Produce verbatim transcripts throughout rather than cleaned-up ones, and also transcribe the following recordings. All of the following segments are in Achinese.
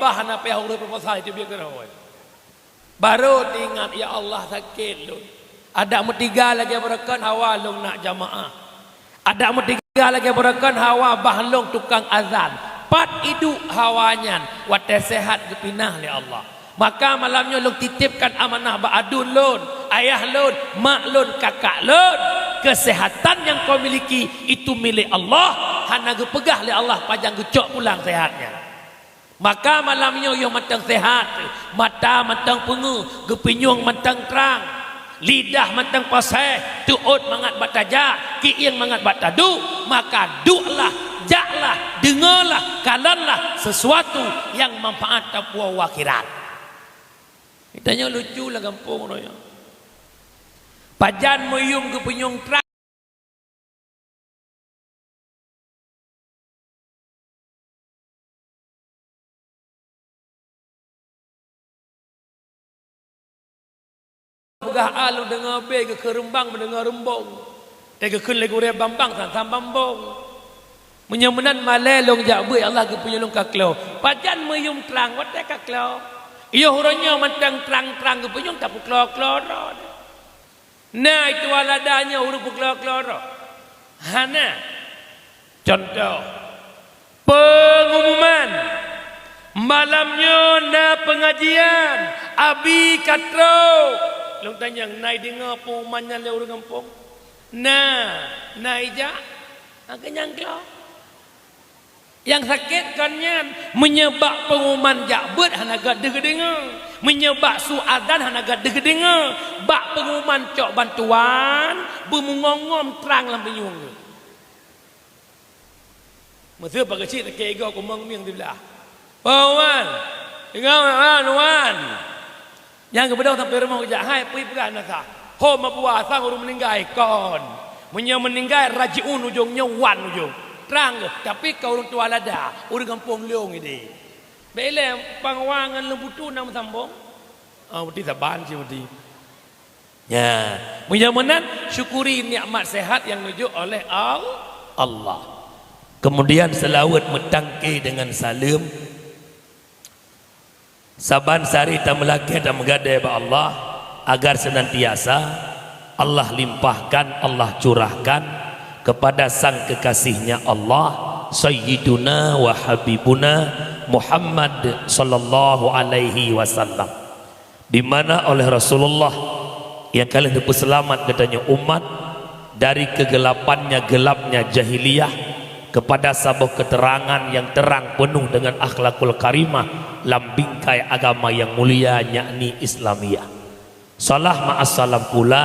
Bah hana payah ureuëng proposal itu biar keureuh. Baru teuingat, "Ya Allah, sakét lôn. Adak meutiga lagée beureukan hawa lôn nak jamaah. Adak meutiga lagée beureukan hawa bah lôn tukang azan." Pat iduek hawa nyan watée seuhat geupinah lé Allah. Maka malam nyoe lôn titipkan amanah bak aduen lôn, ayah lôn, mak lôn, kakak lôn. Keuseuhatan nyang kau miliki itu milék Allah, hana geupeugah lé Allah pajan geucok pulang seuhat nyan. Maka malam nyoe yoh mantong seuhat, mata mantong peungeuh, geupinyueng mantong trang, lidah mantong paséh, teuôt mangat bak tajak, kiéng mangat bak taduek, maka dueklah, jaklah, deungoelah, kalonlah sesuatu nyang manfaat tapuwoe u akhirat. Geutanyoe lucu lam gampông uroe nyoe. Pajan meuyuem geupinyueng trang. Peugah a lôn deungoe bé, geukheun reumbang meudeungoe reumbong. Teugeukheun lé gurée bambang san-san bambong. Meunyoe meunan malée lôn jak beuet, ya Allah, geupinyueng lôn ka klo. Pajan meuyuem trang watée ka klo? Yoh uroe nyoe mantong trang-trang geupinyueng tapeuklo-klo droe. Na itu lada nyoe ureuëng peuklo-klo droe? Hana. Contoh, pengumuman. Malam nyoe na pengajian, abi ka trok. Lôn tanyong, na ideungoe pengumuman nyan lé ureuëng gampông? Na, na ijak? Akhé nyang klo. Nyang sakét kon nyan, meunyoe bak pengumuman jak beuet hana gét deuh geudeungoe, meunyoe bak su azan hana gét deuh geudeungoe, bak pengumuman cok bantuan, beumungong-ngom trang lam pinyueng geuh. Meuseu pageue cit sakét igoe kumong mieng siblah. "Oh, wan! Ingat, wan, wan!" Nyang geubeudôh sampoe rumoh geujak, hai, peue peugah na sa? Ho meubuwa sang ureuëng meuninggai kon. Meunyoe meuninggai rajiun ujong nyoe wan ujong. Trang geuh, tapi ka ureuëng tuha lada, ureuëng gampông lôn idéh. Bék ilée pang wa ngon lôn putu na meusambong. Ah, beuti saban cit beuti. Ya, meunyoe meunan syukuri nikmat sehat nyang neujok oleh Al-, Allah. Kemudian seulaweuet meutangke deungon saleuem. Saban sari tameulakée tameugadée bak Allah, agar senantiasa Allah limpahkan, Allah curahkan kepada sang kekasih-Nya Allah, Sayyiduna wa Habibuna Muhammad sallallahu alaihi wasallam, di mana oleh Rasulullah nyang ka lheueh geupeuseulamat geutanyoe umat dari kegelapannya gelapnya jahiliyah kepada saboh keterangan yang terang penuh dengan akhlakul karimah lam bingkai agama yang mulia, yakni Islamiyah. Salam ma'as salam pula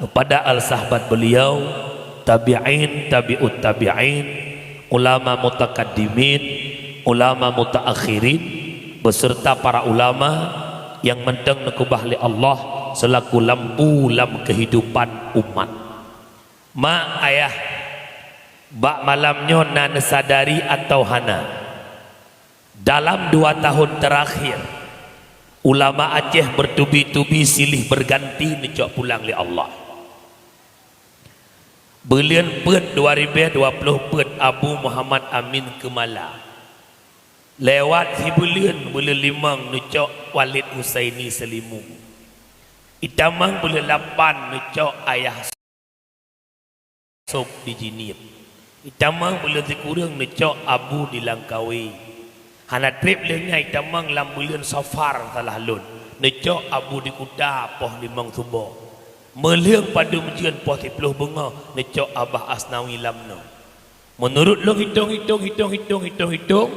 kepada al sahabat beliau, tabi'in, tabi'ut tabi'in, ulama mutakaddimin, ulama mutaakhirin, beserta para ulama yang mantong neukeubah lé Allah selaku lampu lam kehidupan umat. Mak, ayah, bak malam nyoe na neusadari atawa hana, dalam dua tahun terakhir, ulama Aceh bertubi-tubi silih berganti neucok pulang lé Allah. Buleuen peuet dua ribée dua ploh peuet Abu Muhammad Amin Keumala. Lewat sibuleuen, buleuen limong neucok Walid Husaini Seulimu. Itamong buleuen lapan neucok Ayah Sop di Jeunieb. Itamong buleuen sikureueng neucok Abu di Langkawi. Hana treb lheueh nyan itamong lam buleuen Safar salah lôn, neucok Abu di Kuta poh limong suboh. Meulheueng padum jeuet poh siploh beungoh neucok Abah Asnawi Lamno. Meunurot lôn hitong-hitong, hitong-hitong, hitong-hitong,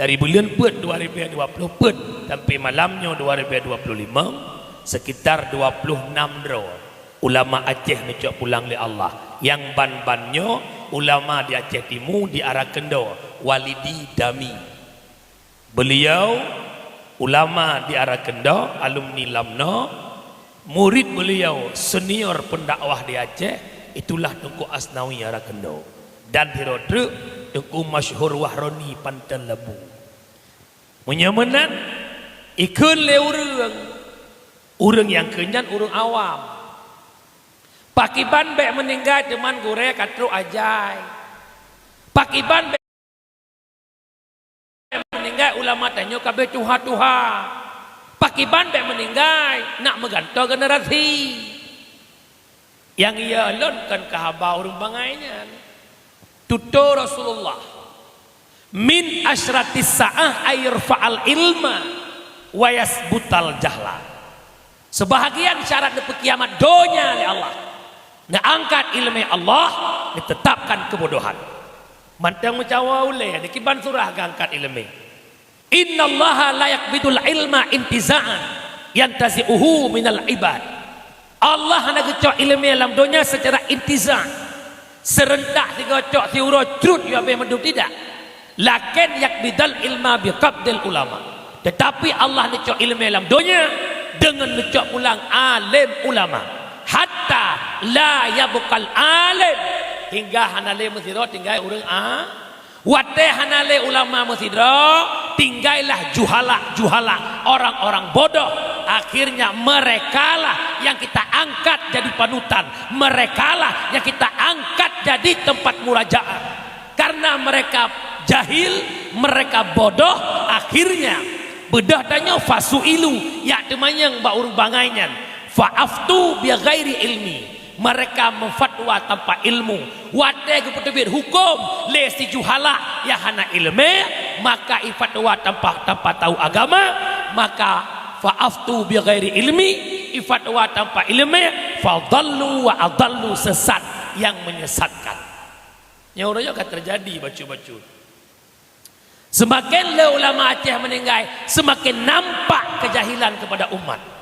dari buleuen peuet dua ribée dua ploh peuet sampai malam nyoe dua ribée dua ploh limong, sekitar dua ploh nam droe ulama Aceh neucok pulang lé Allah. Nyang ban-ban nyoe ulama di Aceh Timu, di Arakendo, Walidi Dami. Beliau ulama di Arakendo, alumni Lamno, murid beliau senior pendakwah di Aceh, itulah Teungku Asnawi Arakendo. Dan sidroe treuk Teungku Masyhur Wahroni Panton Labu. Meunyoe meunan, ikheun lé ureuëng, ureuëng nyang kheun nyan ureuëng awam. Pakiban bék meuninggai teuma gurée ka trok ajai. Pakiban bék Meuninggai ulama tanyoe ka abéh tuha-tuha. Pakiban bék meuninggai, nak meugantoe generasi. Nyang iya lôn kon keu haba ureuëng bangai nyan. Tutoe Rasulullah, "Min asyratis sa'ah ay yurfa'al ilma wa yasbutal jahla." Sebahagian syarat neupeukiamat donya lé Allah, neuangkat iéleumé Allah, neuteutapkan keubodohan. Mantong meucawa ulée, dikiban surah geuangkat iéleumé. "Innallaha la yaqbidul ilma intiza'an yantazi'uhu minal ibad." Allah hana geucok iéleumé lam donya seucara intiza'an, seureuntak sigoe cok siuroe crut yue abéh mandum, tidak. "Lakin yaqbidal ilma biqabdil ulama." Teutapi Allah neucok iéleumé lam donya deungon neucok pulang além ulama. "Hatta la yabqal alim." Hingga hana lé meusidroe tinggai ureuëng a-, Watée hana lé ulama meusidroe, tinggailah juhala-juhala, orang-orang bodoh. Akhirnya merekalah yang kita angkat jadi panutan, merekalah yang kita angkat jadi tempat murajaah. Karena mereka jahil, mereka bodoh, akhirnya beudôh tanyoe fasu'ilu, jak teumanyong bak ureuëng bangai nyan, "Fa'aftu bi ghairi ilmi." Mereka meufatwa tanpa ilmu. Watée geupeuteubiet huköm lé si juhala nyang hana iéleumé, maka ifatwa tanpa, tanpa tahu agama, maka fa'aftu bi ghairi ilmi, ifatwa tanpa iéleumé, fadallu wa adallu, sesat yang menyesatkan. Nyang uroe nyoe ka teujadi bacut-bacut. Seumaken lé ulama Aceh meuninggai, seumaken nampak keujahilan keupada umat.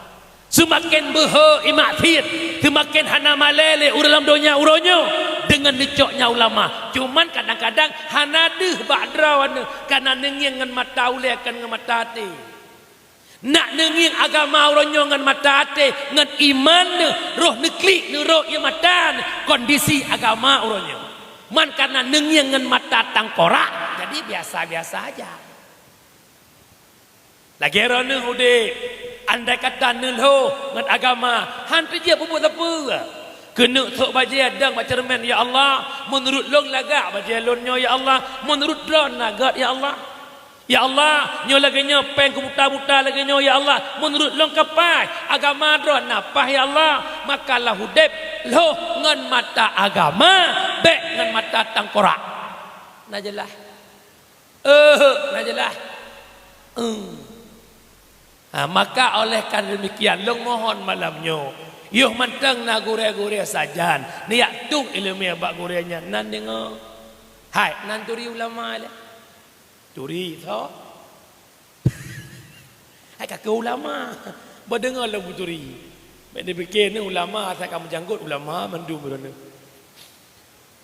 Seumaken beuhe ié maksiet, seumaken hana malée lé ureuëng lam donya uroe nyoe deungon neucok nyan ulama. Cuman kadang-kadang hana deuh bak droeneuh, kana neungieng ngon mata ulée kon ngon mata até. Nak neungieng agama uroe nyoe ngon mata até, ngon iman neuh, roh neuklik neurok ié mata neuh kondisi agama uroe nyoe. Man kana neungieng ngon mata tangkorak, jadi biasa-biasa aja. Lagée droeneuh udeb, andai kata neulhôh ngon agama, han teujeuet peubuet sapeue. Keuneuk sôk bajée dong bak ceureumen, "Ya Allah, meunurot lôn lagak bajée lôn nyoe, ya Allah, meunurot droeneuh na gét, ya Allah." Ya Allah, nyoe lagée nyoe péng keu buta-buta lagée nyoe, ya Allah, meunurot lôn ka paih, agama droeneuh na paih, ya Allah, maka lam udeb lhôh ngon mata agama, bék ngon mata tangkorak. Na jeulaih? Eh, na jeulaih? Eh. Ha, maka oleh karena demikian, lôn mohon malam nyoe, yoh mantong na gurée-gurée sajan, neujak tueng iéleumé bak gurée nyan, nan deungoe. Hai, nan turi ulama lé. Turi tho. Hai ka keu ulama. Beudeungoe lom beuturi. Bék dipike ni ulama asai ka meujanggot, ulama mandum droeneuh.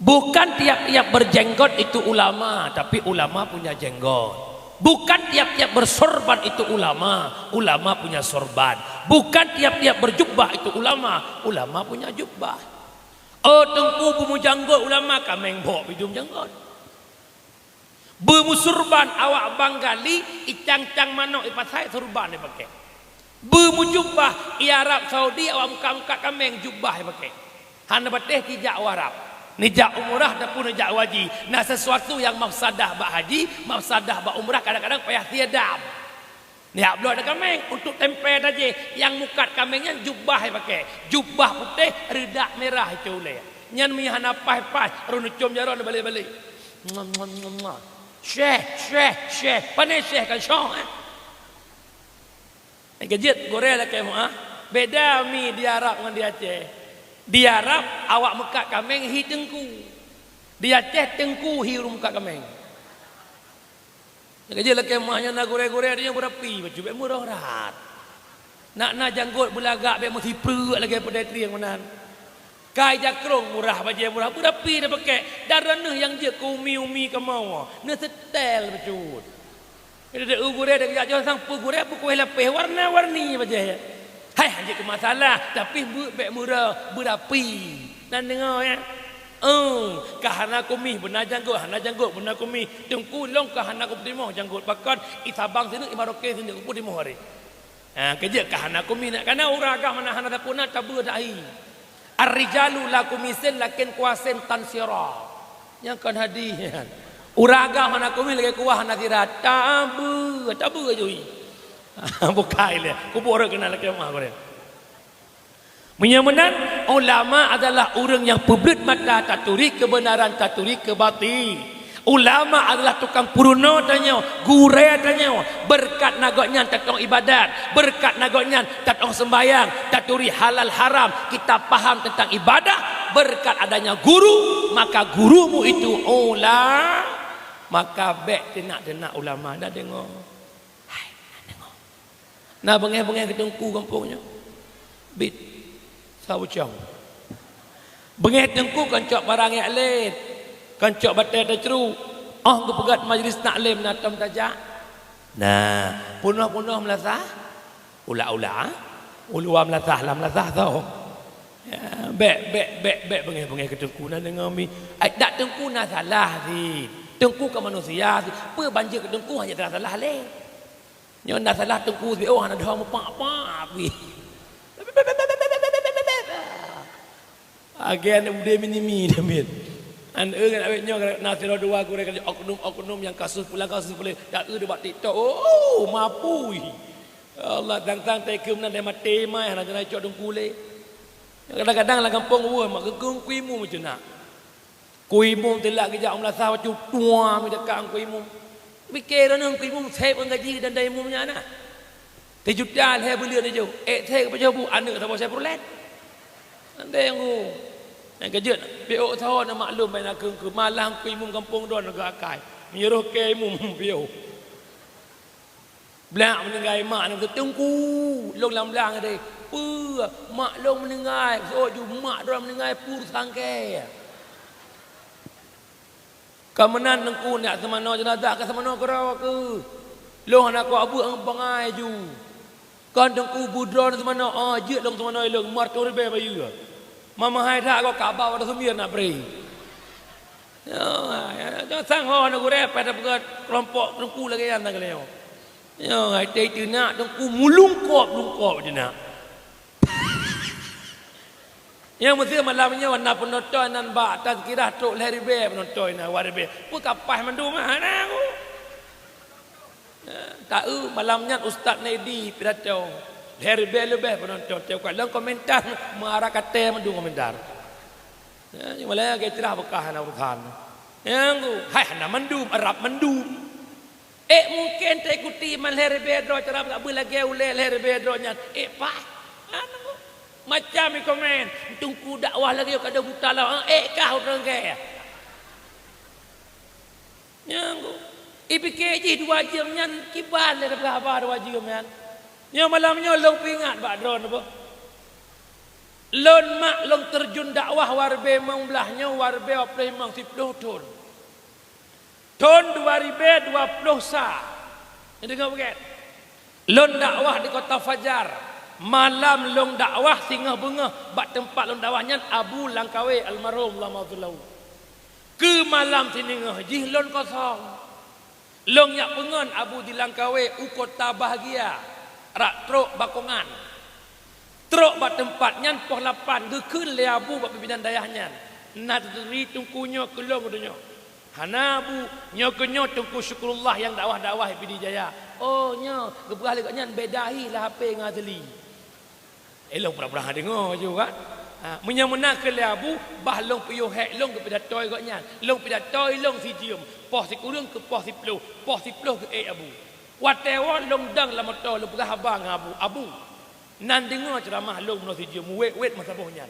Bukan tiap-tiap berjenggot itu ulama, tapi ulama punya jenggot. Bukan tiap-tiap bersorban itu ulama, ulama punya sorban. Bukan tiap-tiap berjubah itu ulama, ulama punya jubah. Oh, teungku beumeujanggot ulama, kaméng bok bidum janggot. Beumeusurban awak Banggali, icang-cang manok ipasai surban ipake. Beumeujubah i Arab Saudi awak mukat-mukat kaméng jubah ipake. Hana patéh tijak u Arab. Neujak umrah ataupun neujak haji. Na sesuatu nyang mafsadah bak haji, mafsadah bak umrah kadang-kadang payah siadam. Neujak bloe kaméng untuk tempé tajéh, nyang mukat kaméng nyan jubah ipake. Jubah putéh, reudak mirah icue ulée. Nyan meunyo hana paih-paih, rhot neucom jaroe neubalek-balek. Syeh, syeh, syeh. Pane syeh ka syeh, eh? Nyang keujeuet gurée lakée meu'ah, beda mi di Arab ngon di Aceh. Di Arab awak mukat kaméng hi teungku. Di Aceh teungku hi ureuëng mukat kaméng. Nyang keujeuet lakée meu'ah nyan na gurée-gurée, tanyoe beurapi, bacut bék meuroh rhat. Nak na janggot beulagak bék meusipreuk lagée peudeh trieng meunan. Kai jakrong murah, bajée murah, beurapi neupake, dan droeneuh nyang jeuet keu umi-umi kamoe, neuseutée bacut. Jadi u gurée dek jak joh sang peue gurée peukueh lapéh warna-warni bajée. Hai, hanjeuet keu masalah, tapi beuet bék murah, beurapi. Nan deungoe, ya? Oh, ka hana kumih beuna janggot, hana janggot beuna kumih. Teungku lôn ka hana kupeutimoh janggot, pakon i Sabang sineuk, i Maroke sineuk kupeutimoh hari. Ha, keujeuet ka hana kumih nak kana ureuëng agam hana, hana tapuna tabeue dak hai. Ar-rijalu la kumisin lakin kuasin tansira. Nyang kon hadih. Ureueng agam hana keumiet lagèe kuah hana sira, tabeue, tabeue jui. Bukai lé, kubur keunan lakèe mah gurèe. Meunyoe meunan, ulama adalah ureueng nyang peubleut mata taturi keubeunaran, taturi keubatil. Ulama adalah tukang peurunoe tanyoe, gurèe tanyoe. Beureukat na gobnyan tatong ibadat, beureukat na gobnyan tatong seumbahyang, taturi halal haram, kita paham tentang ibadah. Beureukat adanya guru, maka gurumu itu ula-, maka bèk teunak-teunak ulama. Na deungoe? Hai, na deungoe? Na beungèh-beungèh keu teungku gampông nyoe? Bit. Saboh cong. Beungèh teungku kon cok barang jak lét, kon cok batèe tacruk. Óh geupeugöt majlis taklim na tom tajak. Nah, peunoh-peunoh meulasah. Ula-ula, uluwa meulasah, lam meulasah tho. Ya, bèk, bèk, bèk, bèk beungèh-beungèh keu teungku na deungoe mi. Ai, dak teungku na salah cit. Teungku ka manusia cit. Peue banjeuet keu teungku hana salah-salah lé. Nyoe na salah teungku sibeue hana deuh meupak-pak pih. Agen udé minimi damiet. An eu ngon awét nyoe na sidroe dua gurèe ka oknum-oknum nyang kasus pulang kasus pulang. Dak eu bak TikTok. Oh, mapui. Ya Allah, tang-tang teukeu meunan deh maté mai hana jeuet cok teungku lé. Kadang-kadang lam gampông weueh mak geukeu kui mu meuceunak. Kui mum teulak geujak u meulasah bacut tuha meudekat kui mum. Pike droeneuh kui mum sép ngon gaji dan dai mum nyan na. Teujuta lhèe buleuen laju, ék sép pajoh bu aneuk saboh Chevrolet. Andai ngu. Nyang keujeuet, piôh saho na maklum bai na keue-keue malah kui mum gampông droe na geuakai. Meunyoe roh kée mum piôh. Blak meuninggai mak nyan teungku, lôn lam blang deh. Peue mak lôn meuninggai, seuôt ju mak droe meuninggai pur sangkée. Ka meunan teungku nak seumanoe jeunazah ka seumanoe keudroe keuh. Lôn hana kuat beuet ngon bangai ju. Kon teungku beudroe seumanoe, ah, jeuet lôn seumanoe lôn, mar toh ribée bayeue. Mamahai that gob kaba pada sumir nak bri. Ya, ya, ya, sang ho na gurée pada peugah kelompok teungku lagée nyan na geuliau. Nyoe, hai teuh teunak teungku mulungkop-lungkop teunak. Nyang meuseuh malam nyoe na peunonton nan bak tazkirah trok lhée ribée peunonton na, dua ribée. Peue ka paih mandum hana ku. Taeu malam nyan Ustaz Nedi pidato. Lhée ribée leubeh peunonton. Teuka lom komentar meuara katé mandum komentar. Ya, nyang malée lagée cerah beukah hana urusan. Nyang ku, hai hana mandum, Arab mandum. Ék mungken taikuti man lhée ribée droe cara beulagée ulée lhée ribée droe nyan. Ék paih. Anu, macam i komen, teungku dakwah lagée ka ada buta lah. Ék kah ureuëng gée. Nyang ku, ipike jih dua jeuem nyan kiban lé dapeuhaba dua jeuem nyan. Nyoe malam nyoe lôn peuingat bak droe neuboh. Lôn mak lôn teurjun dakwah waribée limong blaih nyoe waribée dua ploh limong siploh thon. Thon dua ribée dua ploh sa. Neudeungoe beugét. Lôn dakwah di Kota Fajar. Malam lôn dakwah singoh beungoh bak teumpat lôn dakwah nyan Abu Langkawe almarhum Allahumma ghfir lahu. Keu malam siningoh jih lôn kosong. Lôn jak peungon Abu di Langkawe u Kota Bahagia, rak trok Bakongan. Trok bak teumpat nyan poh lapan geukheun lé Abu bak pimpinan dayah nyan, "Na teuturi teungku nyoe keu lôn keu nyoe?" "Hana, Abu, nyoe keu nyoe Teungku Syukurullah nyang dakwah-dakwah di Pidie Jaya." "Oh, nyoe geupeugah lé gobnyan beda hi lah H P ngon asli." Eh, lôn pura-pura hana deungoe ju kan? Ha, meunyoe meunan kheun lé Abu, bah lôn piôh hék lôn geupidato gobnyan. Lôn pidato lôn sijeuem, poh sikureueng keu poh siploh, poh siploh geuék Abu. Watée woe lôn dong lam moto lôn peugah haba ngon Abu, "Abu, nan deungoe ceuramah lôn meunoe sijeuem wét-wét meusaboh nyan.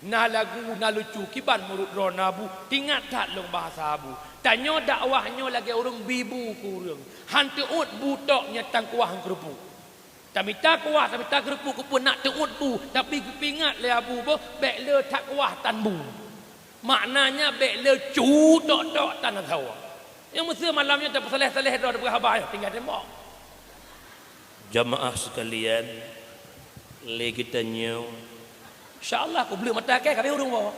Na lagu, na lucu, kiban murit droe na Abu, teuingat that lôn bahasa Abu. Tanyoe dakwah nyoe lagée ureuëng bi bu keu ureuëng. Han teuôt bu tok nyoe tan kuah ngon keureupuk." Tamita kuah, tamita keureupuk keupeue nak teuôt bu, tapi geupeuingat lé Abu boh, bék le that kuah tan bu. Maknanya bék le cu tok-tok tan asoe. Nyang meuseuh malam nyoe tapeusaléh-saléh droe tapeugah haba nyoe tinggai tembok. Jamaah sekalian, lé geutanyoe, insya Allah, kubleuk mata kée ka habéh ureuëng woe.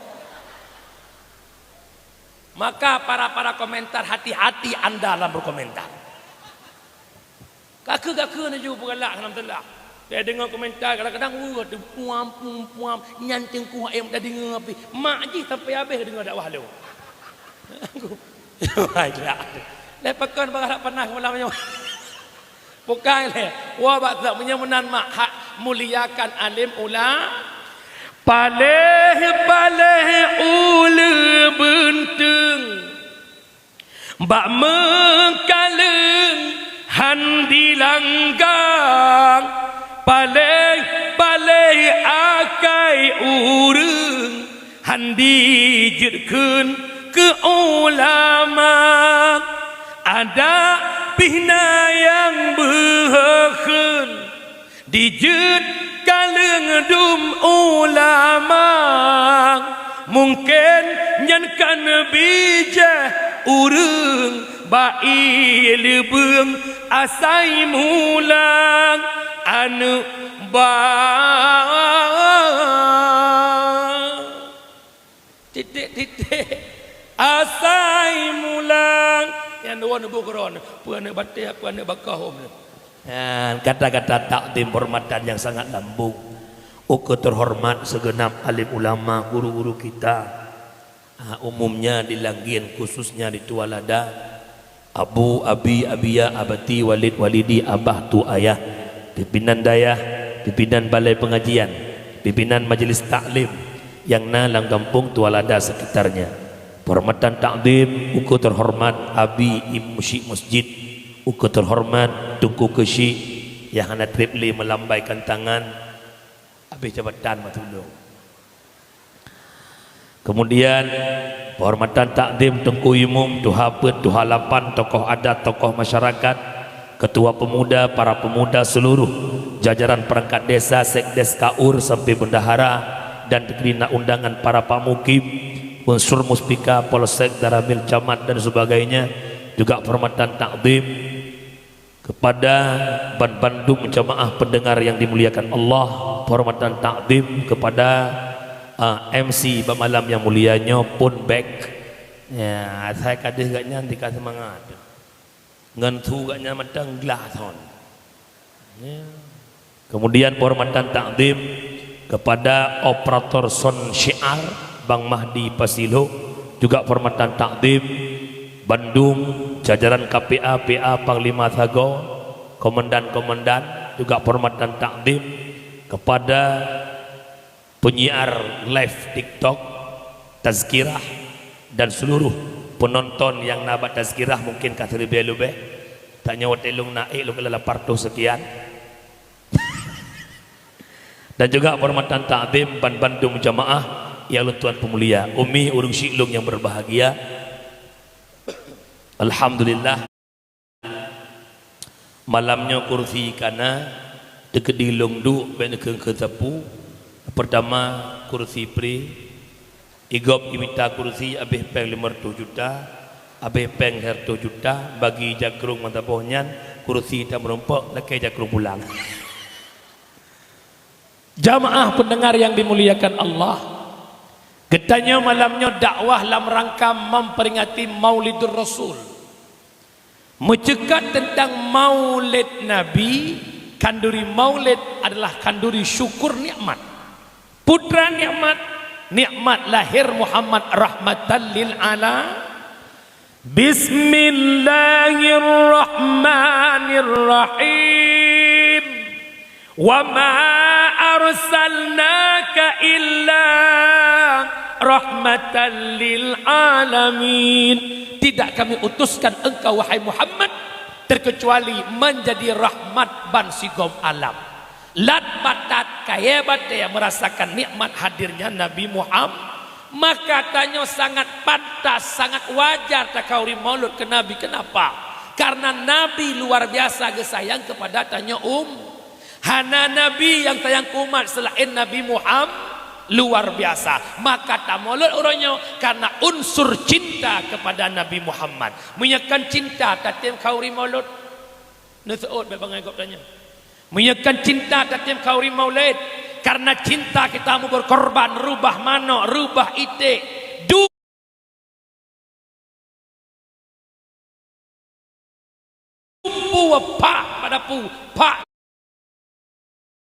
Maka para-para komentar, hati-hati anda dalam berkomentar. Ka keu-ka keu neuju peugalak hana meuteulak. Teudeungoe komentar kadang-kadang, "Weueh, teupuam-puam-puam, nyan teungku ayam tadeungoe pih." Mak jih sampai habéh deungoe dakwah lôn. Hai, gila. Lé pakon bak harap panah malam nyoe. Bukan lé. Wah, bak tak meunyoe meunan mak hak muliakan alim ula. Paléh-paléh uleue beunteueng. Bak meukaleueng han dilanggang, paléh-paléh akai ureuëng han dijeuet kheun keu ulama. Adak pih na nyang beuhe kheun, dijeuet kaleueng dum ulama, mungken nyan kan bijéh ureuëng bak ié leubeueng asai mulang aneuëk ba. Titik-titik asai mulang. Nyang dua neubu keron, peue aneuëk bateh, peue aneuëk bakah hom. Nah, kata-kata takdim hormatan yang sangat lambung. Ukeue terhormat segenap alim ulama, guru-guru kita. Ah, umumnya di Langgian, khususnya di Tualada. Abu, abi, abiya, abati, walid, walidi, abah, tu ayah, pimpinan dayah, pimpinan balai pengajian, pimpinan majelis taklim nyang na lam gampông Tualada sekitarnya. Penghormatan takdim ukeue terhormat Abi Im Musyik Masjid, ukeue terhormat Teungku Keusyik nyang hana treb lé meulambaikan tangan, habéh jabatan meutudoh. Kemudian, penghormatan takdim Teungku Imum, Tuha Peuet, Tuha Lapan, tokoh adat, tokoh masyarakat, ketua pemuda, para pemuda seluruh, jajaran perangkat desa, sekdes, kaur, sampai bendahara, dan dikirina undangan para pak mukim, unsur muspika, polsek, danramil, camat, dan sebagainya, juga penghormatan takdim kepada ban-, bandum jamaah pendengar yang dimuliakan Allah, penghormatan takdim kepada, ah, M C bak malam yang mulia nyoe pun bek. Ya, asai ka deuh gak nyan tika seumangat. Ngon su gak nyan mantong glah thon. Ya. Kemudian penghormatan takdim kepada operator sound syiar Bang Mahdi Pasilok, juga penghormatan takdim bandum jajaran K P A, P A, Panglima Sagoe, komandan-komandan, juga penghormatan takdim kepada penyiar live TikTok, Tazkirah, dan seluruh penonton yang na bak Tazkirah mungkin ka seuleubeh-leubeh. Tanyoe watée lôn na ék lôn keulah lapan ratus sekian. Dan juga penghormatan takdim ban bandum jamaah yang lôn tuan peumulia, umi ureuëng syik lôn yang berbahagia. Alhamdulillah, malam nyoe kursi kana teukeudi lôn duek bék neukheun-kheun sapeue. Pertama, kursi pri. Igob imita kursi habéh péng lima ratus juta, habéh péng seratus juta, bagi jakrong mata boh nyan, kursi tameurumpok lakée jakrong pulang. Jamaah pendengar yang dimuliakan Allah, geutanyoe malam nyoe dakwah lam rangka memperingati Maulidur Rasul. Meuceukat teuntang Maulid Nabi, khanduri Maulid adalah khanduri syukur nikmat. Peue treuk nikmat? Nikmat lahir Muhammad rahmatan lil ala. Bismillahirrahmanirrahim. Wa ma arsalnaka illa rahmatan lil alamin. Tidak kami utuskan engkau, wahai Muhammad, terkecuali menjadi rahmat ban sigom alam. Lat batat kayée batée merasakan nikmat hadirnya Nabi Muhammad. Maka tanyoe sangat pantas, sangat wajar takhanduri maulud keu Nabi. Kenapa? Karena Nabi luar biasa geusayang kepada tanyoe um. Hana nabi nyang sayang keu umat seulaén Nabi Muhammad, luar biasa. Maka tamaulud uroe nyoe karena unsur cinta kepada Nabi Muhammad. Meunyoe kon cinta, tatem khanduri maulud? Neuseuôt bék bangai gob tanyoe. Meunyoe kon cinta, tatem khanduri maulid. Karena cinta kita mau berkorban, reubah manok, reubah iték. Du-, dumpeue pak pada pu, pak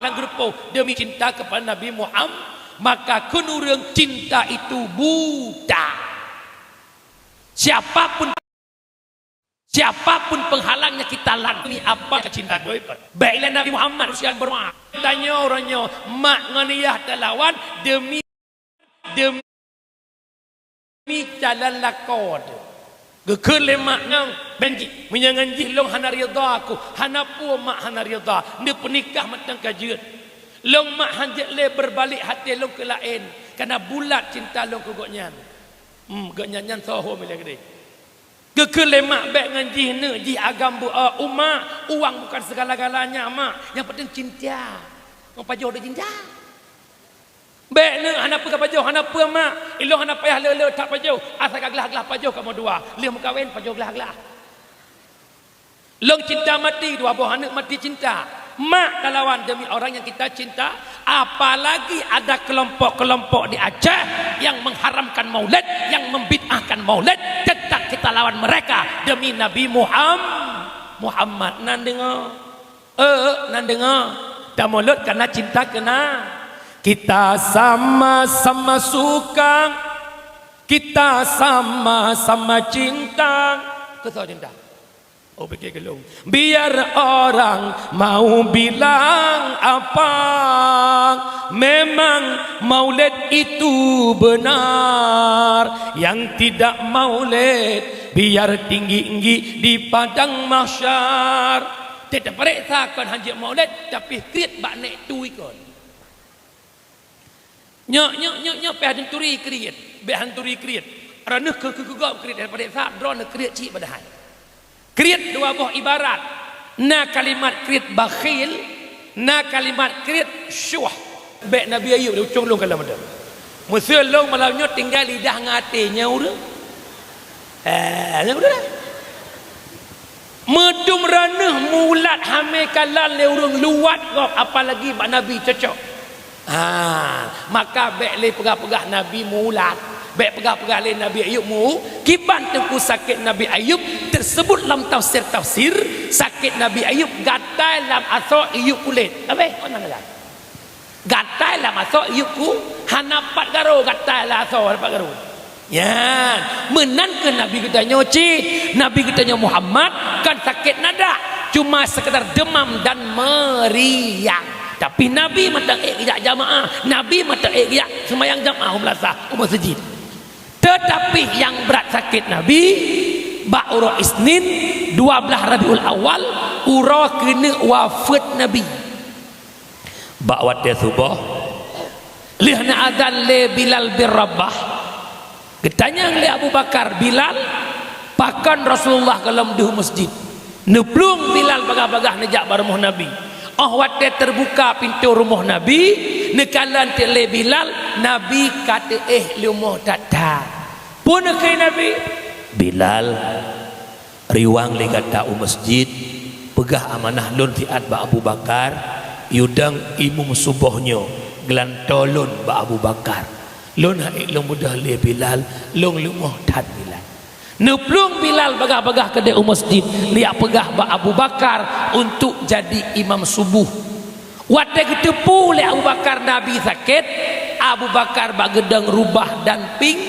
lam geureupoh demi cinta kepada Nabi Muhammad, maka kheun ureuëng cinta itu buta. Siapa pun Siapa pun penghalangnya kita lantang, apa cinta goib. Baiklah Nabi Muhammad usia berdoa. Tanyoe uroe nyoe, mak ngon yah talawan demi, demi calon lakoe teuh. Geukheun lé mak nyan, "Bèk jih, meunyoe ngon jih lôn hana ridha aku, hana peue mak hana ridha, neupeunikah mantong ka jeuet. Lôn mak hanjeuet lé beureubalik até lôn keu laén, kareuna bulat cinta lôn keu gobnyan." Hmm, gobnyan nyan soe ho milée keudeh. Geukheun lé mak, "Bèk ngon jih neuk, jih agam beu, eh, umak, uang bukan segala-galanya, mak. Nyang penting cinta." Ngon pajoh deuh cinta. "Bèk neuk, hana peue ka pajoh, hana peue, mak. Ilôn hana payah le-le that pajoh. Asai ka glah-glah pajoh kamoe dua. Lheueh meukawen pajoh glah-glah. Lôn cinta mati, dua boh aneuk mati cinta. Mak talawan demi orang yang kita cinta." Apalagi ada kelompok-kelompok di Aceh yang mengharamkan maulid, yang membid'ahkan maulid, tetap kita lawan mereka demi Nabi Muham-, Muhammad. Nan deungoe. Eh, nan deungoe. Tamulod kareuna cinta keuna. Kita sama-sama suka, kita sama-sama cinta. Keu soe cinta? Oh, pike geulong. Biar orang mau bilang apa, memang maulid itu benar. Yang tidak maulid, biar tinggi-tinggi di padang mahsyar. Teupeuriksa kon hanjeuet maulid, tapi kriet bak nèk tui kon. Nyoe, nyoe, nyoe, nyoe pih hanturi kriet, bèk hanturi kriet. Droeneuh keu, keu, keu gob kriet, daripada sa droeneuh kriet cit padahai. Kriet dua boh ibarat. Na kalimat kriet bakhil, na kalimat kriet syuh. Bèk Nabi Ayub di ujong lôn kalon mata. Meuseu lôn malam nyoe tinggai lidah ngon até nyoe ureueng. Eh, nyang udah dah. Meudum raneuh mulat hamé kalan lé ureueng luwat gob, apalagi bak Nabi cocok. Ha, maka bèk lé peugah-peugah Nabi mulat, bèk peugah-peugah lé Nabi Ayub mu-, kiban teungku sakét Nabi Ayub teusebut lam tafsir-tafsir, sakét Nabi Ayub gatai lam asoe iyup kulét. Abéh, oh, na gatai. Gatai lam asoe iyup ku, hana pat garo gatai lam asoe, hana pat garo. Nyan, meunan keuh Nabi geutanyoe cit, Nabi geutanyoe Muhammad kan sakét nadak, cuma sekedar demam dan meriang. Tapi Nabi mantong ék geujak jamaah, Nabi mantong ék geujak seumayang jamaah u meulasah, u meuseujid. Tetapi nyang brat sakét Nabi, bak uroe Isnin, dua blaih Rabiul Awal, uroe keuneuk wafeuet Nabi. Bak watèe suboh, lheueh neuazan lé Bilal bin Rabah, geutanyong lé Abu Bakar, "Bilal, pakon Rasulullah gohlom deuh u meuseujid?" Neuplueng Bilal bagah-bagah neujak bak rumoh Nabi. Óh watèe teubuka pintoe rumoh Nabi, neukalon teuk lé Bilal, Nabi ka teuéh leumoh that-that. Peue neukheun Nabi? "Bilal, riwang lé gata u meuseujid, peugah amanah lôn siat bak Abu Bakar, yue dong imum suboh nyoe geulantoe lôn bak Abu Bakar. Lôn han ék lôn beudôh lé Bilal, lôn leumoh that Bilal." Neuplueng Bilal bagah-bagah keudéh u meuseujid, neujak peugah bak Abu Bakar untuk jadi imam suboh. Watèe geuteupeue lé Abu Bakar Nabi sakét, Abu Bakar bak geudong rubah dan ping-,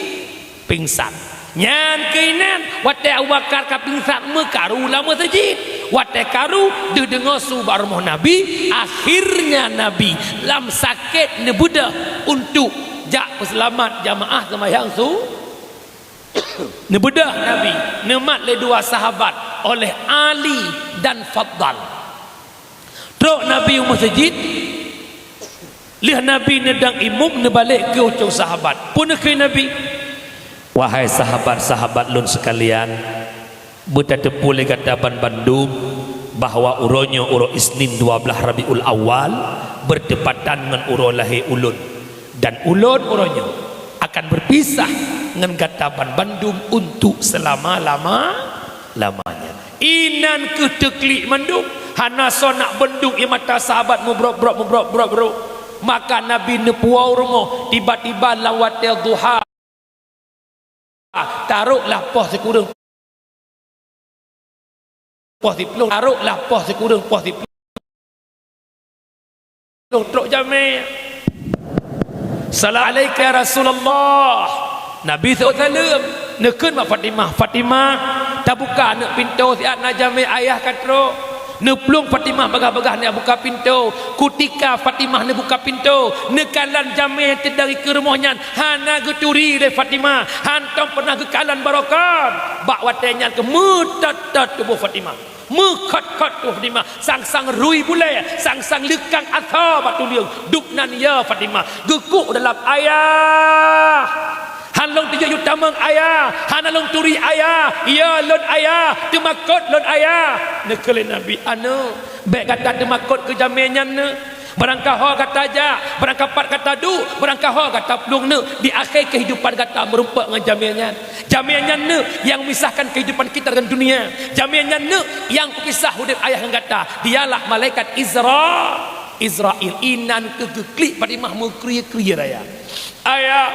pingsan. Nyan keuh inan, watèe Abu Bakar ka pingsan meukaru lam meuseujid. Watèe karu, deuh deungoe su bak rumoh Nabi, akhirnya Nabi lam sakét neubeudôh untuk jak peuseulamat jamaah seumayang su-, neubeudôh Nabi, neumat lé dua sahabat oleh Ali dan Faddal. Trok Nabi u meuseujid, lheueh Nabi neudong imum, neubalek keu ucong sahabat. Peue neukheun Nabi? "Wahai sahabat-sahabat lôn seukalian, beutateupeue lé gata banbandum bahwa uroe nyoe uroe Isnin dua blaih Rabiul Awal, beurtepatan ngon uroe lahé ulôn. Dan ulôn uroe nyoe akan beurpisah ngon gata banbandum untuk seulama-lama lamanya." Inan keuh teuklik mandum, hana soe nak bendung ie mata sahabat meubrok-brok, meubrok-brok, brok. Maka Nabi neupuwoe u rumoh, tiba-tiba lam watèe duha, taroklah poh sikureueng, poh siplôh, taroklah poh sikureueng, poh siplôh. Trok jamèe. "Assalamualaikum ya Rasulullah." Nabi seuôt saleuem. Neukheun bak Fatimah, "Fatimah, Tabuka aneuk pintoe siat na jamé ayah ka trok. Neuplueng Fatimah bagah-bagah neuk buka pintoe. Kutika Fatimah neubuka pintoe, neukalon jamé nyang teudong dikeue rumoh nyan hana geuturi lé Fatimah, hantom pernah geukalon barokon. Bak watée nyan keuh meutot-tot tuboh Fatimah, meukhot-khot tuboh Fatimah, sang-sang rui bulée, sang-sang leukang asoe bak tuleueng. Dubnan ya Fatimah, geukuk dalam ayah. Han lôn tujoh yue tamong ayah, hana lôn turi ayah, ya lôn ayah, teumakot lôn ayah. Neukheun lé Nabi, "Aneuk, bék gata teumakot keu jamé nyan neuk. Barangkaho gata jak, barangkapat gata duek, barangkaho gata plueng neuk, di akhé keuhidupan gata meurumpok ngon jamé nyan. Jamé nyan neuk nyang memisahkan keuhidupan kita dengan dunia. Jamé nyan neuk nyang peupisah udeb ayah ngon gata. Dialah malaikat Izra, Izrail." Inan keuh geuklik Fatimah meukrie-krie raya. "Ayah,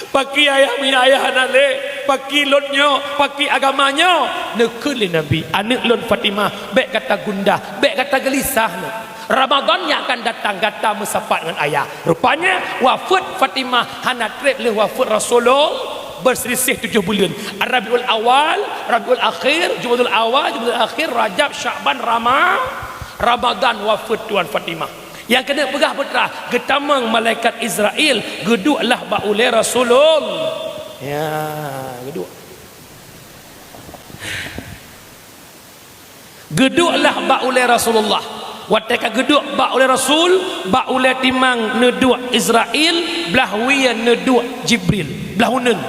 pakri ayah meunyoe ayah hana lé? Pakri lôn nyoe? Pakri agama nyoe?" Neukheun lé Nabi, "Aneuk lôn Fatimah, bék gata gundah, bék gata geulisah neuk. Ramadan nyang akan datang gata meusapat ngon ayah." Rupanya, wafeuet Fatimah hana treb lheueh wafeuet Rasulullah, beuseuliseh tujoh buleuen. Rabiul Awal, Rabiul Akhir, Jumadil Awal, Jumadil Akhir, Rajab, Syakban, Rama-, Ramadan wafeuet tuan Fatimah. Nyang keuneuk peugah peue teuma, geutamong malaikat Izrail, geuduek lah bak ulée Rasulullah. Ya, geuduek. Geuduek lah bak ulée Rasulullah. Watée ka geuduek bak ulée Rasul, bak ulée timang neuduek Izrail, blah wie neuduek Jibril, blah uneuen.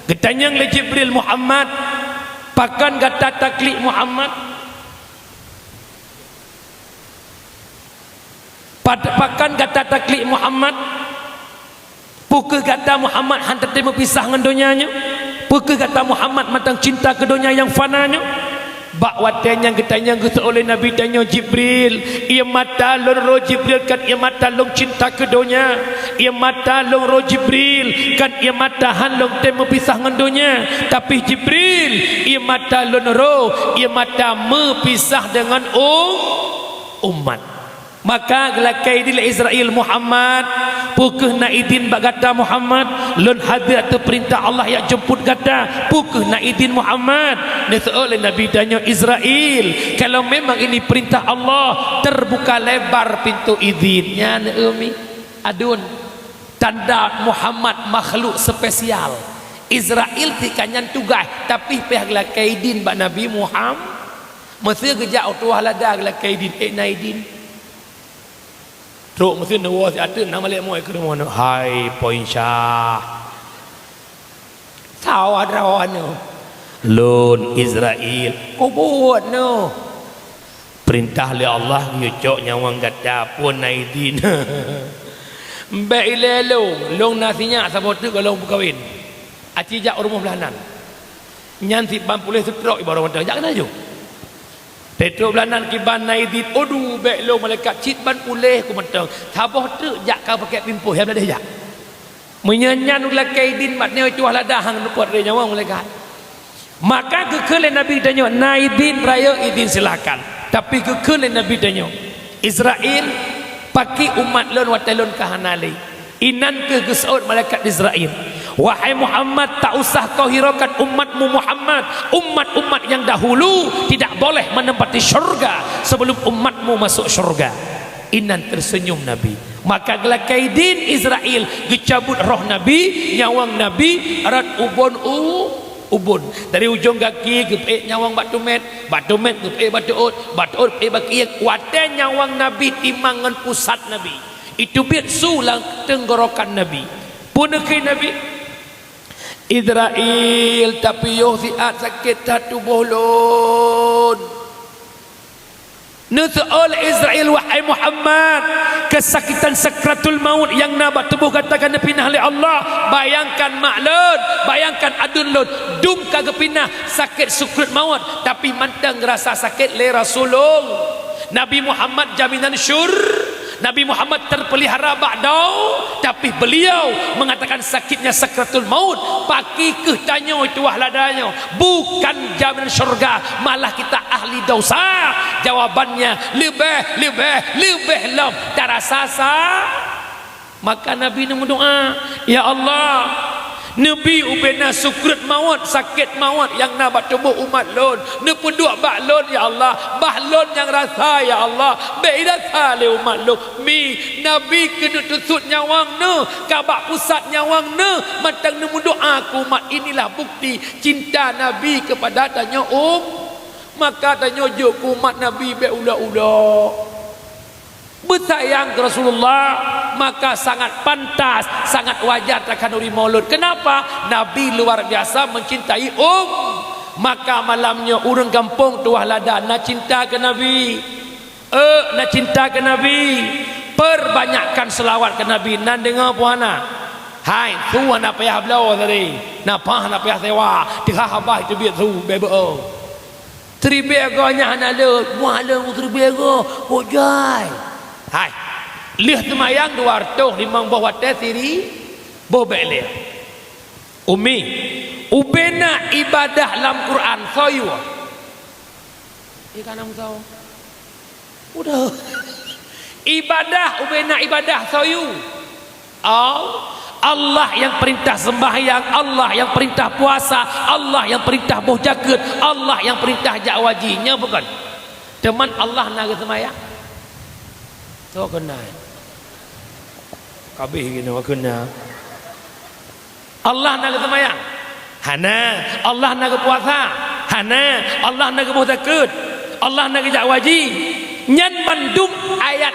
Geutanyong lé Jibril, "Muhammad, pakon gata taklik Muhammad?" Pad-, pakon gata taklik Muhammad? Peu kheueh gata Muhammad han teutem meupisah ngon donya nyoe? Peu kheueh gata Muhammad mantong cinta keu donya nyang fana nyoe? Bak watée nyan geutanyong geuseuôt lé Nabi tanyoe Jibril, "Ié mata lôn roh Jibril kon ié mata lôn cinta keu donya. Ié mata lôn roh Jibril kon ié mata han lôn tem meupisah ngon donya. Tapi Jibril, ié mata lôn roh, ié mata meupisah deungon um-, umat." Maka geulakée idin lé Izrail, "Muhammad, peu kheueh na idin bak gata Muhammad? Lôn hase ateueh peurintah Allah jak jemput gata. Peu kheueh na idin Muhammad?" Neuseuôt lé Nabi tanyoe, "Izrail, kalau memang ini perintah Allah, terbuka lebar pintu idin." Nyan, eu mi, aduen. Tanda Muhammad makhluk spesial. Izrail tika nyan tugaih, tapi pih geulakée idin bak Nabi Muham-, Meuseu geujak u tuah lada geulakée idin, ék na idin. Trok meuseu neuwoe siat teuk na malée moe keu rumoh nyoe, "Hai Poin Syah, sawa droeneuh, lôn Izrail, kubuet neuh. Peurintah lé Allah geuyue cok nyawöng gata, phon na idin." "Bék ilée lôn, lôn na sinyak saboh teuk goh lôn peukawen. Aci jak u rumoh blaih nan. Nyan siban puléh seutrok ibaroe mantong, jak keunan ju." Trok blaih nan kiban na idin, "Aduh, bék lôn malaikat, cit ban puléh ku mantong. Saboh teuk jak ka pakèk pimpôh, ya beuladeh jak." Meunyoe nyan geulakée idin mat nyoe tuah lada hang neupot lé nyawöng malaikat. Maka geukheun lé Nabi tanyoe, "Na idin rayeuk idin, silakan." Tapi geukheun lé Nabi tanyoe, "Izrail, pakri umat lôn watée lôn ka hana lé?" Inan kheueh geuseuôt malaikat Izrail, "Wahai Muhammad, tak usah kau hiraukan umatmu Muhammad. Umat-umat yang dahulu tidak boleh menempati syurga sebelum umatmu masuk syurga." Inan terseunyum Nabi. Maka geulakée idin Izrail geucabut roh Nabi, nyawöng Nabi rot ubon u-, ubon. Dari ujong gaki geupeuék nyawöng bak teumèt, bak teumèt geupeuék bak teuôt, bak teuôt geupeuék bak keuieng. Watée nyawöng Nabi timang ngon pusat Nabi, iteubiet su lam teunggorokan Nabi. Peue neukheun Nabi? "Izrail, tapiôh siat sakét that tuboh lôn." Neuseuôt lé Izrail, "Wahai Muhammad, keusakitan sakratul maut nyang na bak tuboh gata ka neupinah lé Allah. Bayangkan mak lôn, bayangkan aduen lôn, dum ka geupinah sakét sakratul maut, tapi mantong geurasa sakét lé Rasulullah. Nabi Muhammad jaminan syur-, Nabi Muhammad terpelihara bak dau, tapi beliau mengatakan sakitnya sakratul maut. Pakri kheueh tanyoe tuah lada nyoe bukan jaminan syurga, malah kita ahli dosa." Jawabannya, "Leubeh, leubeh, leubeh lom tarasa sa-." Maka Nabi neumeudoá, "Ya Allah, Neubi ubena sukreut mawöt, sakét mawöt nyang na bak tuboh umat lôn. Neupeuduek bak lôn, ya Allah. Bah lôn nyang rasa, ya Allah. Bék irasa lé umat lôn. Mi, Nabi keuneuk teusut nyawöng neuh, ka bak pusat nyawöng neuh, mantong neumeudoa keu umat. Inilah bukti cinta Nabi keupada tanyoe um-, maka tanyoe jeuet keu umat Nabi bék ulok-ulok. Beusayang keu Rasulullah, maka sangat pantas, sangat wajar takhanuri maulud. Kenapa? Nabi luar biasa mencintai um-, maka malam nyoe ureuëng gampông tuwah lada na cinta keu Nabi. Eh, na cinta keu Nabi. Perbanyakkan selawat keu Nabi. Nan deungoe puhana. Hai, su hana payah bloe tadi. Na paih hana payah sewa. Teuhah abah teubiet su, bebe. Siribée goe nyan hana le, muah le siribée goe, kok jai. Hai, lheueh seumayang dua reutôh limong boh watée siri-, boh bék lé. Umi, ubena ibadah lam Quran soe yue? Ié kana musawa. Udah. Ibadah, ubena ibadah soe yue? Al-, Allah nyang peurintah sembahyang, Allah nyang peurintah puasa, Allah nyang peurintah boh jakeuet, Allah nyang peurintah jak waji. Nyoe bukon? Teuma Allah na geuseumbahyang? Soe keuna? Kabeh geunoe keuna. Allah na geuseumbahyang? Hana. Allah na geupuasa? Hana. Allah na geuboh zakeuet? Allah na geujak waji? Nyan mandum ayat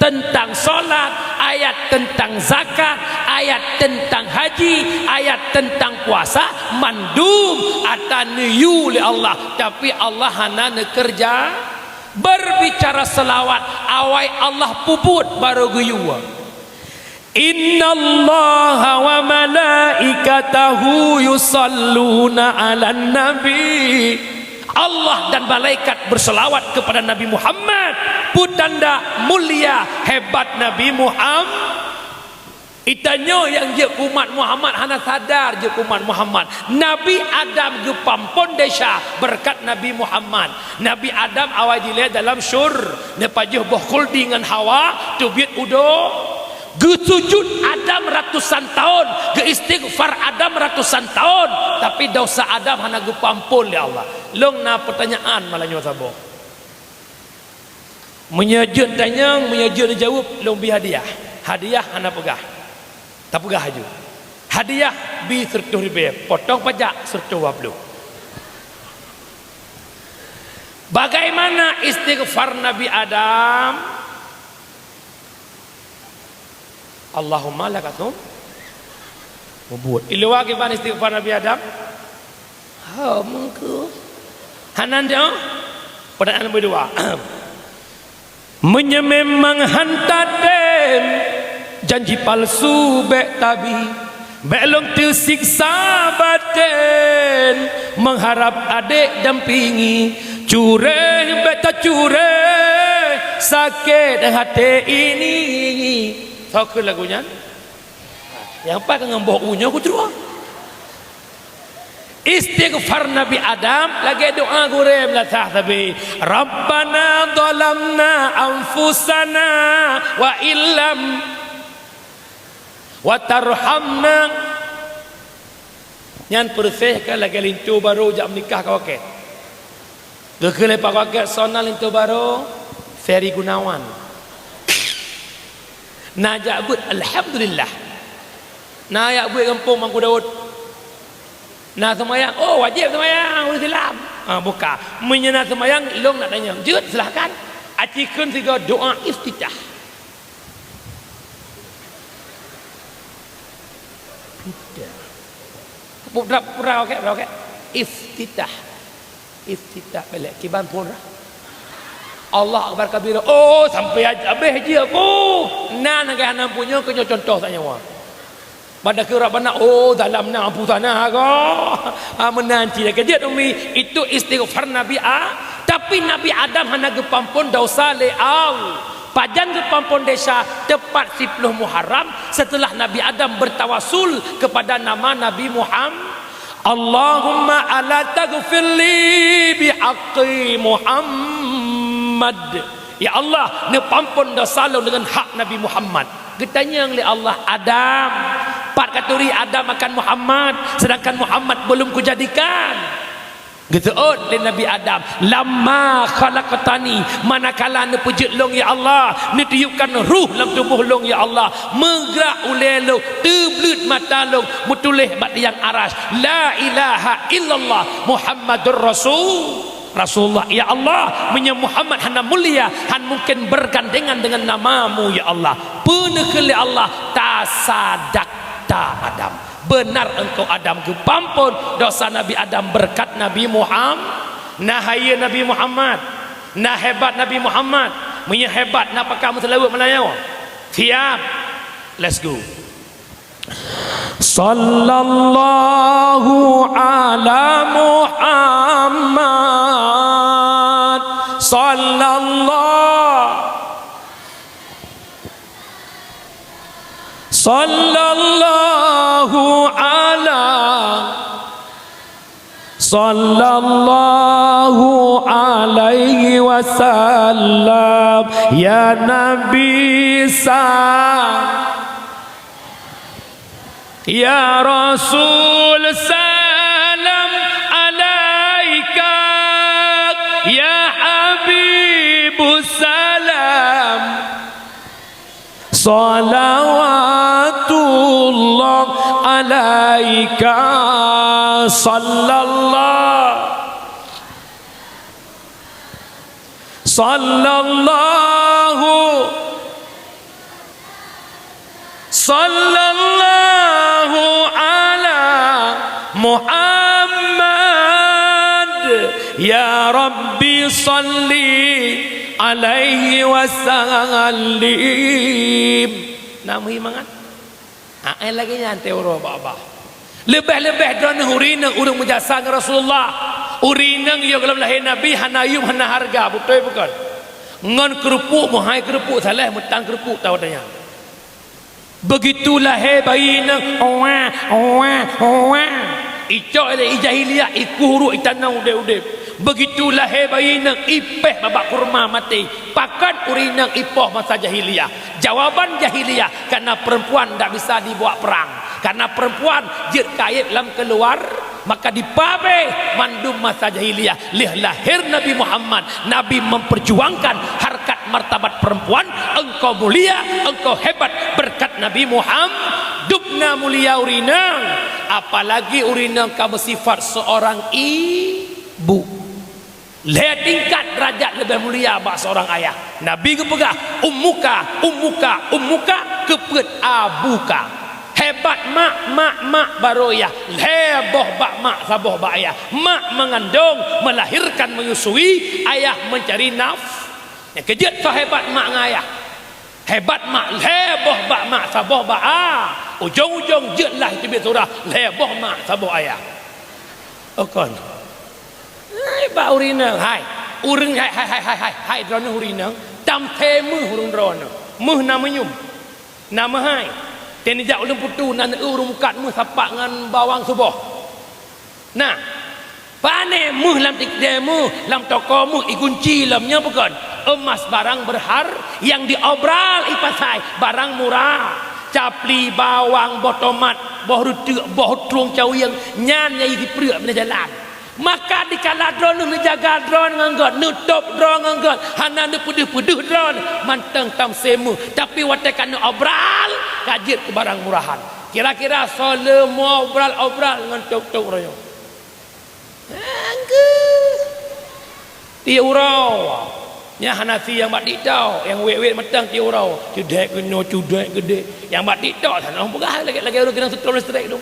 teuntang salat, ayat teuntang zakat, ayat teuntang haji, ayat teuntang puasa, mandum ata neuyue lé Allah, tapi Allah hana neukeureuja. Berbicara seulawat, awai Allah peubuet barô geuyue. Innallaha wa malaikatahu yusalluna 'alan nabi. Allah dan malaikat berselawat kepada Nabi Muhammad. Peue tanda mulia, hebat Nabi Muhammad. Geutanyoe nyang jeuet keu umat Muhammad hana sadar jeuet keu umat Muhammad. Nabi Adam geupampon desya beureukat Nabi Muhammad. Nabi Adam awai dilée dalam syur-, neupajoh boh khuldi ngon Hawa, teubiet udo-, Geusujut Adam ratusan taon, geuistighfar Adam ratusan taon, tapi dosa Adam hana geupeuampon lé Allah. Lôn na peutanyaan malam nyoe saboh. Meunyoe jeuet tanyong, meunyoe jeuet neujaweueb, lôn bi hadiah. Hadiah hana peugah. Tapeugah aju. Hadiah bi seureutôh ribée, potong pajak seureutôh dua ploh. Bagaimana istighfar Nabi Adam? Allahumma laka sum-, mubuet. Iluwa kiban istighfar Nabi Adam? Ha, meungkeu. Hana nyoe? Pertanyaan nomor dua. Meunyoe memang hanta tem, janji palsu bék tabi. Bék lôn teusiksa baten, mengharap adék dampingi. Curéh bék tacuréh, sakét haté ini. Soe kheun lagu nyan? Nyang paih ka ngon boh u nyoe kucrok. Istighfar Nabi Adam lagée doa gurée meulasah sabe, "Rabbana zalamna anfusana wa illam wa tarhamna." Nyan peureuseh ka lagée linto barô jak meunikah ka wakée. Geukheun lé Pak Wakil, soe nan linto barô? Ferry Gunawan. Na jak beuet, alhamdulillah. Na jak beuet gampông Mangku Daud. Na seumayang, oh, wajéb seumayang, ureuëng Islam. Ha, buka. Meunyoe na seumayang, lôn nak tanyong. Jeuet, silahkan. Aci kheun sigoe doa iftitah. Iftitah. Pura, pura, okey, pura, okey. Iftitah. Iftitah belek kiban pura. Allah Akbar kabira. Oh, sampai habéh jih aku. Nan lagée hana punya keu nyoe contoh sak nyawa. Pada keu Rabbana, oh, dalam na ampun sana ha. Ah, meunan cit lagée jeuet umi. Itu istighfar Nabi A. Tapi Nabi Adam hana geupampon dosa lé Allah. Pajan geupampon desya, tepat siploh Muharram, setelah Nabi Adam bertawasul kepada nama Nabi Muhammad, "Allahumma ala taghfirli bihaqqi Muhammad." Ya Allah, neupampon dosa lôn deungon hak Nabi Muhammad. Geutanyong lé Allah, "Adam, Pat katuri Adam akan Muhammad, sedangkan Muhammad belum kujadikan. Geuseuôt lé Nabi Adam, "Lamma khalaqtani, manakala neupeujeuet lôn, ya Allah, neutiupkan ruh lam tuboh lôn, ya Allah, meugrak ulée lôn, teubleuet mata lôn, meutuléh bak tiang Arasy, 'La ilaha illallah Muhammadur Rasul, Rasulullah.' Ya Allah, meunyoe Muhammad hana mulia, han mungken bergandengan dengan nama-Mu, ya Allah." Peue neukheun lé Allah? "Tasadaqta Adam." Beunar engkau Adam geupeuampôn dosa Nabi Adam beureukat Nabi Muham-, na hayeue Nabi Muhammad, na hebat Nabi Muhammad. Meunyoe hebat, na pakon meuseulaweuet Meulayu? Siap. Let's go. Sallallahu ala Muhammad. Sallallahu Sallallahu ala, sallallahu alaihi wasallam, ya Nabi sa-, ya Rasul salam alaika, ya Habibu salam. Salawatullah alaika, sallallah, sallallahu, sallallahu ala Muhammad, ya Rabbi salli alaihi wasallim. Na meuhi mangat? Ae lagée nyan teuh uroe babah. Leubeh-leubeh droeneuh ureuëng inong ureuëng meujasa ngon Rasulullah. Ureuëng inong yoh gohlom lahé Nabi hana yuem hana hareuga, beutôi bukon? Ngon keureupuk, meuhai keureupuk, saléh meutang keureupuk tawa tanya. Beugitu lahé bayi inong, owa, owa, owa. Icok lé i jahiliyah, ikueh uruek itanong udeb-udeb. Beugitu lahé bayi inong, ipéh babah kurma maté. Pakon ureuëng inong ipoh masa jahiliyah? Jawaban jahiliyah, karena perempuan ndak bisa dibawa perang. Karena perempuan jeuet kayeb lam keuluar, maka dipabeh mandum masa jahiliyah. Lheueh lahé Nabi Muhammad, Nabi memperjuangkan harkat martabat perempuan. Engkau mulia, engkau hebat berkat Nabi Muhammad. Dubna mulia ureuëng inong, apalagi ureuëng inong ka beusifat seorang ibu. Lhée tingkat deurajat leubeh mulia bak seurang ayah. Nabi geupeugah, "Ummuka, ummuka, ummuka," keupeuet abuka. Hebat mak, mak, mak, baru ayah. Lhée boh bak mak, saboh bak ayah. Mak mengandung, melahirkan, menyusui, ayah mencari naf-, nyang keujeuet soe hebat mak ngon ayah. Hebat mak, lhée boh bak mak, saboh bak a. Ujong-ujong jeuet lah teubiet surah, lhée boh mak, saboh ayah. Okon. Hai bak ureuëng inong, hai. Ureuëng hai, hai, hai, hai, hai, hai droeneuh ureuëng inong, tam tée méuh ureuëng droeneuh. Méuh na meunyeum, na meuhai. Tée neujak ulôn putu na neueu ureuëng mukat méuh sapak ngon bawang suboh. Nah, pane méuh lam tikdée méuh, lam toko méuh, igunci lom nyoe bukon? Emas barang berhar-, nyang diobral ipasai barang murah. Capli, bawang, boh tomat, boh reuteuk, boh trueng cawieng, nyan nyang jipreuek bak jalan. Maka dikala droeneuh neujaga droe ngon gét, neutôb droe ngon gét, hana neupeudeuh-peudeuh droe, mantong tam seumeuh. Tapi watée ka neuobral, ka jeuet keu barang murahan. Kira-kira soe le meuobral-obral ngon tôb-tôb royong? Anggur. Tiep uroe. Nyan hana si nyang bak TikTok, nyang wét-wét mantong tiep uroe. Cudek keunoe, cudek keudeh. Nyang bak TikTok sana peugah lagée-lagée ureuëng keunong seutrom listrik tu.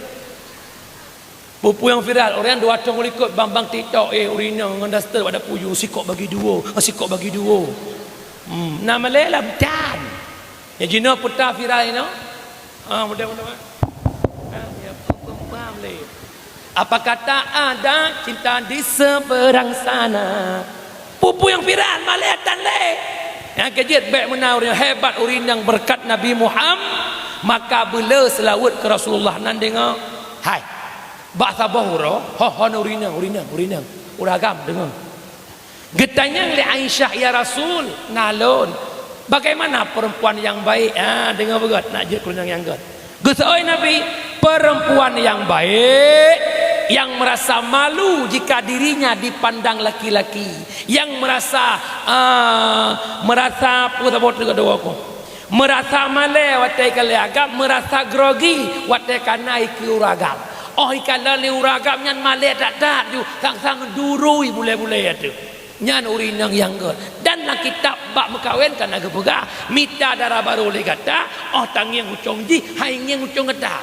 Peue-peue nyang viral, ureuëng dua ratus likot bang-bang TikTok, eh, ureuëng inong ngon daster bak dapu ju, sikok bagi dua, sikok bagi dua. Hmm, na malée lam tan. Nyang jinoe peuta viral inoe. Ah, mudah-mudahan. Ah, ya, paham lé. Apa kata ada cinta di seberang sana? Peue-peue nyang viral, malée tan lé. Nyang keujeuet bék meunan ureuëng hebat ureuëng inong beureukat Nabi Muhammad, maka beuleu seulaweuet keu Rasulullah nan deungoe. Hai. Bak saboh uroe, ho, ho, ureuëng inong, ureuëng inong, ureuëng inong. Ureuëng agam deungoe. Geutanyong lé Aisyah, "Ya Rasul, na lôn, bagaimana perempuan yang baik?" Ah, deungoe beugét, nak jeuet keu ureuëng nyang gét. Kheun Nabi, perempuan yang baik, yang merasa malu jika dirinya dipandang laki-laki, yang merasa, eh, merasa, apa saboh teuk dua ko, merasa malèe watèe ikalon agam, merasa grogi watèe kana ikeue ureueng agam. Oh, ikalon lé ureueng agam nyan malèe that-that ju, sang-sang durui bulèe-bulèe ateueh. Nyan ureueng inong nyang göt. Dan lam kitab bab meukawen ka na geupeugah, mita dara barô lé gata, oh tangieng ucong jih, hai ngieng ucong gata.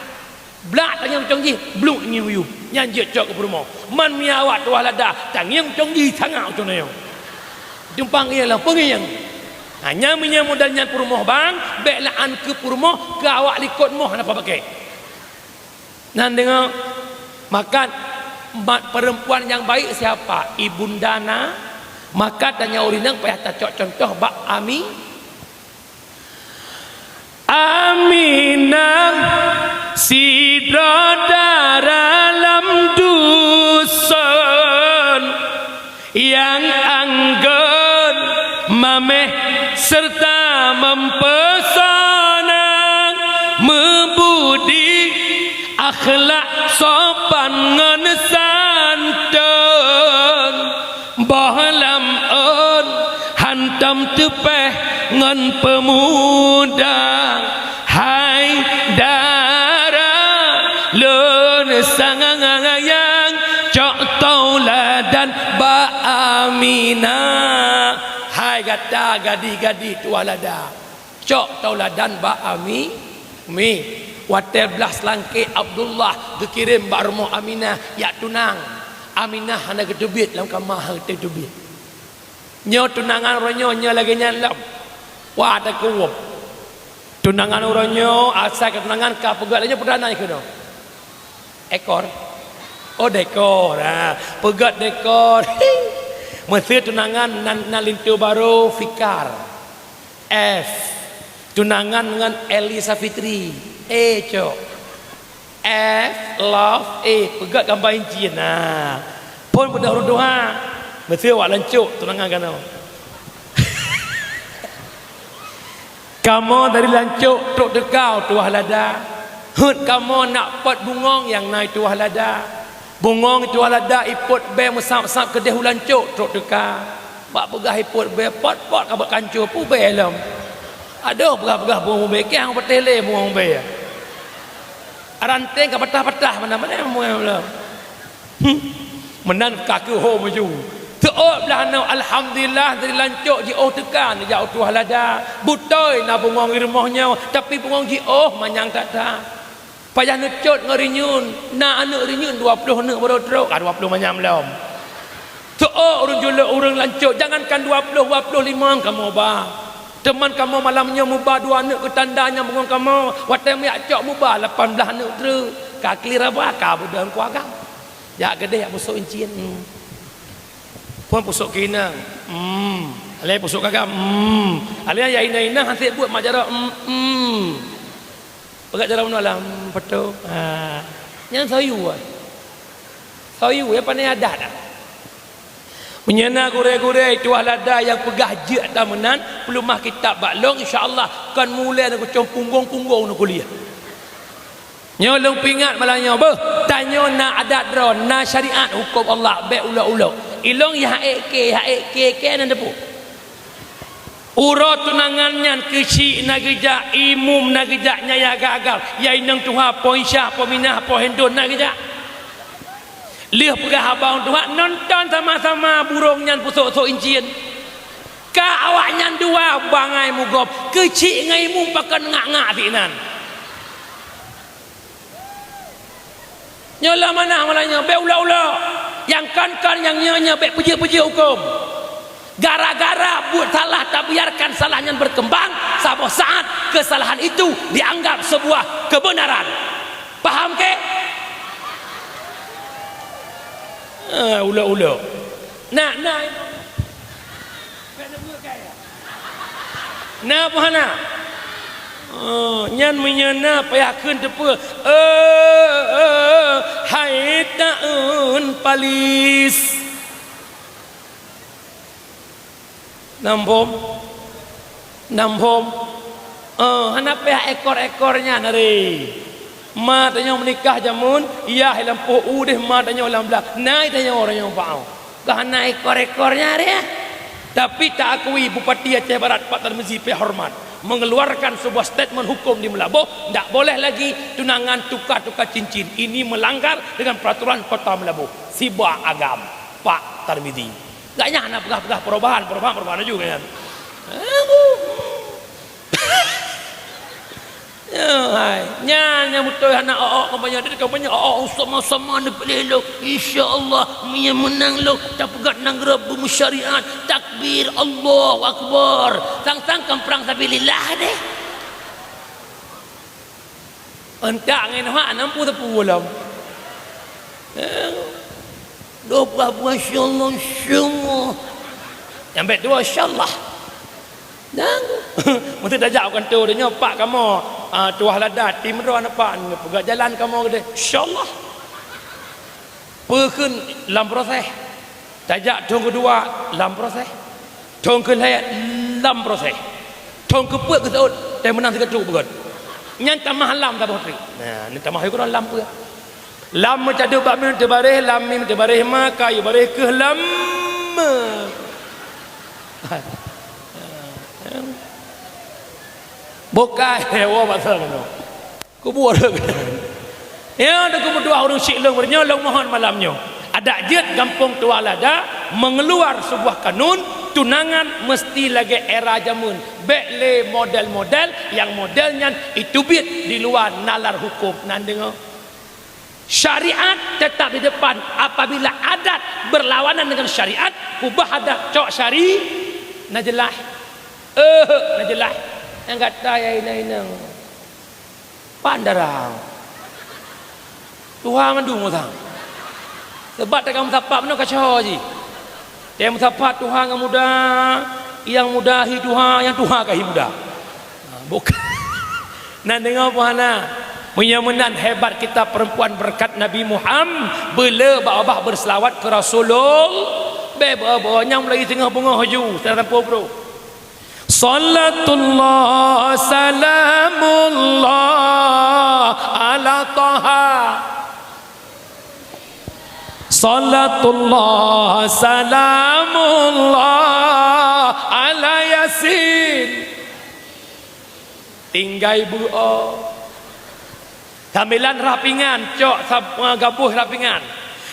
Blak tangieng ucong jih, bluk ngieng uyuem. Nyan jeuet cok keu peurumoh. Man miet awak tuah lada, tangieng ucong jih, sangak ucong nyoe. Tumpang ié lam peungieng. Hanya meunyoe modal nyan peurumoh bang, bèk la'an keu peurumoh, keu awak likot moh hana pakai. Nan deungoe, maka mat perempuan nyang baik siapa? Ibunda na. Maka tanyoe ureueng inong payah tacok contoh bak Ami. Aminah sidroe dara lam duson. Nyang anggon mamèh seureuta meupeusona, meubudi, akhlak sopan ngon santôn, boh lam ôn hantom teupèh ngon peumuda. Hai dara lôn sayang, cok tauladan bak Aminah. Hai gata gadih-gadih tuah lada, cok tauladan bak Ami, Mi. Watèe blah seulangkék Abdullah geukirém bak rumoh Aminah jak tunang, Aminah hana geuteubiet lam kama, hana geuteubiet. Nyoe tunangan uroe nyoe, nyoe lagèe nyan lom. Wah, ada kuwuem. Tunangan uroe nyoe, asai keu tunangan ka peugöt laju perdana keunoe. Ekor. Oh, dekor. Ha, peugöt dekor. Meuseu tunangan nan, nan linto barô Fikar. F. Tunangan ngon Elisa Fitri. E, cok. F, love, eh, peugöt gamba incien. Nah. Phôn beudôh ureueng tuha. Meuseu awak lancok tunangan keunoe. Kamoe dari lancok trok teuka u tuah lada. Heuet kamoe nak pot bungong nyang na i tuah lada. Bungong i tuah lada ipot bèe meusab-sab keudeh u lancok trok teuka. Bak peugah ipot bèe, pot-pot ka bak kanco pu bèe lom. Adoh, peugah-peugah bungong bèe, kiang patéh lé bungong bèe. Ranting ka patah-patah, mana-mana muai meulam. Hmm. Meunan ka keuh ho maju. Teuôt blaih nyoe, alhamdulillah, dari lancok jiôh teuka neujak u tuah lada. Beutôi na bungong i rumoh nyoe, tapi bungong jiôh manyang that-that. Payah neucot ngon rinyun, na aneuk rinyun dua ploh aneuk baru trok, ah, dua ploh manyam lom. Teuôt ureueng julok ureueng lancok, jangankan dua ploh, dua ploh limong kamoe ba. Teuma kamoe malam nyoe muba dua aneuk keu tanda nyang bungong kamoe, watèe meujak cok muba lapan blaih aneuk treuk. Ka kli raba, ka beudôh ku agam. Jak keudeh jak pusok incien. Hmm. Phôn pusok keuinong. Hmm. Alèh pusok kagam. Hmm. Alèh ya inong-inong hase buet mak jaroe. Hmm. Hmm. Peugah jaroe meunoe lah. Hmm, beutôi. Ha. Nyan soe yue. Soe yue, ya, pane adat dah. Meunyoe na gurèe-gurèe tuah lada nyang peugah jeuet ata meunan, peuleumah kitab bak lôn, insya Allah kon mulai neukucong punggong-punggong neukuliah. Nyoe lôn peuingat malam nyoe, beuh, tanyoe na adat droe, na syariat hukôm Allah, bèk ulok-ulok. Ilôn ya ék kèe, ya ék kèe, kèe nan teupeu. Uroe tunangan nyan keuchik na geujak, imum na geujak, nyang ya agam-agam, ya inong tuha, po Isyah, po Minah, po Hindon na geujak. Lheueh peugah haba ureueng tuha, nonton sama-sama burông nyan pusok-sok incien. Ka awaknyan dua bangai mugob, keuchik ngon imum pakon ngak-ngak sinan. Nyoe lom manah malam nyoe, bèk ulok-ulok. Nyang kon-kon nyang nyoe-nyoe bèk peujeuet-peujeuet hukôm. Gara-gara buet salah tabiarkan salah nyan berkembang, saboh saat kesalahan itu dianggap sebuah kebenaran. Paham keu? Ah, ulok-ulok. Nah, nah. Na peue hana? Oh, nyan meunyoe na payah kheun teupeue. Eh, eh, hai taeun palis. Nam phôm? Nam phôm? Eh, hana payah ekor-ekor nyan, ari. Ma tanyoe meunikah jameun, yah lam poh u deh ma tanyoe lam blah. Nai tanyoe ureueng nyang bak. Ka hana ekor-ekornya deh. Tapi taakui Bupati Aceh Barat Pak Tarmizi pih hormat mengeluarkan sebuah statement hukum di Meulaboh, ndak boleh lagi tunangan tukar-tukar cincin. Ini melanggar dengan peraturan Kota Meulaboh. Sibak agam Pak Tarmizi. Gak nyan hana peugah-peugah perubahan, perubahan, perubahan laju kan. Ya, hai. Nyan nyang beutôi hana ook kampanye, di kampanye ook sama-sama neupiléh lom. Insya Allah, meunyo meunang lom, tapeugah nanggroe beumeusyariat. Takbir, Allahu Akbar. Sang-sang kan prang sabilillah deh. Entak ngon hak nam pun teupeu lom. Eh. Dua buah buah, insyaallah, insyaallah. Nyang bèk dua, insyaallah. Dan mesti tajak u kantô donya, "Pak, kamoe, ah, tuah lada, tim droe aneuk Pak, neupeugah jalan kamoe keudeh." "Insyaallah." Peukheun lam proses. Tajak thôn keudua lam proses. Thôn keulhèe lam proses. Thôn keupeuet geuseuôt, teuh meunang sigoe trok beugöt. Nyan tamah lam saboh trok. Nah, ni tamah yue keudroe lam peue? Lam meucadeuek bak mim teubaréh, lam mim teubaréh ma, ka yue baréh keuh lam me. Bukai, woe bak sana. Kubur. Ya, dah keumudah ureueng syiek lôn meunyoe lôn mohon malam nyoe. Adak jeuet gampông Tuah Lada mengeluar sebuah kanun tunangan mesti lagèe era jameun. Bèk lé model-model nyang model nyan iteubiet di luwa nalar huköm. Nan deungoe. Syariat tetap di depan. Apabila adat berlawanan dengan syariat, ubah adat, cok syari-, na jeulaih. Eh, na jeulaih. Nyang gata ya inong-inong. Pan darah. Tuha mandum utang. Sebab taga meusapat meunoe kacau jih. Teuh meusapat tuha nyang muda, nyang muda hi tuha, nyang tuha ka hi muda. Ha, bukan. Nan deungoe puhana. Meunyoe meunan hebat kita perempuan berkat Nabi Muhammad, beu le bak babah berselawat keu Rasulullah. Bèk boh-boh nyang mulai teungoh beungoh ju, secara tanpa bro. Salatullah salamullah ala Taha. Salatullah salamullah ala Yasin. Tinggai beuo. Sambilan rhah pingan, cok sab-, gaboh rhah pingan.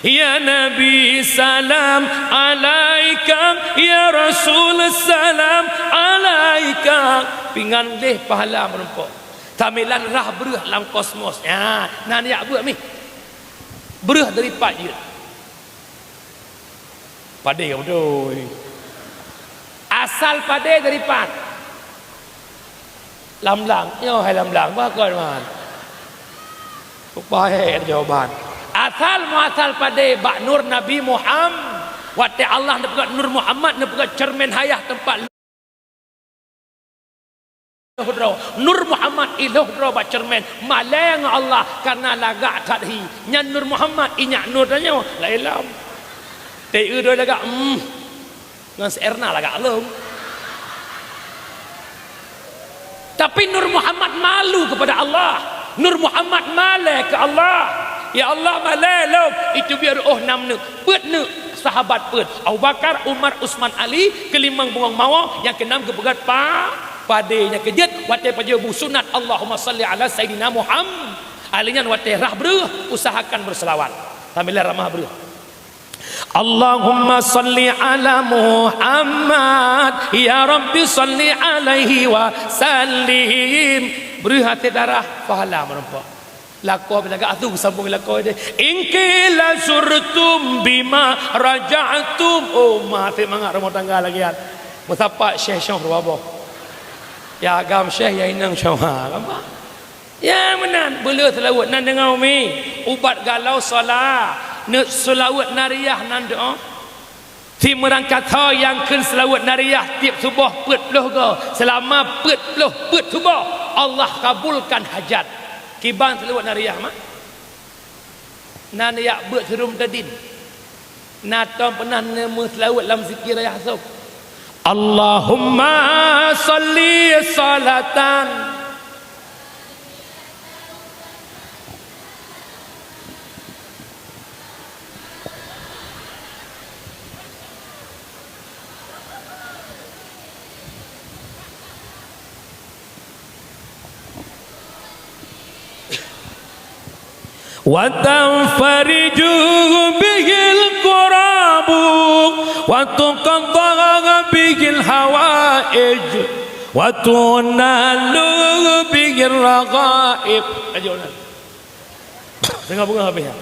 Ya Nabi salam alaika, ya Rasul salam alaika. Pingan leh pahala meurumpok. Sambilan rhah breuh lam kosmos. Ya, nan jak beuet mih. Breuh dari pat jeuet. Padé beutôi. Asal padé dari pat? Lam blang. Nyoe hai lam blang. Bah kon man. Upahé jawaban. Asal muasal padé bak nur Nabi Muhammad. Watèe Allah neupeugah Nur Muhammad, neupeugah ceureumen hayah teumpat Iloh droe, Nur Muhammad iloh droe bak ceureumen, malèe ngon Allah, kareuna lagak that hi. Nyan Nur Muhammad, inyak nur tanyoe, laén lom. Teu droe lagak, hmm, ngon si Erna lagak lom. Tapi Nur Muhammad malu kepada Allah. Nur Muhammad malèe keu Allah. Ya Allah, malèe lom, itu biar oh nam neuk, peuet neuk sahabat peuet. Abu Bakar, Umar, Utsman, Ali, keulimong bungöng mawö, nyang keunam geupeugöt pa-, padé, nyang keujeuet watèe pajoh bu sunat, Allahumma shalli ala Sayyidina Muhammad. Ali nyan watèe rhah breuh, usahakan berselawat. Sambilan ramah breuh. Allahumma shalli ala Muhammad, ya Rabbi shalli alaihi wa sallim. Breuh até darah, pahala meurumpok. Lakoe pih lagak atu sambung lakoe deh. In qila zurtum bima raja'tum. Oh, ma até mangat rumoh tangga lagèe nyan. Meusapat syeh shoh dua boh. Ya agam syeh, ya inong syeh. Ha, nampak? Ya meunan, beu le seulaweuet nan deungoe umi. Ubat galau solat. Neuk seulaweuet nariah nan doa. Simeurangkat ho nyang kheun seulaweuet nariah tiep suboh peuet ploh goe, seulama peuet ploh peuet suboh, Allah kabulkan hajat. Kiban seulaweuet nariah mah? Na neujak beuet siuroe tadin. Na tom peunah neumeuseulaweuet lam zikir rayah sôb. Allahumma shalli shalatan. وتنفرج به الكرب وتقضى به الحوائج وتنال به الرغائب. Lanjut, nah. Tengah bunga habis, ya.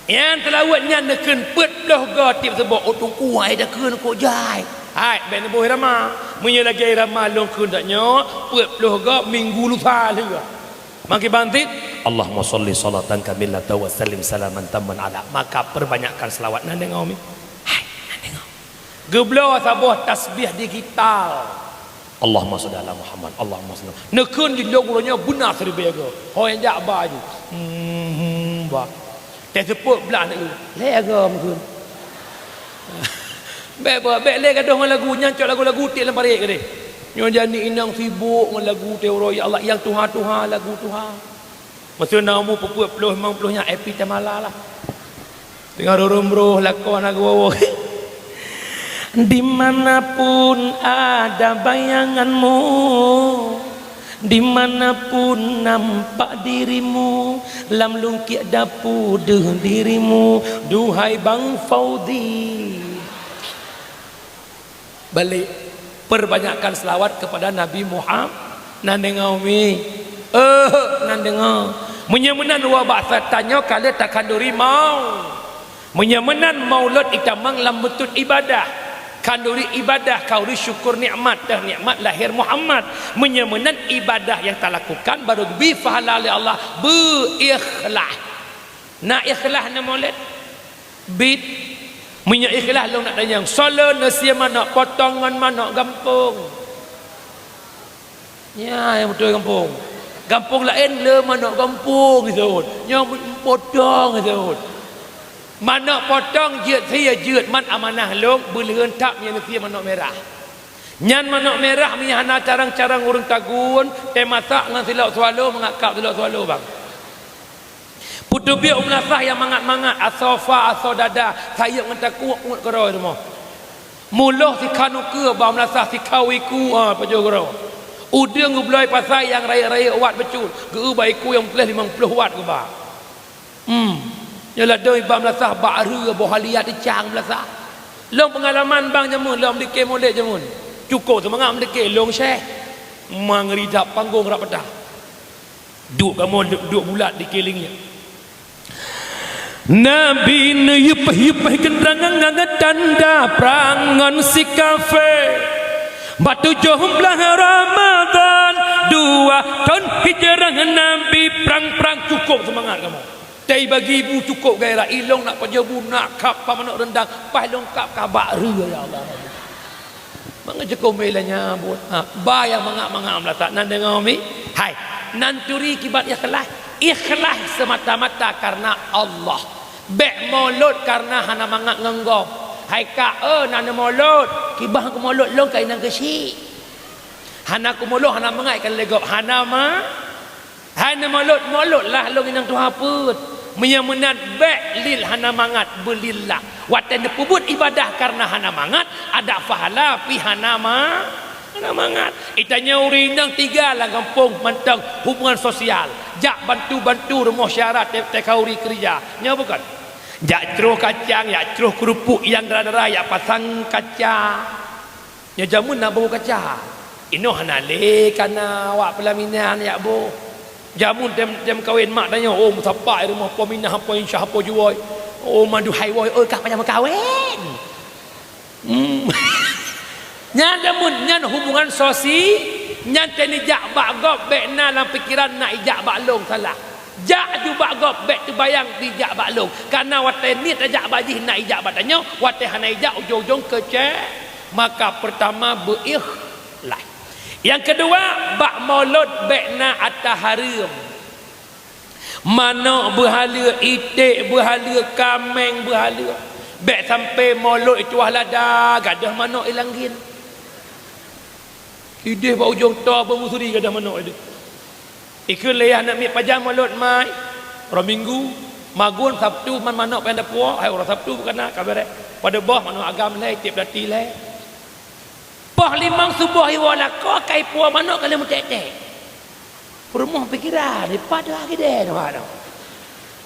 Nyang teulaweuet nyan neukheun peuet ploh goe tieb saboh, "Oh Teungku, hai takheun kok jai." Hai, bèk neuboh irama. Meunyoe lagèe irama lôn kheun tanyoe, peuet ploh goe minggu lusa lheueh. Makin bantit, Allahumma shalli shalatan kamilatan wa sallim salaman tamman ala. Maka perbanyakkan selawat. Na deungö mi? Hai, na deungö. Geubloe saboh tasbih digital. Allahumma shalli ala Muhammad. Allahumma shalli. Neukheun di lôn uroe nyoe beuna siribèe goe. Ho nyang jak ba jih. Hmm, hmm, ba. Teuseupôt blah neuk. Lhèe goe meukheun. Bèk ba, bèk lé gadôh ngon lagu nyan, cok lagu-lagu tiek lam parit keudéh. Nyoe jadi inong sibok ngon lagu teuroe, ya Allah, nyang tuha-tuha lagu tuha. Meuseue na umu peuet ploh, limong ploh nyan, eh, pih tamala lah. Teungoh rurung broh lakoe na geuwoe-woe. Di mana pun ada bayanganmu, di mana pun nampak dirimu, lam lungkiek dapu deuh dirimu, duhai Bang Fauzi. Balek, perbanyakkan selawat kepada Nabi Muhammad. Na deungö mi? Eh, na deungö. Meunyoe meunan, ubak tanyoe ka lheueh takhanduri mau. Meunyoe meunan, maulud itamong lam beutôi ibadah. Khanduri ibadah, khanduri syukur nikmat, teuh nikmat lahir Muhammad. Meunyoe meunan, ibadah nyang talakukan barô geubri pahala lé Allah beuikhlas. Na ikhlas na maulud? Bit. Meunyoe ikhlas lôn nak tanyong, soe le neusie manök potong ngon manök gampông? Nyan nyang beutôi gampông. Gampông laén le manök gampông geuseuôt. Nyoe potong geuseuôt. Manök potong jeuet sie jeuet, man amanah lôn, beuleuheun that meunyoe neusie manök mirah. Nyan manök mirah meunyoe hana carông-carông ureueng tagun, teumasak ngon silop swallow, mangat kab silop swallow, bang. Peuteubiet u meulasah nyang mangat-mangat, asoe fa, asoe dada, sayeuep ngon takue, uet keudroe rumoh. Muloh sikhan ukeue, ba meulasah sikhan iku, ha, pajoh keudroe. Udeueng geubloe pasai nyang rayeuk-rayeuk wat bacut, geu-eu bak iku nyang peureulèe limong ploh wat geuba. Hmm. Nyoe ladôm iba meulasah bak reu boh haliat icang meulasah. Lôn peungalaman bang jameun lôn meudike mulod jameun. Cukôp seumangat meudike lôn syeh. Mangeuri dap panggong rap patah. Duek kamoe duek bulat di keulieng nyan. Nabi neuyupaih-yupaih keundangan ngon tanda prang ngon si kafé. Bak tujoh blaih Ramadhan, dua thon hijrah Nabi prang-prang. Cukôp seumangat kamoe. Tei bagi bu cukôp gairah, ilong nak pajoh bu, nak kap pa manok rendang, paih lôn kap ka bak reu, ya Allah. Mangat jeuet keu meuilah nyan buet. Ha, ba nyang mangat-mangat meulasah, nan deungoe mi? Hai, nan turi kiban ikhlas. Ikhlas semata-mata karena Allah. Bèk mulod karena hana mangat ngon gob. Hai kak, eh, na neumulod. Kiban keumulod lôn ka inong keuchik. Hana keumulod, hana mangat ikan lé gob. Hana ma-, Hai neumulod, mulodlah lôn inong tuha peuet. Meunyoe meunan bèk lil hana mangat, beulillah. Watèe neupeubuet ibadah karena hana mangat, adak pahala pih hana ma-, hana mangat. Itanyoe ureueng inong tiga lam gampông mantong hubungan sosial. Jak bantu-bantu rumoh syedara te-, teuka ureueng keureuja. Nyoe bukon? Jak croh kacang, jak croh keurupuk nyang dara-dara, jak pasang kaca. Nyoe jameun na boh kaca. Inoe hana lé kana awak peulaminan jak boh. Jameun tem, tem kawen mak tanyoe, oh, meusapat i rumoh po Minah, po Insyah, po Juwoi. Oh, manduhai woe, oh, kah payah meukawen. Hmm. Nyan jameun, nyan hubungan sosi, nyan teuh neujak bak gob bèk na lam pikeran na ijak bak lôn, salah. Jak ju bak gob, bèk teubayang dijak bak lôn. Kana watèe niet tajak bak jih na ijak bak tanyoe, watèe hana ijak ujong-ujong keucé. Maka peurtama beuikhlas. Nyang keudua, bak mulod bèk na ata hareuem. Manok beuhaleue, iték beuhaleue, kaméng beuhaleue. Bèk sampoe mulod ituah lada, gadôh manok i langgen. Idéh bak ujong toh beumeuseuri gadôh manok idéh. Ikheun lé yah aneuk miet, pajan mulod mai? Uroe Minggu, magun Sabtu man manok panyang dapu, hai uroe Sabtu bukana ka bèrèh. Padub boh manok agam lhèe, tiep dati lhèe. Poh limong suboh iwoe lakoe ka ipuwoe manok ka lheueh meuték-ték. Peurumoh pikeran, ipat dua gidée dua nyoe.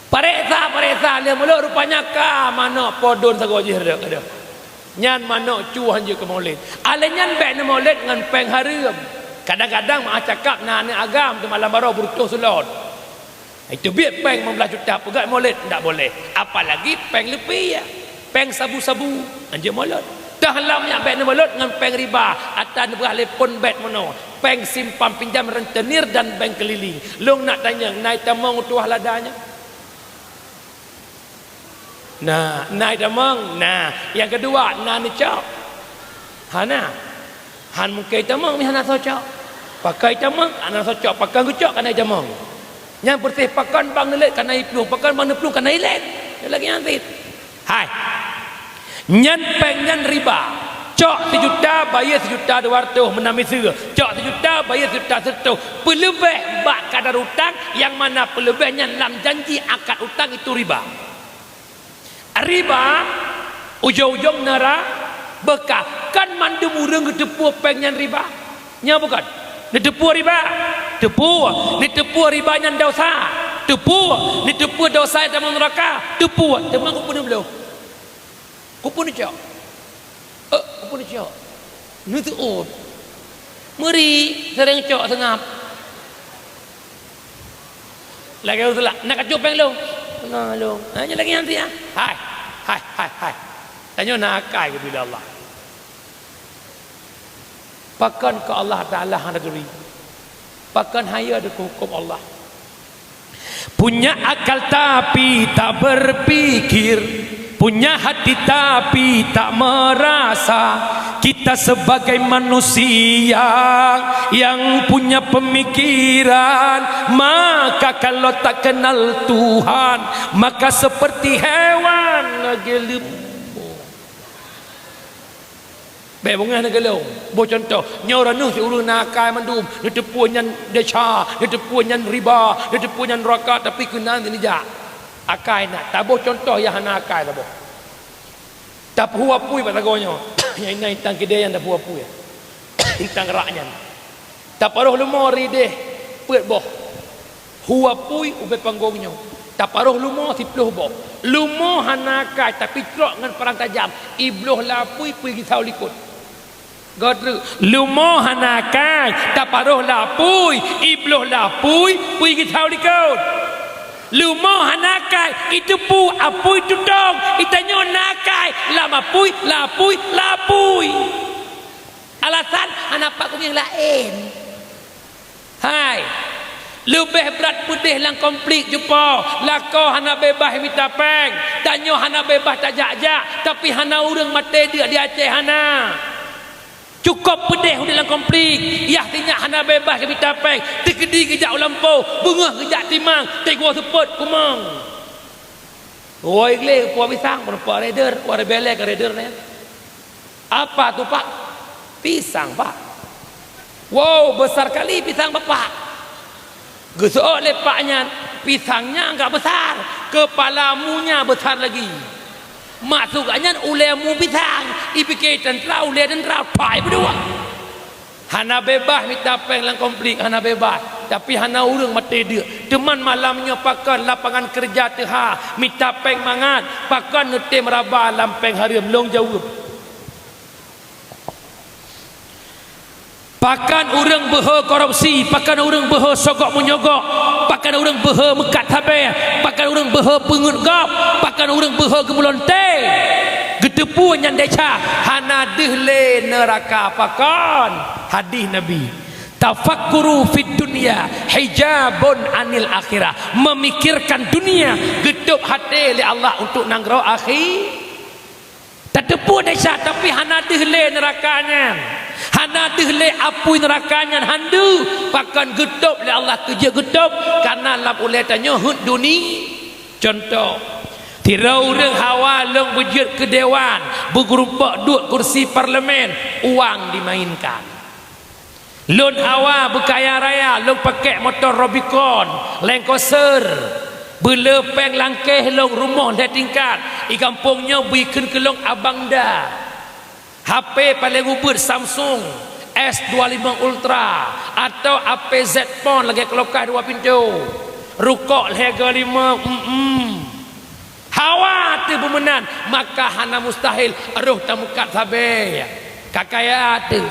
Pareksa-pareksa lé mulod, rupanya ka manök po don sagoe jih rhot, adoh. Nyan manök cuh han jeuet keu maulid. Alèh nyan bèk neumolid ngon pèng hareuem. Kadang-kadang meu'ah cakap na aneuk agam teuma lam baroe beureutôh seulot. Itu biet pèng limong blaih juta peugah molod, ndak boleh. Apalagi pèng lupiah, pèng sabu-sabu, hanjeuet molod. Toh lom nyan bèk neumolod ngon pèng riba, ata neupeugah lé phon bèt meunoe, pèng simpan pinjam rentenir dan bank keliling. Lôn nak tanyong, na itamong u tuah lada nyan? Na, na itamong? Na. Nyang keudua, na neucok? Hana. Han mungken itamong meuhana soe cok. Pakon itamong, hana soe cok. Pakon geucok, kana itamong. Nyan peureuseh pakon bang neulét kana iplueng, pakon bang neuplueng kana ilét. Nyan lagèe nyan cit. Hai. Nyan pèng nyan riba. Cok sijuta, bayeue sijuta dua reutôh meunan miseue. Cok sijuta, bayeue sijuta sireutôh. Peuleubeh bak kadar utang, nyang mana peuleubeh nyan lam janji akad utang itu riba. Riba, ujong-ujong neura-, beuka. Kan mandum ureueng geuteupeue pèng nyan riba? Nyo bukon? Neuteupeue riba? Teupeue. Neuteupeue riba nyan desya? Teupeue. Neuteupeue desya nyan tamong neuraka? Teupeue. Teuma keupeue neubloe? Keupeue neucok? Eh, keupeue neucok? Neuseuôt. Meuri, seuréng cok seungab. Lagèe ureueng seulak, "Na kacok pèng lôn?" "Na lôn." Ha, nyan lagèe nyan cit, ha. Hai, hai, hai, hai. Tanyoe na akai geubri lé Allah. Pakon keu Allah Taala hana geubri? Pakon hayeue dikeu huköm Allah? Punya akal tapi tak berpikir, punya hati tapi tak merasa. Kita sebagai manusia yang punya pemikiran, maka kalau tak kenal Tuhan, maka seperti hewan lagèe leumo. Bèk beungèh neugeuh lôn. Boh cuntoh, nyoe ureueng neuh si ureueng na akai mandum, neuteupeue nyan desya, neuteupeue nyan riba, neuteupeue nyan neuraka, tapi keunan sinijak. Akai na, taboh cuntoh nyang hana akai taboh. Tapeuhu apui bak sagoe nyoe. Nyang inan intan keudè nyan tapeuhu apui. Intan rak nyan. Taparoh leumo ri déh peuet boh. Hu apui ubé panggong nyoe. Taparoh leumo siploh boh. Leumo hana akai, tapi trok ngon parang tajam. Ibloh lam apui, peue geusau likot. Göt treuk. Leumo hana akai, taparoh lam apui, ibloh lam apui, peue geusau likot. Leumo hana akai, iteupeue apui tutong, itanyoe na akai, lam apui, lam apui, lam apui. Alasan hana pat kumieng laén. Hai, leubeh brat peudeh lam konflik cupo, lakoe hana beubaih mita pèng, tanyoe hana beubaih tajak-jak, tapi hana ureueng maté deuk di Aceh hana. Cukôp peudeh udép lam konflik, yah sinyak hana beubaih geumita pèng, teukeudi geujak u lampôh, beungöh geujak timang, teungoh seupôt kumong. Woe glé puwoe pisang, meureumpok raider, woe rebele keu raider nyan. Apa tu, Pak? Pisang, Pak. Wow, besar kali pisang Bapak. Geuseuôt lé pak nyan, pisang nyan agak besar, kepala mu nyan besar lagi. Maksud nyan ulèe mu pisang, ipike teuntra, ulèe teuntra, pai beudua. Hana beubaih mita pèng lam konflik, hana beubaih. Tapi hana ureueng maté deuk. Teuma malam nyoe pakon lapangan keureuja teuha, mita pèng mangat, pakon neutem raba lam pèng hareuem, lôn jaweueb. Pakon ureueng beuhe korupsi, pakon ureueng beuhe sogok menyogok, pakon ureueng beuhe meukat sabé, pakon ureueng beuhe peungeuet gob, pakon ureueng beuhe geumulonte. Geuteupeue nyan desya, hana deuh lé neuraka pakon. Hadih Nabi, "Tafakkuru fid dunya hijabun anil akhirah." Memikirkan dunia geutôb até lé Allah untuk nanggroe akhi-, tateupeue desya, tapi hana deuh lé neuraka nyan. Hana deuh lé apui neuraka nyan, han deuh. Pakon geutôb lé Allah, keujeuet geutôb, kareuna lam ulèe tanyoe heuet duni-, Cuntoh, sidroe ureueng hawa lôn beujeuet keu dewan, beugeurumpok duek kursi parlemen, uang dimainkan. Lôn hawa beukaya raya, lôn pakèk moto Rubicon, Land Cruiser, beulé pèng langkéh lôn, rumoh lhèe tingkat, i gampông nyoe bri kheun keu lôn Abang Da. H P paleng ubit Samsung S dua lima Ultra atau H P Z Fold lagèe kulkas dua pintoe. Rukok lhèe go lima, mm, mm. Beumenan, maka hana mustahil roh tameukat sabe. Ka kaya teuh.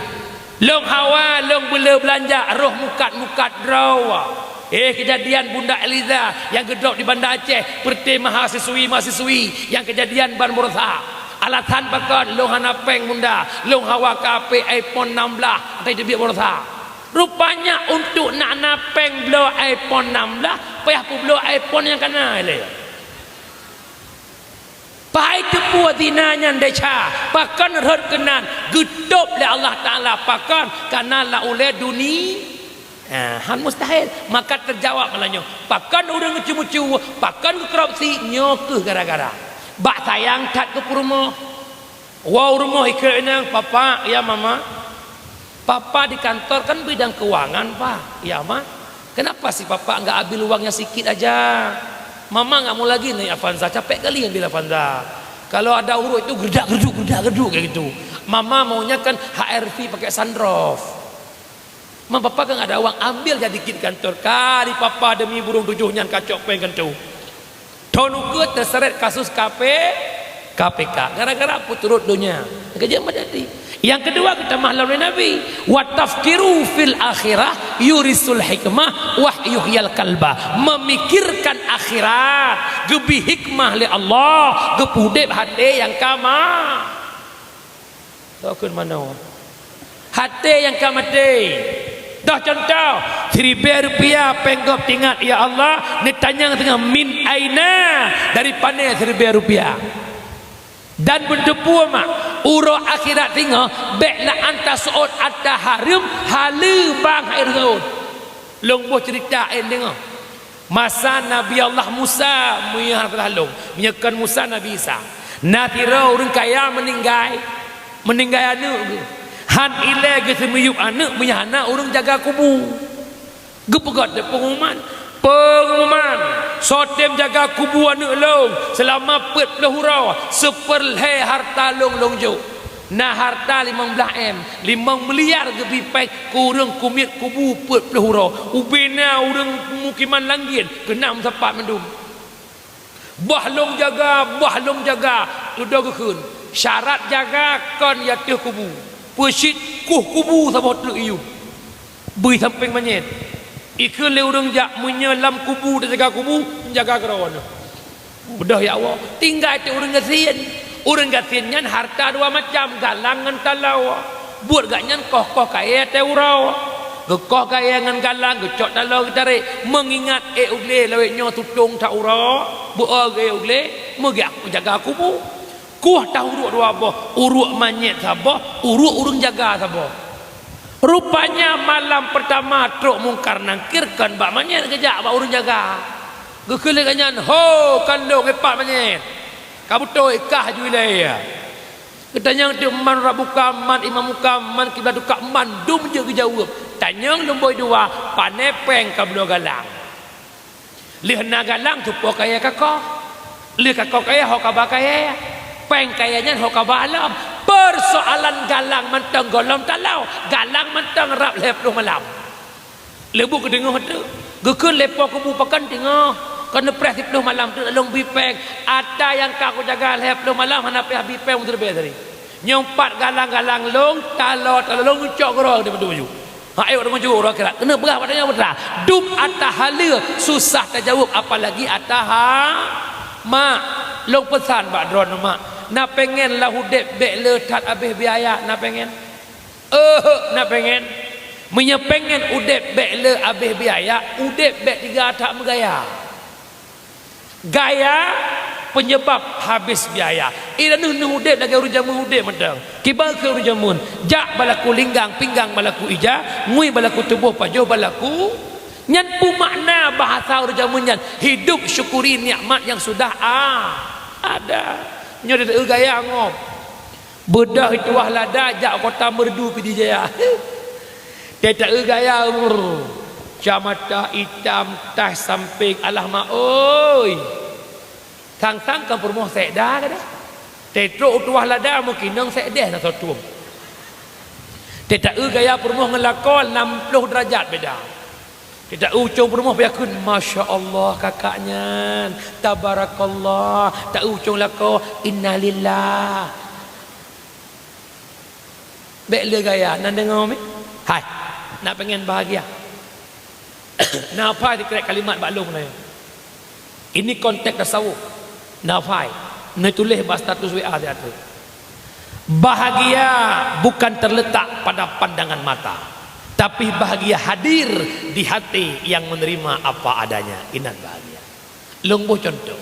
Lôn hawa, lôn beuleu beulanja, roh mukat-mukat droe. Eh, keujadian Bunda Eliza nyang geudrop di Banda Aceh, peureuté mahasiswi-mahasiswi nyang keujadian ban meurusak. Alasan pakon, lôn hana péng Bunda, lôn hawa ka HP iPhone enam belas, tapi teubiet meurusak. Rupanya untuk nak na péng bloe iPhone enam belas, payah peubloe iPhone nyang kana ilée. Pai teupeu zina nyan desya, pakon rhot keunan, geutôb lé Allah Taala, pakon kana lam ulée duni-, ah, han mustahil. Maka teujaweueb malam nyoe, pakon ureuëng geucue-cue, pakon geukorupsi, nyoe kheueh gara-gara. Bak sayang that keu peurumoh. Woe u rumoh ikheun inong, "Papa, ya Mama." Papa di kantor kan bidang keuangan, Pak. Ya, Ma. Kenapa sih Papa nggak ambil uangnya sikit aja? Mama nggak mau lagi naik Avanza, capek kali ngambil Avanza. Kalau ada urut itu gerdak-gerduk, gerdak-gerduk kayak gitu. Mama maunya kan H R V pakai sunroof. Ma, Papa kan nggak ada uang, ambil jadi dikit di kantor. Kali Papa demi burung tujuh nyan kacok péng keutu. Thon ukeue teuseret kasus K P, K P K. Gara-gara peuturot donya. Keujeuet meujadi. Nyang keudua geutamah lom lé Nabi, "Wa tafkiru fil akhirah yurisul hikmah wa yuhyil qalba." Memikirkan akhirat, geubri hikmah lé Allah, geupeuudeb até nyang ka ma-, Tokon manoe. Até nyang ka maté. Toh contoh, siribée rupiah péng gob teuingat, "Ya Allah, neutanyong teungoh min aina, dari pané siribée rupiah." Dan beuteupeue mak, uroe akhirat teungoh bék na anta seuôt ata hareuem haleue bang hai reuôt. Lôn boh ceurita ék deungoe. Masa Nabi Allah Musa, meunyoe hana salah lôn, meunyoe kon Musa, Nabi Isa. Na sidroe ureuëng kaya meuninggai, meuninggai aneuëk geuh. Han ilée geuseumiyueb aneuëk meunyoe hana ureuëng jaga kubu. Geupeugét teuk peungumuman, "Peungumuman, soe tem jaga kubu aneuëk lôn seulama peuet ploh uroe, seupeurlhée hareuta lôn lôn jok." Na hareuta limong blaih M, limong miliar geubri péng keu ureuëng kumiet kubu peuet ploh uroe. Ubé na ureuëng pemukiman langgiet keunan meusapat mandum. "Bah lôn jaga, bah lôn jaga," dudoe geukheun. Syarat jaga kon di ateueh kubu. Peucit kueh kubu saboh treuk iyup. Bri sampéng manyét. Ikheun lé ureuëng jak, "Meunyoe lam kubu teujaga kubu, jaga keudroe nyoe." Beudôh ya Allah, tinggai teuk ureuëng gasien. Ureuëng gasien nyan hareuta dua macam, galang ngon taloe. Buet gobnyan koh-koh kayée ateueh uroe. Geukoh kayée ngon galang, geucok taloe geutarek. Meungingat ék u glé lawét nyoe tutong that uroe, beu-o geuék u glé, meugah jaga kubu. Kueh teuh uruek dua boh, uruek manyét saboh, uruek ureuëng jaga saboh. Rupanya malam peurtama trok Mungkar Nangkir kon bak manyét geujak bak ureuëng jaga. Geukheun lé gobnyan, "Ho, ka lôn, ék pat manyét. Ka beutôi kah ju ilée." Geutanyong teuk man rabbuka, man imamuka, man kiblatuka, mandum jeuet geujaweueb. Tanyong lumbôi dua, pané péng ka bloe galang. Lheueh na galang tupo kayée ka koh. Lheueh ka koh kayée ho ka ba kayée. Péng kayée nyan ho ka ba lom. Peusoalan galang mantong gohlom taloe, galang mantong rab lhée ploh malam. Lheueh buet geudeungoe teuk. Geukheun lé po kubu, "Pakon teungoh? Kon neupreh siploh malam teuk lôn bri péng. Ata nyang ka kujaga lhée ploh malam hana payah bri péng meuteureubée tadi. Nyoe pat galang-galang lôn, taloe-taloe lôn, cok keudroe di pintoe baju." Ha, ayo ureuëng jujur, ureuëng akhirat. Keuneuk peugah bak tanyoe putra. Dum ata haleue susah tajaweueb, apalagi ata ha-, mak. Lôn peusan bak droeneuh mak. Na péngen lam udeb bék le that abéh biaya, na péngen? Euheuh, na péngen. Meunyoe péngen udeb bék le abéh biaya, udeb bék teuga that meugaya. Gaya penyebab habis biaya. Inan neuh udeb lagée ureuëng jameun udeb mantong. Kiban keu ureuëng jameun, jak balaku linggang, pinggang balaku ija, ngui balaku tuboh, pajoh balaku. Nyan peue makna bahasa ureuëng jameun nyan, hidup syukuri nikmat yang sudah a-, ada. Nyoe teuh gaya ngob. Beudôh tuwah lada jak kota Merdu Pidie Jaya. Teuta gaya, brr. Kacamata itam, taih sampéng, alah mak oi. Sang-sang kon peurumoh sekda gadeh. Teutrok tuwah lada meukinong sekdeh na soe tueng. Teuta gaya peurumoh ngon lakoe nam ploh derajat beda. Kita ucong peurumoh yakheun, "Masya Allah kakak nyan, tabarakallah." Ta ucong lakoe, "Innalillah." Bék le gaya, na deungoe mi? Hai, na pengen bahagia? Na phai sikrek kalimat bak lôn nyoe. Ini konteks tasawuf. Na phai, neutuléh bak status W A siat. Bahagia bukan terletak pada pandangan mata, tapi bahagia hadir di hati yang menerima apa adanya. Inan bahagia. Lôn boh contoh.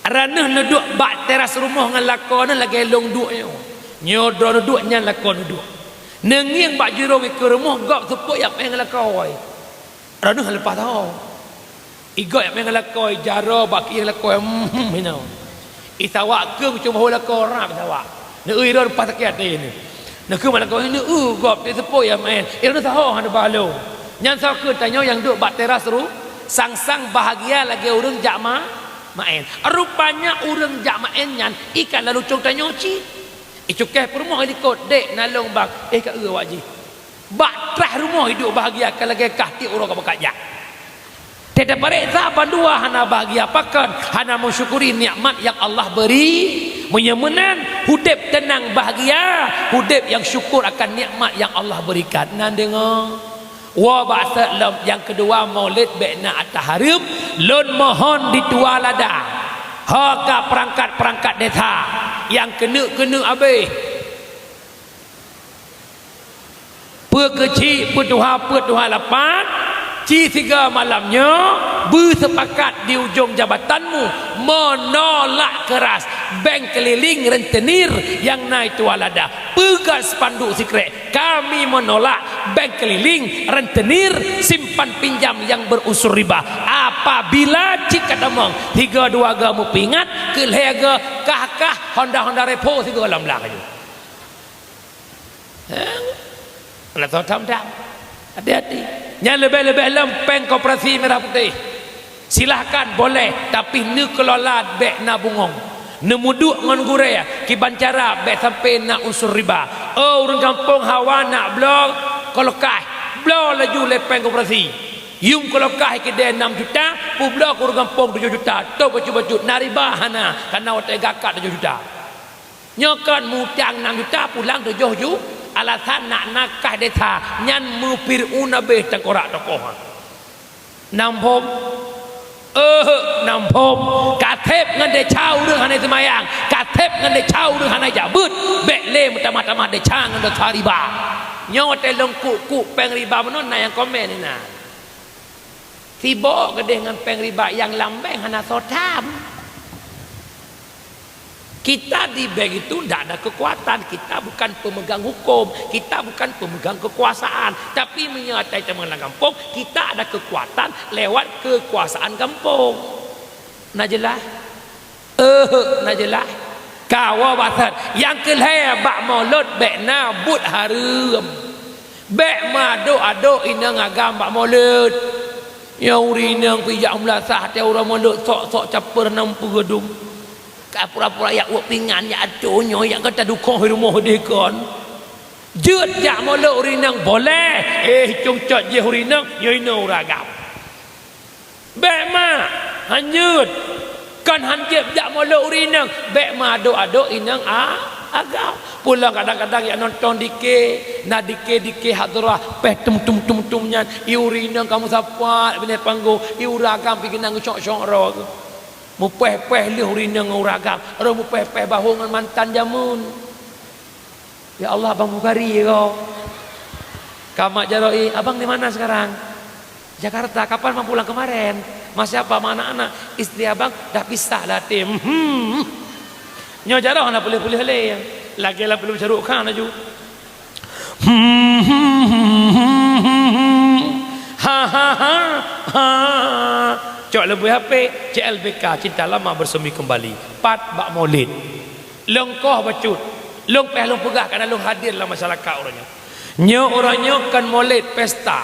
Droeneuh neuduek bak teras rumoh ngon lakoe neuh lagée lôn duek nyoe. Nyoe droeneuh duek, nyan lakoe neuduek. Neungieng bak jurông ikeue rumoh, gob seupôt jak meu'én ngon lakoe. Droeneuh leupah tho. Igob jak meu'én ngon lakoe, jaroe bak kiéh lakoe, hmm, hinoe. Isawak keueng cuma ho lakoe rab isawak. Neueu droe leupah sakét até nyoe. Neukheun bak lakoe, neueu gob, jak seupôt jak meu'én. Droeneuh saho hana ba lôn. Nyan soe kheun tanyoe nyang duek bak teras ru, sang-sang bahagia lagée ureuëng jak ma, meu'én. Rupanya ureuëng jak meu'én nyan i ka lalu cong tanyoe cit. Icukéh peurumoh ilikot, "Dek, na lôn bang." "Eh, ka eu awak jih." Bak trah rumoh iduek bahagia ka lagée kah tieb uroe ka meukat jak. Teuta pareksa bandua hana bahagia pakon, hana meusyukuri nikmat nyang Allah beri. Meunyoe meunan, udeb teunang bahagia, udeb nyang syukur akan nikmat nyang Allah berikan. Na deungoe? Woe bak sat lom, nyang keudua Maulid bék na ata hareuem, lôn mohon di tualada. Ho ka peurangkat-peurangkat desa nyang keuneuk-keuneuk abéh. Peue keuchik, peue tuha, peue tuha lapan, ci sigoe malam nyoe beuseupakat di ujong jabatanmu, meunolak keuras bank keuliling rentenir nyang na i tualada. Peugah spanduk sikrek, "Kami menolak bank keliling, rentenir, simpan pinjam yang berunsur riba." Apabila cit ka tamong, tiga dua ga meupeuingat, keu lhée ga kah-kah Honda-Honda Revo sigoe lam blang laju. Hah? Alah, soe tham-tham. Hati-hati. Nyan leubeh-leubeh lom péng koperasi merah putih. Silahkan, boleh, tapi neukelola bék na bungong. Neumuduek ngon gurée, kiban cara bék sampai na unsur riba. Oh, ureuëng gampông hawa nak bloe kolokaih, bloe laju lé péng koperasi. Yum kolokaih keudée enam juta, peubloe keu ureuëng gampông tujoh juta, toh bacut-bacut, na riba hana, kana watée gakat tujoh juta. Nyoe kon mutang enam juta, pulang tujoh ju, alasan nak nakah desa, nyan meufir'aun abéh teukorak tokoh. Nam phom? Eh, nam phom. Ka theb ngon desya ureuëng hana seumayang, ka theb ngon desya ureuëng hana jak beuet, bék lé meutamah-tamah desya ngon desya riba. Nyoe watée lôn kuk-kuk péng riba meunan na nyang komen inan. Sibok keudeh ngon péng riba nyang lam bank hana soe tham. Kita di bank itu ndak ada kekuatan, kita bukan pemegang hukum, kita bukan pemegang kekuasaan. Tapi meunyoe ata teuma lam gampông, kita ada kekuatan lewat kekuasaan gampông. Na jeulaih? Eh, na jeulaih. Kawoe bak sat, nyang keu lhée bak mulod bék na buet hareuem. Bék meuadok-adok inong agam bak mulod. Nyoe ureuëng inong pih jak meulasah até uroe mulod, sok-sok capeur nam peue dum. Ka pura-pura jak wok pingan, jak atoe nyoe, jak gata dukoh rumoh deh kon. Jeuet jak mulod ureuëng inong boleh, eh, cong cot jih ureuëng inong, nyoe inoe ureuëng agam. Bék mak, hanjeuet. Kon hanjeuet jak mulod ureuëng inong, bék meuadok-adok inong a-, agam. Pulang kadang-kadang jak nonton dike, na dike-dike hadrah, péh tum tum tum tum nyan, i ureuëng inong ka meusapat binéh panggong, i ureuëng agam pih keunan geucok-cok droe. Mupéh-péh lheueh ureuëng inong ngon ureuëng agam, roh mupéh-péh bahô ngon mantan jameun. Ya Allah, Abang Bukhari ko. Ka mak jaroe, "Abang di mana sekarang?" "Jakarta." "Kapan Abang pulang?" "Kemarin." "Sama siapa?" "Sama anak-anak." "Istri Abang dah pisah lah, Tim." Hmm. Nyoe jaroe hana puléh-puléh lé. Lagée lam filem Shah Rukh Khan laju. Hmm. Ha, ha, ha, ha. Cok leubeh H P, C L B K, Cinta Lama Bersemi Kembali. Pat bak Maulid. Lôn koh bacut. Lôn péh lôn peugah kareuna lôn hadir lam masyarakat uroe nyoe. Nyoe uroe nyoe kon mulod, pesta.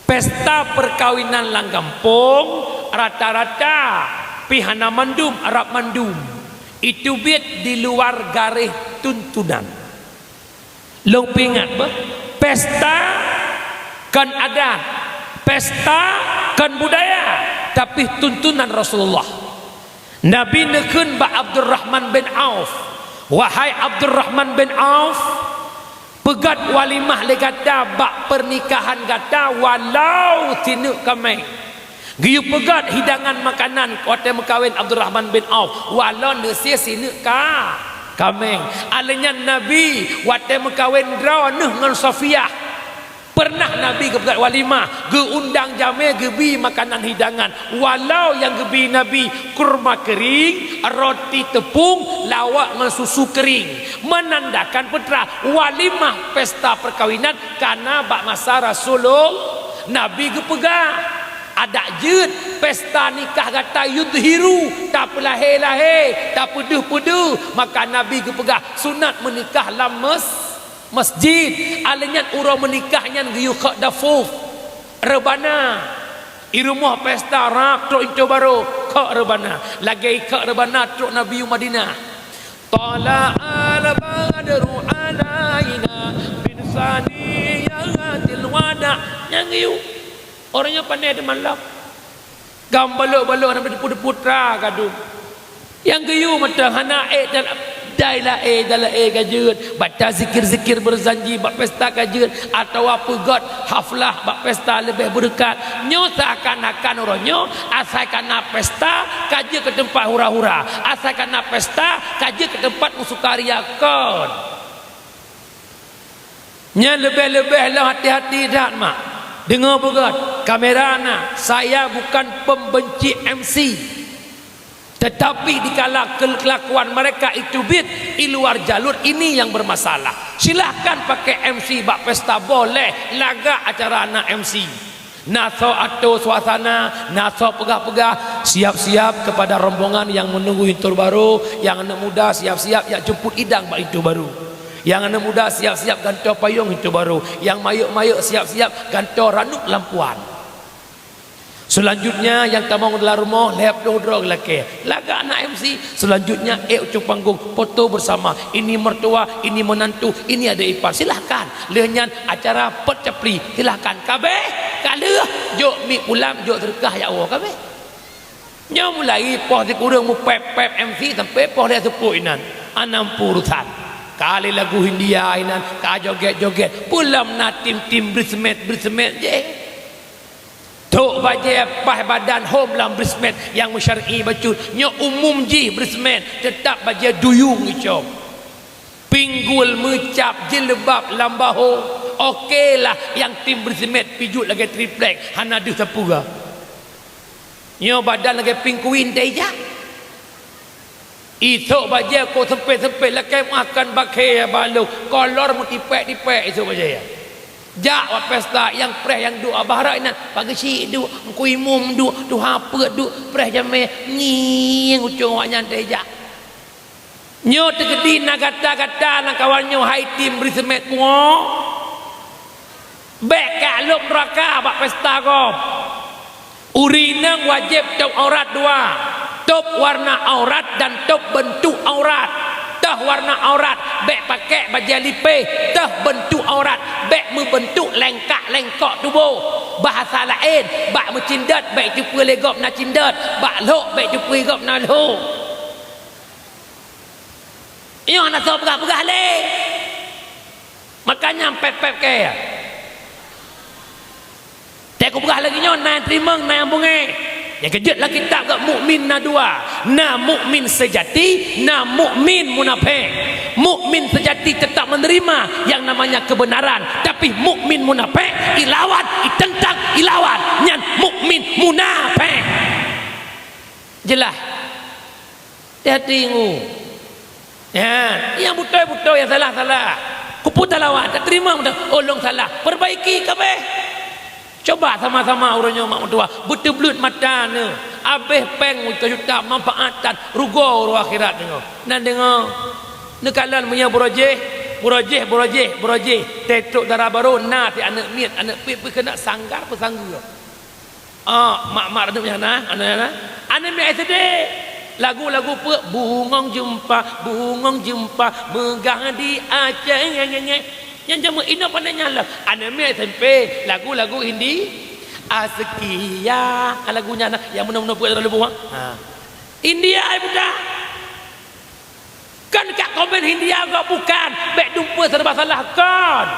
Pesta perkawinan lam gampông rata-rata pih hana mandum, rab mandum. Itu biet di luar garéh tuntunan. Lôn peuingat beuh, pesta kon adat, Pesta kon budaya, tapi tuntunan Rasulullah. Nabi neukheun bak Abdurrahman bin Auf, "Wahai Abdurrahman bin Auf, peugöt walimah lé gata bak pernikahan gata walau sineuk kaméng." Geuyue peugöt hidangan makanan watée meukawen Abdurrahman bin Auf, walau neusie sineuk ka, kaméng. Alheuh nyan Nabi watée meukawen droeneuh ngon Safiyah. Pernah Nabi geupeugöt walimah, geuundang jamé, geubi makanan hidangan. Walau nyang geubi Nabi kurma keuring, roti teupông, lawak ngon susu keuring. Meunandakan peue teuma, walimah pesta peukawinan kana bak masa Rasulullah. Nabi geupeugah, "Adak jeuet pesta nikah gata yudhiru, tapeulahé-lahé, tapeudeuh-peudeuh." Maka Nabi geupeugah, sunat meunikah lam mes-, masjid. Alheuh nyan uroe meunikah nyan geuyue khok dafuf, reubana. I rumoh pesta rab trok linto barô, khok reubana. Lagée khok reubana trok Nabi u Madinah. "Tala al-badru alaina min saniyatil wada." Nyang geuyue. Uroe nyoe pane teumalok. Gam balok-balok hana teupeu-teupeu tra gadôh. Nyang geuyue mantong hana ék dan dai laén, dai laén ka jeuet. Baca zikir-zikir berjanji bak pesta ka jeuet, atawa peugöt haflah bak pesta leubeh beureukat. Nyoe seakan-akan uroe nyoe asai kana pesta ka jeuet keu teumpat hura-hura, asai kana pesta ka jeuet keu teumpat meusukaria, kon. Nyan leubeh-leubeh lom hati-hati that, mak. Deungoe beugöt, kamera na. Saya bukan pembenci M C. Tetapi dikala kel-, kelakuan mereka itu bit di luar jalur, ini yang bermasalah. Silahkan pakai M C bak pesta, boleh lagak acara anak M C. Na soe atô suasana, na soe peugah-peugah, siap-siap kepada rombongan yang menunggu linto barô, nyang aneuk muda siap-siap jak jemput idang bak linto barô. Nyang aneuk muda siap-siap gantoe payong linto barô, nyang mayeuek-mayeuek siap-siap gantoe ranub lampuan. Selanjutnya nyang tamong dalam rumoh lhèe ploh droe lakèe. Lagak na M C. Selanjutnya ék u cong panggong, foto bersama. Ini mertua, ini menantu, ini adik ipar. Silahkan. Lheueh nyan acara pot capli. Silahkan. Ka abéh, ka lheueh, jok mic pulang, jok seudeukah jak woe. Ka abéh. Nyoe mulai poh sikureueng meupép-pép M C sampai poh lhèe seupôt inan. Hana muphom urusan. Ka lé lagu Hindia inan, ka jogét-jogét. Peue lom na tim-tim bridesmaid, bridesmaid jih. Thok bajèe paih badan hom lam bridesmaid nyang meusyar'i bacut. Nyoe umum jih bridesmaid, teutap bajèe duyung icom. Pinggul meucab, jilbab lam bahô. Oke lah, nyang tim bridesmaid pijuet lagèe triplek, hana deuh sapeue. Nyoe badan lagèe pinguin teuh ijak. Ithok bajèe kok sempit-sempit lakèe makan bakée balôh, kolor meutipék-tipék ithok bajèe. Jak bak pesta nyang preh nyang duek bak barat inan, Pak Geuchik duek, Teungku Imum duek, tuha peuet duek, preh jamé, ngieng ucong awaknyan teuh ijak. Nyoe teukeudi na gata-gata lam kawan nyoe hai tim bridesmaid pungo. Bèk kalon neuraka bak pesta gob. Ureueng inong wajéb tôb aurat dua, tôb warna aurat dan tôb beuntuk aurat. Tôb warna aurat bèk pakèk bajèe lipéh, tôb beuntuk aurat bèk meubeuntuk lengkak-lengkok tuboh. Bahasa laén, bak meucindot bèk teupeue lé gob na cindot, bak lhok bèk teupeue gob na lhok. Nyoe hana soe peugah-peugah lé. Makanya pép-pép kèe. Teuh kupeugah lagèe nyoe, na nyang teurimong, na nyang beungèh. Nyang keujeuet lam kitab geuh mukmin na dua. Na mukmin seujati, na mukmin munafék. Mukmin seujati tetap menerima yang namanya kebenaran, tapi mukmin munafék ilawan, itentang, ilawan. Nyan mukmin munafék. Jeulaih? Hati-hati ngu. Nyan, nyang beutôi-beutôi, nyang salah-salah. Kupeue talawan, tateurimong beutôi. Oh, lôn salah. Perbaiki ka abéh. Cuba sama-sama uroe nyoe mak meutuah. Beuteubleuet mata neuh. Abéh péng meujuta-juta manfaat that rugoe uroe akhirat deungoe. Nan deungoe. Neukalon meunyoe beurojéh, beurojéh, beurojéh, beurojéh. Teutrok dara barô na si aneuk miet, aneuk piet pih keuneuk sanggar peusanggur. Ah, mak-mak radup nyan na, aneuk nyan na. Aneuk miet S D. Lagu-lagu peue? Bungong jeumpa, bungong jeumpa, meugah di Aceh. Nyan jameun inoe pandai nyan lah. Aneuk miet S M P, lagu-lagu Hindi. Azkia, lagu nyan na, nyang meunoe-meunoe peuet laju buang. Ha. India ai budak. Kan ka komen India kok bukan, bèk dumpeue serba salah kon.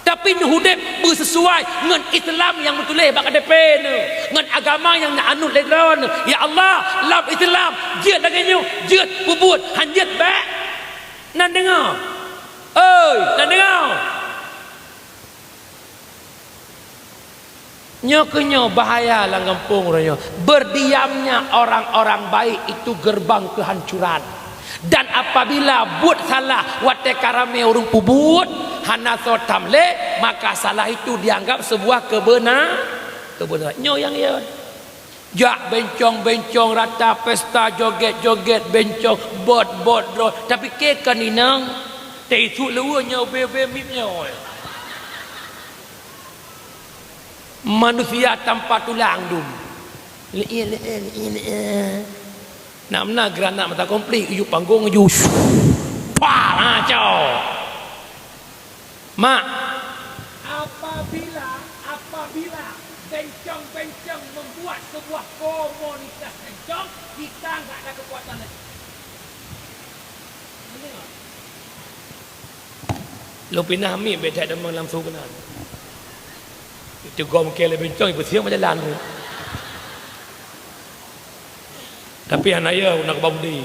Tapi neuh udép beusesuai ngon Islam nyang meutuléh bak K T P neuh, ngon agama nyang neuanut lé droeneuh. Ya Allah, lam Islam jeuet lagèe nyoe, jeuet peubuet, han jeuet bèk. Nan deungö. Oi, nan deungö. Nyoe keuh nyoe bahaya lam gampông uroe nyoe. Berdiamnya orang-orang baik itu gerbang kehancuran. Dan apabila buet salah, watèe ka ramè ureueng peubuet, hana soe tham lé, maka salah itu dianggap sebuah keubena-, keubeunaran. Nyoe nyang jeuet. Jak bencong-bencong rata pesta, joget-joget, bencong, bot-bot droe. Tapi kèe kon inong, teuisut luweue nyoe ubé-ubé miet nyoe. Manusia tanpa tulang dum. Le'e, le'e, le'e, le'e. Nak meunan granat mata konflik, yub panggong ju. Pah, ha, cok. Mak. Apabila, apabila bencong-bencong membuat sebuah komunitas bencong, kita nggak ada kekuatan lagi. Lôn pinah miet bèk that deungon langsung keunan. Itu gom kèe lé bencong, ipeusieng bak jalan tu. Tapi hana yö, na keubah budi.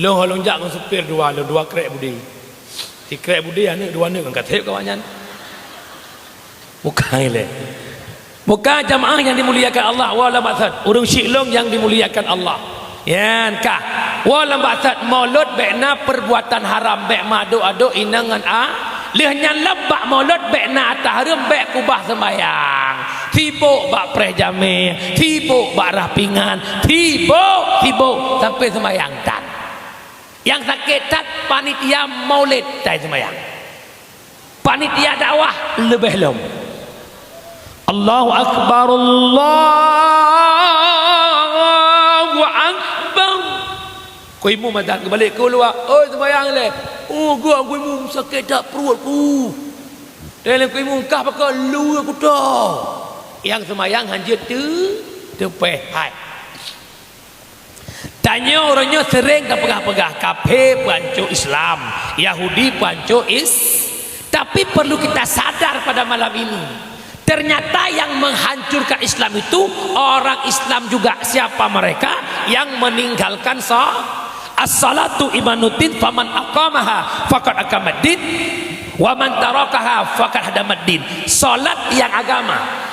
Lôn ho lôn jak ngon supir dua, lôn dua krek budi. Sikrek budi aneuk, dua aneuk ngon ka thép awaknyan. Bukan ilèe. Bukan jamaah yang dimuliakan Allah, wa lam ba'sat. Ureueng syik lôn yang dimuliakan Allah. Nyan kah. Wa lam ba'sat, mulod bèk na perbuatan haram, bèk meuadok-adok inong ngon a. Lheueh nyan lom bak mulod bèk na ata hareuem, bèk keubah seumayang. Sibok bak preh jamèe, sibok bak rah pingan, sibok, sibok sampai seumayang that. Nyang sakét that panitia maulid tai seumayang. Panitia dakwah leubeh lom. Allahu Akbar, Allahu Akbar. Ku imum azan, geubalek keu luwa, "Oi, seumayang lé." "Oh, geuh, ku imum, sakét that pruet ku." Lé ku imum, "Kah pakon luweue kutoe." Nyang seumayang hanjeuet teu-, teupèh. Hai. Tanyoe uroe nyoe seuréng tapeugah-peugah, kafé peuhanco Islam, Yahudi peuhanco Is-, tapi perlu kita sadar pada malam ini, ternyata yang menghancurkan Islam itu orang Islam juga. Siapa mereka? Yang meninggalkan sa-, as-salatu imaduddin, faman aqamaha faqad aqamaddin, wa man tarakaha faqad hadamaddin. Salat nyang agama.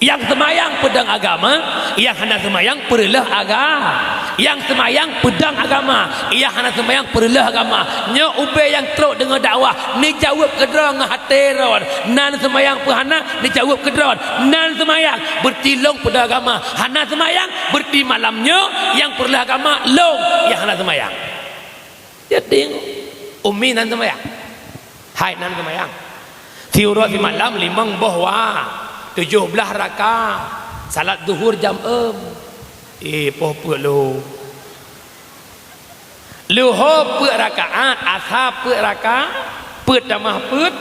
Nyang seumayang peudong agama, nyang hana seumayang peureuloh aga-, nyang seumayang peudong agama, nyang hana seumayang peureuloh agama. Nyoe ubé nyang trok deungon dakwah, neujaweueb keudroe ngon até droen. Nan seumayang peu hana, neujaweueb keudroe. Nan seumayang, beureuti lôn peudong agama. Hana seumayang, beureuti malam nyoe nyang peureuloh agama lôn nyang hana seumayang. Jadi, umi nan seumayang. Hai nan seumayang. Siuroe simalam limong boh wa, tujoh blaih raka. Salat zuhur jam eum. Eh, poh peuet lô. Luho peuet rakaat, asa peuet raka, peuet tamah peuet.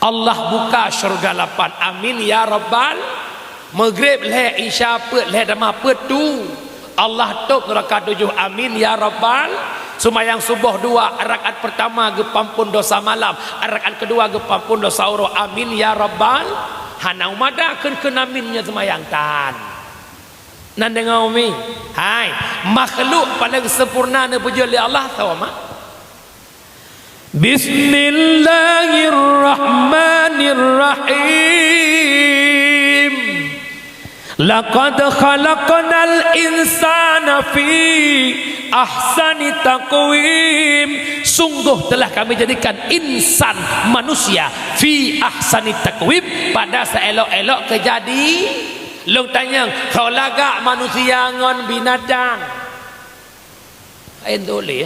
Allah buka syeuruga lapan. Amin ya rabbal. Maghrib lhèe, Isya peuet, lhèe tamah peuet tu. Allah tôb neuraka tujoh. Amin ya rabbal. Seumayang suboh dua, rakaat peurtama geupeuampôn dosa malam, rakaat keudua geupeuampôn dosa uroe. Amin ya rabbal. Hana umada kheun-kheun amin nyoe seumayang tan. Nan deungoe umi. Hai, makhluk paleng sempurna neupeujeuet lé Allah soe mak? Bismillahirrahmanirrahim. Laqad khalaqnal insana fi ahsani taqwim. Sungguh telah Kami jadikan insan, manusia, fi ahsani taqwim, pada seelok-elok keujadi. Lôn tanyong, soe lagak manusia ngon binatang? Laén teuh lé.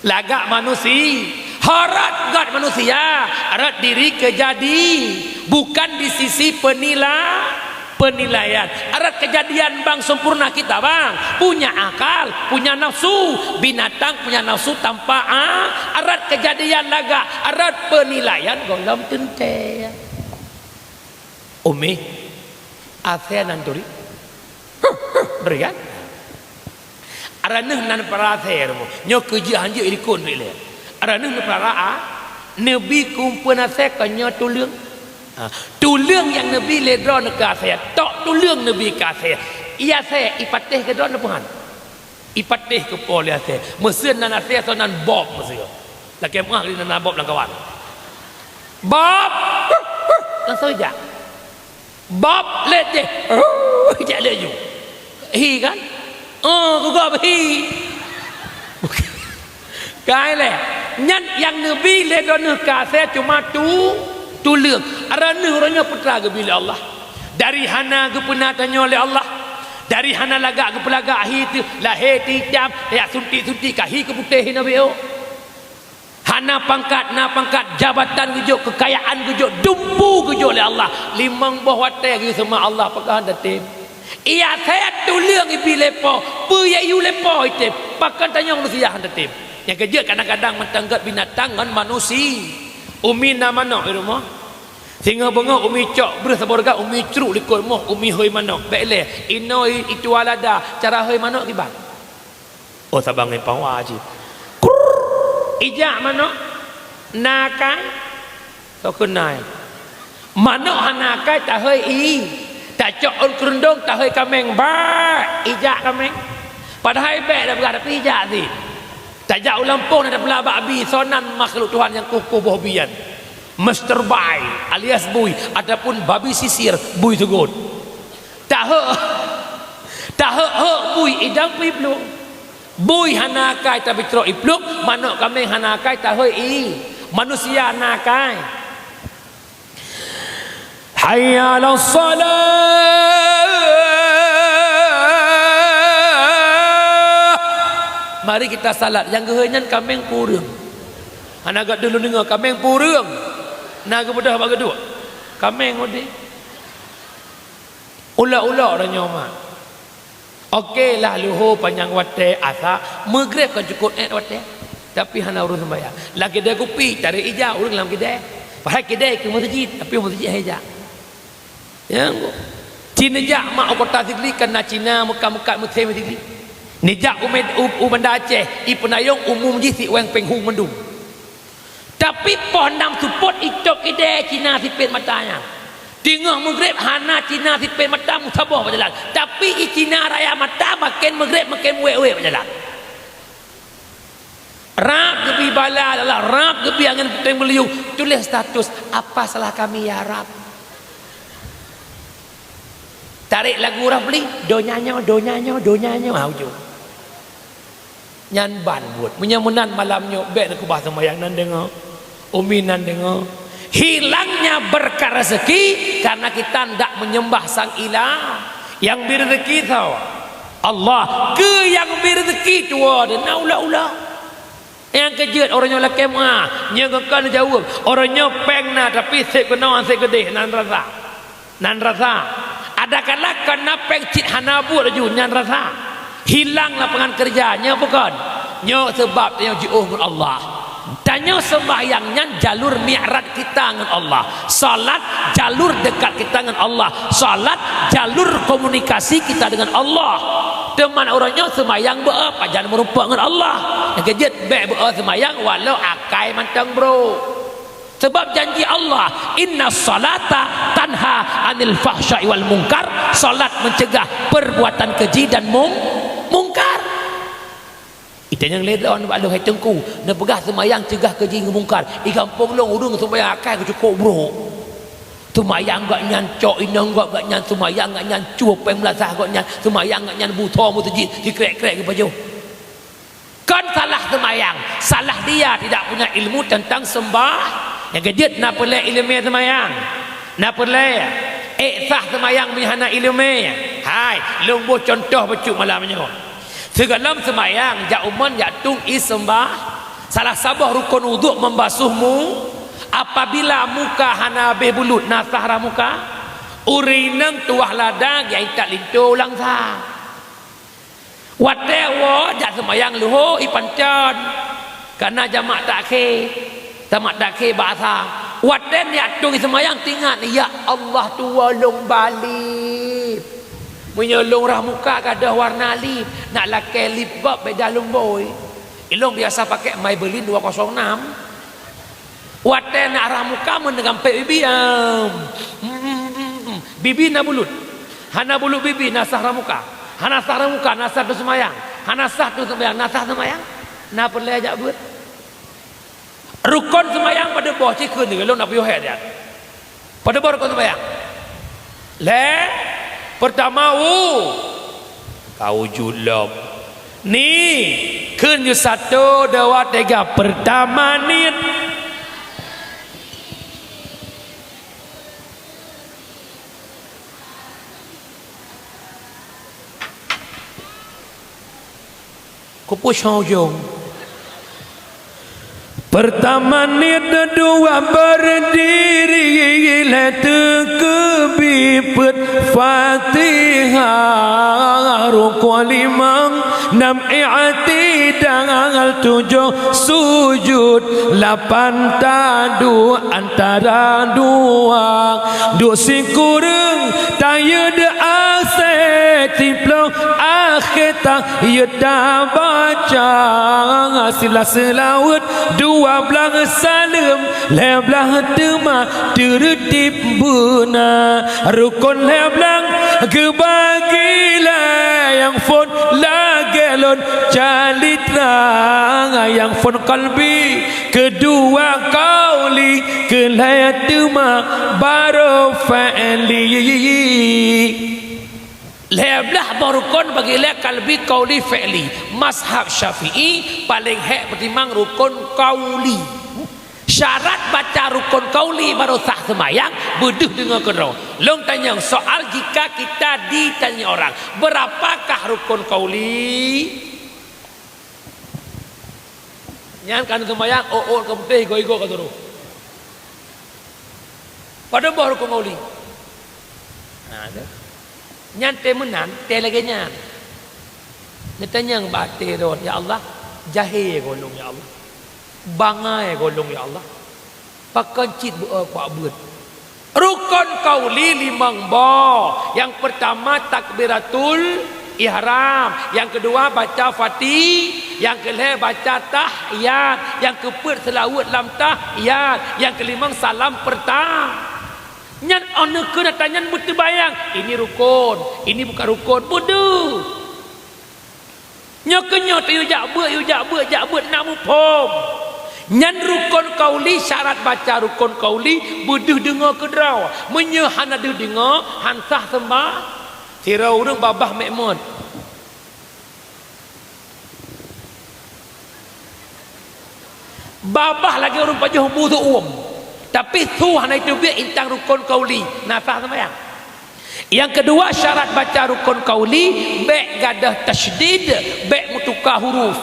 Lagak manusi-, ho rot göt manusia, rot diri keujadi, bukan di sisi penila-, penilaian. Rot keujadian bang sempurna kita bang, punya akal, punya nafsu, binatang punya nafsu tanpa a-, rot keujadian lagak, rot penilaian gohlom teuntèe. Umi, asèe nan turi? Bri kan? Araneuh nan peurasèe rumoh. Nyoe keujeuh hanjeuet ilikot duek lé. Araneuh neupeurara, neubi kumpeuen asèe kon nyoe tuleueng. Ha, tuleueng nyang neubi lé droeneuh keu asèe, tok tuleueng neubi keu asèe. Ié asèe ipatéh keu droeneuh peue han? Ipatéh keu po lé asèe. Meuseuen nan asèe soe nan bob meuseuen. Lakèe meu'ah lé nan bob lam kawan. Bob! Langsung ijak. Bob lé jih. Ijak laju. Hi kan? Oh, gugob hi. Kai lé. Nyan nyang neubi lé droeneuh keu asèe cuma tu, tuleueng. Araneuh uroe nyoe peue teuma geubi lé Allah. Dari hana geupeuna tanyoe lé Allah. Dari hana lagak geupeulagak hi teuh, lahé teuh itam, tajak suntik-suntik ka hi keu putéh hinoe beu. Hana pangkat, na pangkat, jabatan geujok, keukayaan geujok, dumpeue geujok lé Allah. Limong boh watèe geuyue seumah Allah, pakon han tatem. Ié asèe tuleueng ibi lé po, peue yue yue lé po item, pakon tanyoe manusia han tatem. Nyang keujeuet kadang-kadang mantong gèt binatang ngon manusia. Umi na manok di rumoh. Singoh beungoh umi cok breuh saboh reugat, umi crok likot rumoh, umi hôi manok. Bèk lé, inoe ituwa lada, cara hôi manok kiban. Oh, saban ngon pawa cit. Krrrr. Ijak manok. Na akai? Soe keuh na? Manok hana akai tahôi ié. Tacok ôn keurundong tahôi kaméng. Bak! Ijak kaméng. Padahai bèk tapeugah tapi ijak cit. Tajak u lampôh na tapeulabak bi, soe nan makhluk Tuhan nyang kueh-kueh boh bi nyan. Master bi alias bui ataupun babi sisir, bui teugot. Tahok, tahok-hok bui idang pih plueng. Bui hana akai tapi trok iplueng, manok kaméng hana akai tahôi ié. Manusia na akai. Hayya 'alas shalah. Mari kita salat. Nyang geuhôi nyan kaméng peue ureueng? Hana gèt dulu deungö kaméng peue ureueng? Na geubeudôh bak geuduek. Kaméng udeh. Ulok-ulok tanyoe mak. Oke lah, luho panyang watèe asa, meugreb kan cukop èt watèe. Tapi hana ureueng seumbahyang. Lam keudè kupi, tarek ija ureueng lam keudè. Padahai keudè keu meuseujid, tapi meuseujid han ija. Ya, ci neujak mak u kota Sigli, kan na Cina meukat-meukat meuthé Sigli. Neujak u Med-, u, u Banda Aceh, ipeunayong umum jih si weng péng hu mandum. Tapi poh nam seupôt itôp idèe Cina sipét mata nyan. Teungoh meugreb hana Cina sipét mata meusaboh bak jalan. Tapi i Cina raya mata maken meugreb maken meuwék-wék bak jalan. Rab geubi bala, rab geubi angén puténg meuliyueng, tuléh status, "Apa salah kami ya Rab?" Tarek lagu Rafli, "Donya nyoe, donya nyoe, donya nyoe," ha ujong. Nyan ban buet. Meunyoe meunan malam nyoe, bèk neukeubah seumayang nan deungoe. Umi nan deungoe. Hilangnya berkah rezeki karena kita ndak menyembah sang ilah. Nyang bri rezeki soe? Allah. Keu nyang bri rezeki tuwoe deuh na ulok-ulok. Nyang keujeuet uroe nyoe lakèe meu'ah, nyoe geukheun jaweueb. Uroe nyoe péng na, tapi sép keunoe sép keudeh nan rasa. Nan rasa. Adakala kon na péng cit hana buet laju nyan rasa. Hilang lapangan kerja, nyoe bukon. Nyoe seubab tanyoe jiôh ngon Allah. Tanyoe seumbahyang nyan jalur mi'raj kita ngon Allah. Salat jalur dekat kita ngon Allah. Salat jalur komunikasi kita dengan Allah. Teuma uroe nyoe seumayang beu pajan meurumpok ngon Allah. Nyang keujeuet bèk beu seumayang walau akai mantong brok. Sebab janji Allah, "Inna salata tanha 'anil fahsya'i wal munkar." Salat mencegah perbuatan keji dan mung-, mungkar. Itanyong lé droe bak lôn, "Hai Teungku, neupeugah seumayang cegah keji ngon mungkar. I gampông lôn ureueng seumayang akai geucukôp brok. Seumayang gobnyan cok inong gob gobnyan, seumayang gobnyan cue péng meulasah gobnyan, seumayang gobnyan butho meuseujid sikrek-krek geupajoh." Kon salah seumayang, salah dia tidak punya ilmu tentang sembah. Nyang keujeuet na peureulèe ileumèe seumayang. Na peureulèe ék sah seumayang meunyo hana ileumèe. Hai, lôn boh cuntoh bacut malam nyoe. Sigohlom seumayang jak u mon jak tueng ie seumbah, salah saboh rukon wudhu membasuh mu-, apabila muka hana habéh bulut na sah rhah muka, ureueng inong tuwah lada geujak intat linto u langsang. Watèe woe jak seumayang luho ie pancon, ka na jamak takhé, jamak takhé bak asa. Watée neujak tueng seumayang, teuingat, "Ya Allah, tuwoe lôn bak lip." Meunyoe lôn rhah muka gadôh warna lip, nak lakée lip gob beda lôn bôi. Ilôn biasa pakai Maybelline dua kosong enam. Watée nak rhah muka, meuneuk gampék bibi, am. Bibi na bulut. Hana bulut bibi, na sah rhah muka. Hana sah rhah muka, na sah tueng seumayang. Hana sah tueng seumayang, na sah seumayang. Na peureulée jak beuet. Rukon seumayang padub boh, ci kheun lôn na piôh hék nyan. Padub boh rukon seumayang? Lhée, peurtama u, ka wujud lom. Ni, kheun nyoe satu, dua, tiga. Peurtama niet. Kupusoe ujong. Peurtama niet, dua berdiri, lhée teukeubi peuet Fatihah, rukon limong, nam i'tidal, tujoh sujud, lapan taduek antara dua, duek sikureueng tayeuet asée, siplôh akhé ta yeuet tabaca, silah seulaweuet, dua blaih saleuem, lhée blaih teuma teureutib beuna. Rukon lhée blaih geubagi lé, nyang phon lagée lôn calitra, nyang phon kalbi, keudua kauli, keulhée teuma barô fi'li. Lhée blaih boh rukon bagi lé kalbi, kauli, fi'li. Mazhab Syafi'i paléng hék peutimang rukon kauli. Syarat baca rukon kauli barô sah seumayang, beudeuh deungoe keudroe. Lôn tanyong soal, jika kita ditanya orang, "Berapakah rukon kauli?" Nyan ka neuseumayang, ôk-ôk ka putéh, igoe-igoe ka turoh. Padub boh rukon kauli? Nah, tu. Nyan tée meunan, tée lagée nyan. Neutanyong bak até droe, "Ya Allah, jahé goe lôn, ya Allah. Bangai goe lôn, ya Allah. Pakon cit beu-, kuabeuet?" Rukon kauli limong boh. Nyang peurtama takbiratul ihram, nyang keudua baca Fati-, nyang keulhée baca tahiyat, nyang keupeuet seulaweuet lam tahiyat, nyang keulimong salam peurta-, nyan, oh, neukheun ata nyan beuteubayang, ini rukon, ini bukan rukon, beudeuh. Nyoe keuh nyoe teuh yue jak beuet, yue jak beuet, jak beuet, na muphom. Nyan rukon kauli, syarat baca rukon kauli, beudeuh deungoe keudroe. Meunyoe hana deuh deungoe, han sah seumba-, sidroe ureuëng babah mék mot. Babah lagée ureuëng pajoh bu seuuem, tapi su hana iteubiet, intan rukon kauli, na sah seumayang. Nyang keudua, syarat baca rukon kauli, bék gadôh tasydid, bék meutuka huruf.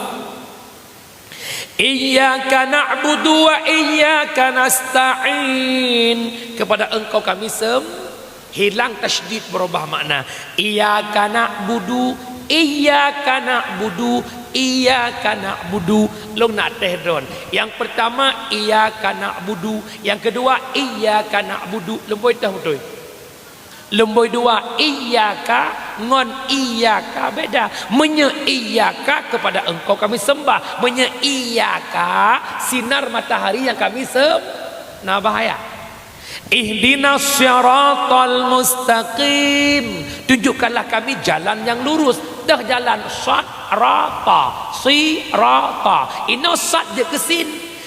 Iyyaka na'budu wa iyyaka nasta'in. Kepada Engkau kami sem-, hilang tasydid, berubah makna. Iyyaka na'budu, iyyaka na'budu, iyyaka na'budu. Lôn na teuh droen. Nyang peurtama, iyyaka na'budu. Nyang keudua, iyyaka na'budu. Lôn bôi teuh beutôi. Lôn bôi dua, iyyaka ngon iyyaka beda. Meunyoe iyyaka, kepada Engkau kami sembah. Meunyoe iyyaka, sinar matahari nyang kami sem-, na bahaya. Ihdinas siratal mustaqim. Tunjukkanlah kami jalan yang lurus. Dah jalan sat, rata, si, rata. Inoe sat jeuet keu sin.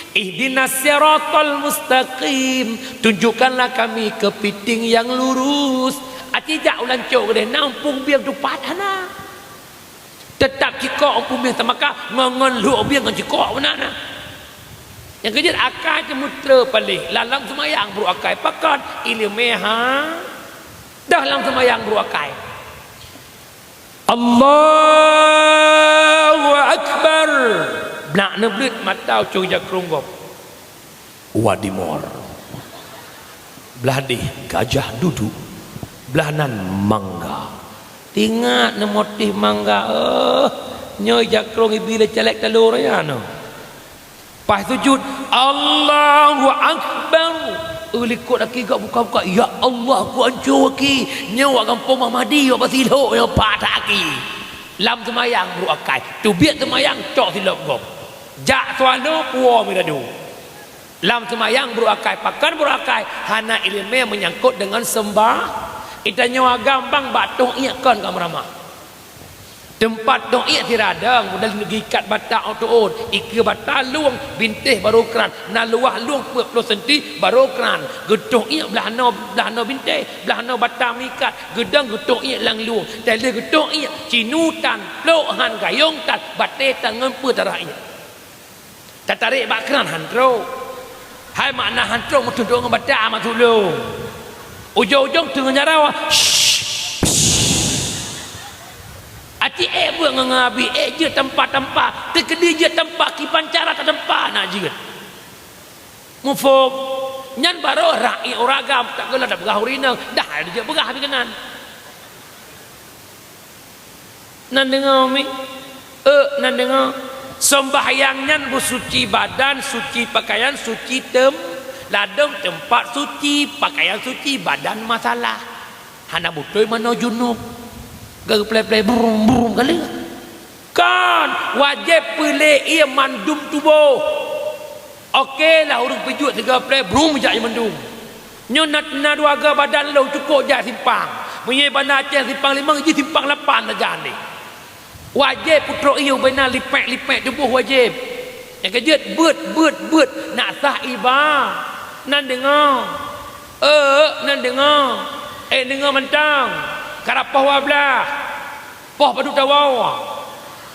Ihdinas siratal mustaqim. Tunjukkanlah kami keupiting nyang lurus. Aci jak u lancok keudeh, na umpung bieng tupat hana. Teutap cikok umpung bieng teumakah, ngon, ngon lhok bieng ngon cikok meunan na. Nyang keujeuet akai teumeutreue paléh, lam, lam seumayang brôk akai. Pakon? Iéleumé ha. Dah lam seumayang brôk akai. Allahu Akbar. Blah neubleuet mata ucok jakrong gob. Wadi Mor. Blah deh Gajah Duduk. Blah nan mangga. Teuingat neumotif mangga, eh. Nyoe jakrong ibi lé calék talô raya nyoe. Paih sujud, Allahu Akbar. Likot aki gak buka-buka, "Ya Allah, ku anco aki. Nyoe wak gampông Muhamadi, wak Basilok, nyoe pat that aki." Lam seumayang brôk akai, teubiet seumayang cok silop gob. Jak suanoe puwoe meudadu. Lam seumayang brôk akai, pakon brôk akai, hana iéleumé meunyangkot deungon seumbah. Geutanyoe agam bang bak toh iék kon ka meuramah. Teumpat toh iék siradong, mudah leugi ikat bata ôk teuôt, ikeue bata lueng, bintéh barô kran, na luwah lueng peuet ploh senti barô kran. Geutoh iék blaih noe, blaih noe bintéh, blaih noe bata meuikat, geudong geutoh iék lam lueng, teuh lheueh geutoh iék, cinutan, plôk han gayong tan, batée tan ngon peue tarah iék. Tatarek bak kran han trôk. Hai makna han trôk meututoe ngon bata masôk lôn. Ujong-ujong teungoh nyarau, shh, shh. Aci ék beuet ngon, ngon abi, ék jeuet tampa-tampa, teukeudi jeuet tampa kiban cara tatampa na jeuet. Muphom? Nyan barô rakyat ureueng agam, tak keulah tapeugah ureueng inong, dah jeuet peugah bak keunan. Nan deungoe mi? Euk, nan deungoe. Sombahyang nyan beusuci badan, suci pakaian, suci tem-, ladôm teumpat suci, pakaian suci, badan masalah. Hana beutôi manoe junub. Geuplé-plé brum-brum kali. Kon, wajéb peulé ié mandum tuboh. Oke lah ureueng peujuek sigoe plé brum jak ié mandum. Nyoe na, na dua goe badan lôn cukôp jak simpang. Meunyoe Banda Aceh simpang limong, jih simpang lapan sajan deh. Wajéb peutrok ié ubena lipék-lipék tuboh wajéb. Nyang keujeuet beuet, beuet, beuet nak sah iba. Nan deungoe. Euk, nan deungoe. Ék deungoe mantong. Karab poh dua blaih. Poh padub tawoe.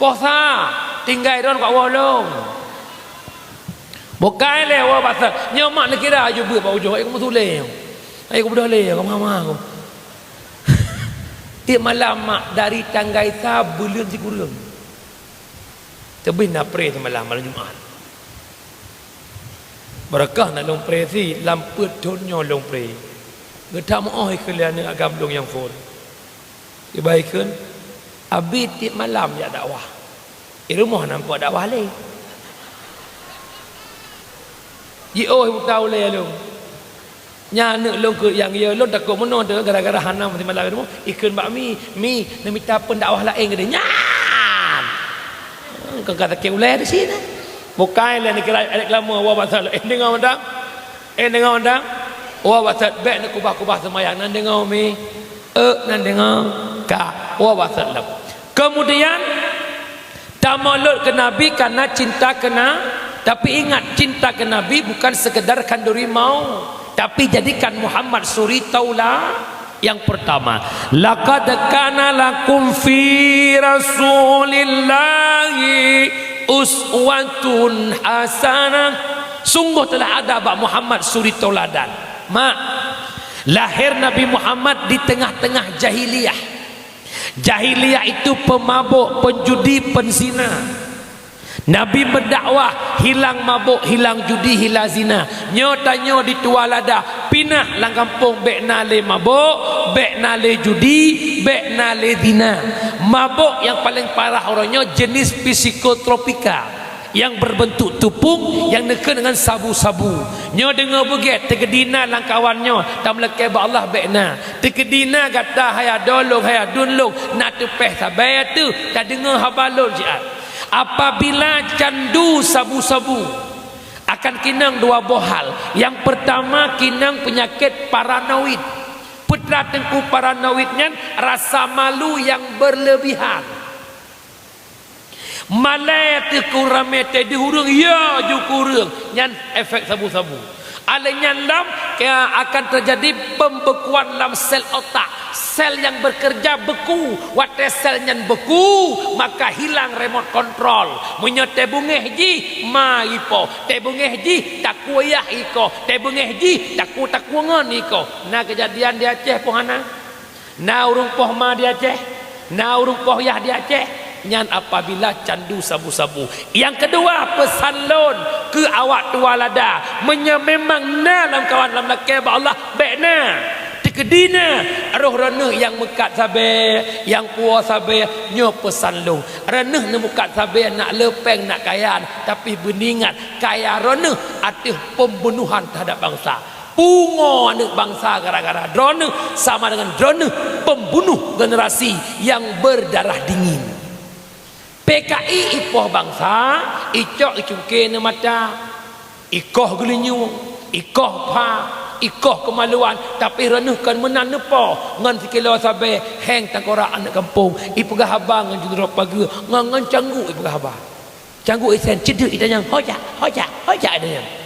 Poh sa. Tinggai droen keu woe lom. Bukai lé woe bak sat. Nyoe mak neukira aju beuet bak ujoe. Ayo kamoe sulé. Ayo kamoe beudôh lé, kamoe hama kamoe. Tiep malam mak dari tanggai sa buleuen sikureueng. Teubiet na pré seumalam, malam Jumat. Beureukah na lôn pré sit, lam peuet thon nyoe lôn pré. Geutak meu'oh ikheun lé aneuk agam lôn nyang phon. Iba ikheun, "Abi tiep malam jak dakwah. Di rumoh na muphom dakwah lé." Jiôh buta ulée lôn. Nyan aneuk lôn keu nyang yue lôn takot meunoe teuh gara-gara hana meusimalam di rumoh. Ikheun bak mi, "Mi, neumita phon dakwah laén keudeh." Nyan! Kon ka sakét ulée di sinoe. Bukai lé neukira reklame, woe bak sat, "Eh, deungoe mantong. Eh, deungoe mantong." Woe bak sat, bék neukubah-kubah seumayang, "Nan deungoe mi." Euk, nan deungoe, ka, woe bak sat lom. Keumudian, tamolot keu Nabi kareuna cinta keu Na-, tapi ingat, cinta keu Nabi bukan sekedar khanduri maut, tapi jadikan Muhammad suri taula-, yang pertama. "Laqad kana lakum fi Rasulillahi uswatun hasanah." Sungguh telah ada bak Muhammad suri tauladan. Mak, lahé Nabi Muhammad di teungoh-teungoh jahiliyah. Jahiliyah itu pemabok, penjudi, penzina. Nabi meudakwah, hilang mabok, hilang judi, hilang zina. Nyoe tanyoe di tuha lada, pinah lam gampông bék na lé mabok, bék na lé judi, bék na lé zina. Mabok nyang paleng parah uroe nyoe jenis psikotropika. Nyang berbentuk tupung nyang neukheun deungon sabu-sabu. Nyoe deungoe beugét, teukeudi na lam kawan nyoe, tameulakée bak Allah bék na. Teukeudi na gata hai adoe lôn, hai aduen lôn, na teupéh sabe teuh tadeungoe haba lôn siat. Apabila candu sabu-sabu akan keunong dua boh hal. Nyang peurtama keunong peunyakét paranoid. Peue teungku paranoid nyan? Rasa malu nyang beureulebihan. Malée teuh keu ramé teuh di ureuëng, ya ju keu ureuëng, nyan efek sabu-sabu. Alèh nyan lom, ka akan teujadi pembekuan lam sel otak. Sel nyang bekerja beku. Watée sel nyan beku, maka hilang remote control. Meunyoe teubeungéh jih, ma ipoh. Teubeungéh jih, takue yah ikoh. Teubeungéh jih, takue-takue ngon ikoh. Na keujadian di Aceh poh hana? Na ureuëng poh ma di Aceh, na ureuëng poh yah di Aceh, nyan apabila candu sabu-sabu. Nyang keudua, peusan lôn keu awak tuha lada, meunyoe memang na lam kawan lam lakée bak Allah, bék na. Teu-, Keudina roh droeneuh nyang meukat sabe, nyang puwoe sabe, nyoe peusan lôn. Droeneuh neumeukat sabe nak le péng, nak kaya, tapi beuingat, kaya droeneuh ateueh pembunuhan terhadap bangsa. Pungoe aneuëk bangsa gara-gara droeneuh, sama dengan droeneuh pembunuh generasi yang berdarah dingin. P K I ipoh bangsa, icok icungke neumata, ikoh geulinyueng, ikoh pha, ikoh keumaluan, tapi droeneuh kon meunan neupoh ngon sikilo sabe, heng tangkorak aneuëk kampung, ipeugah haba ngon jeuet droe pageue, ngon, ngon cangguek ipeugah haba. Cangguek isen, ceudeuk itanyong, "Ho jak, ho jak, ho jak," itanyong.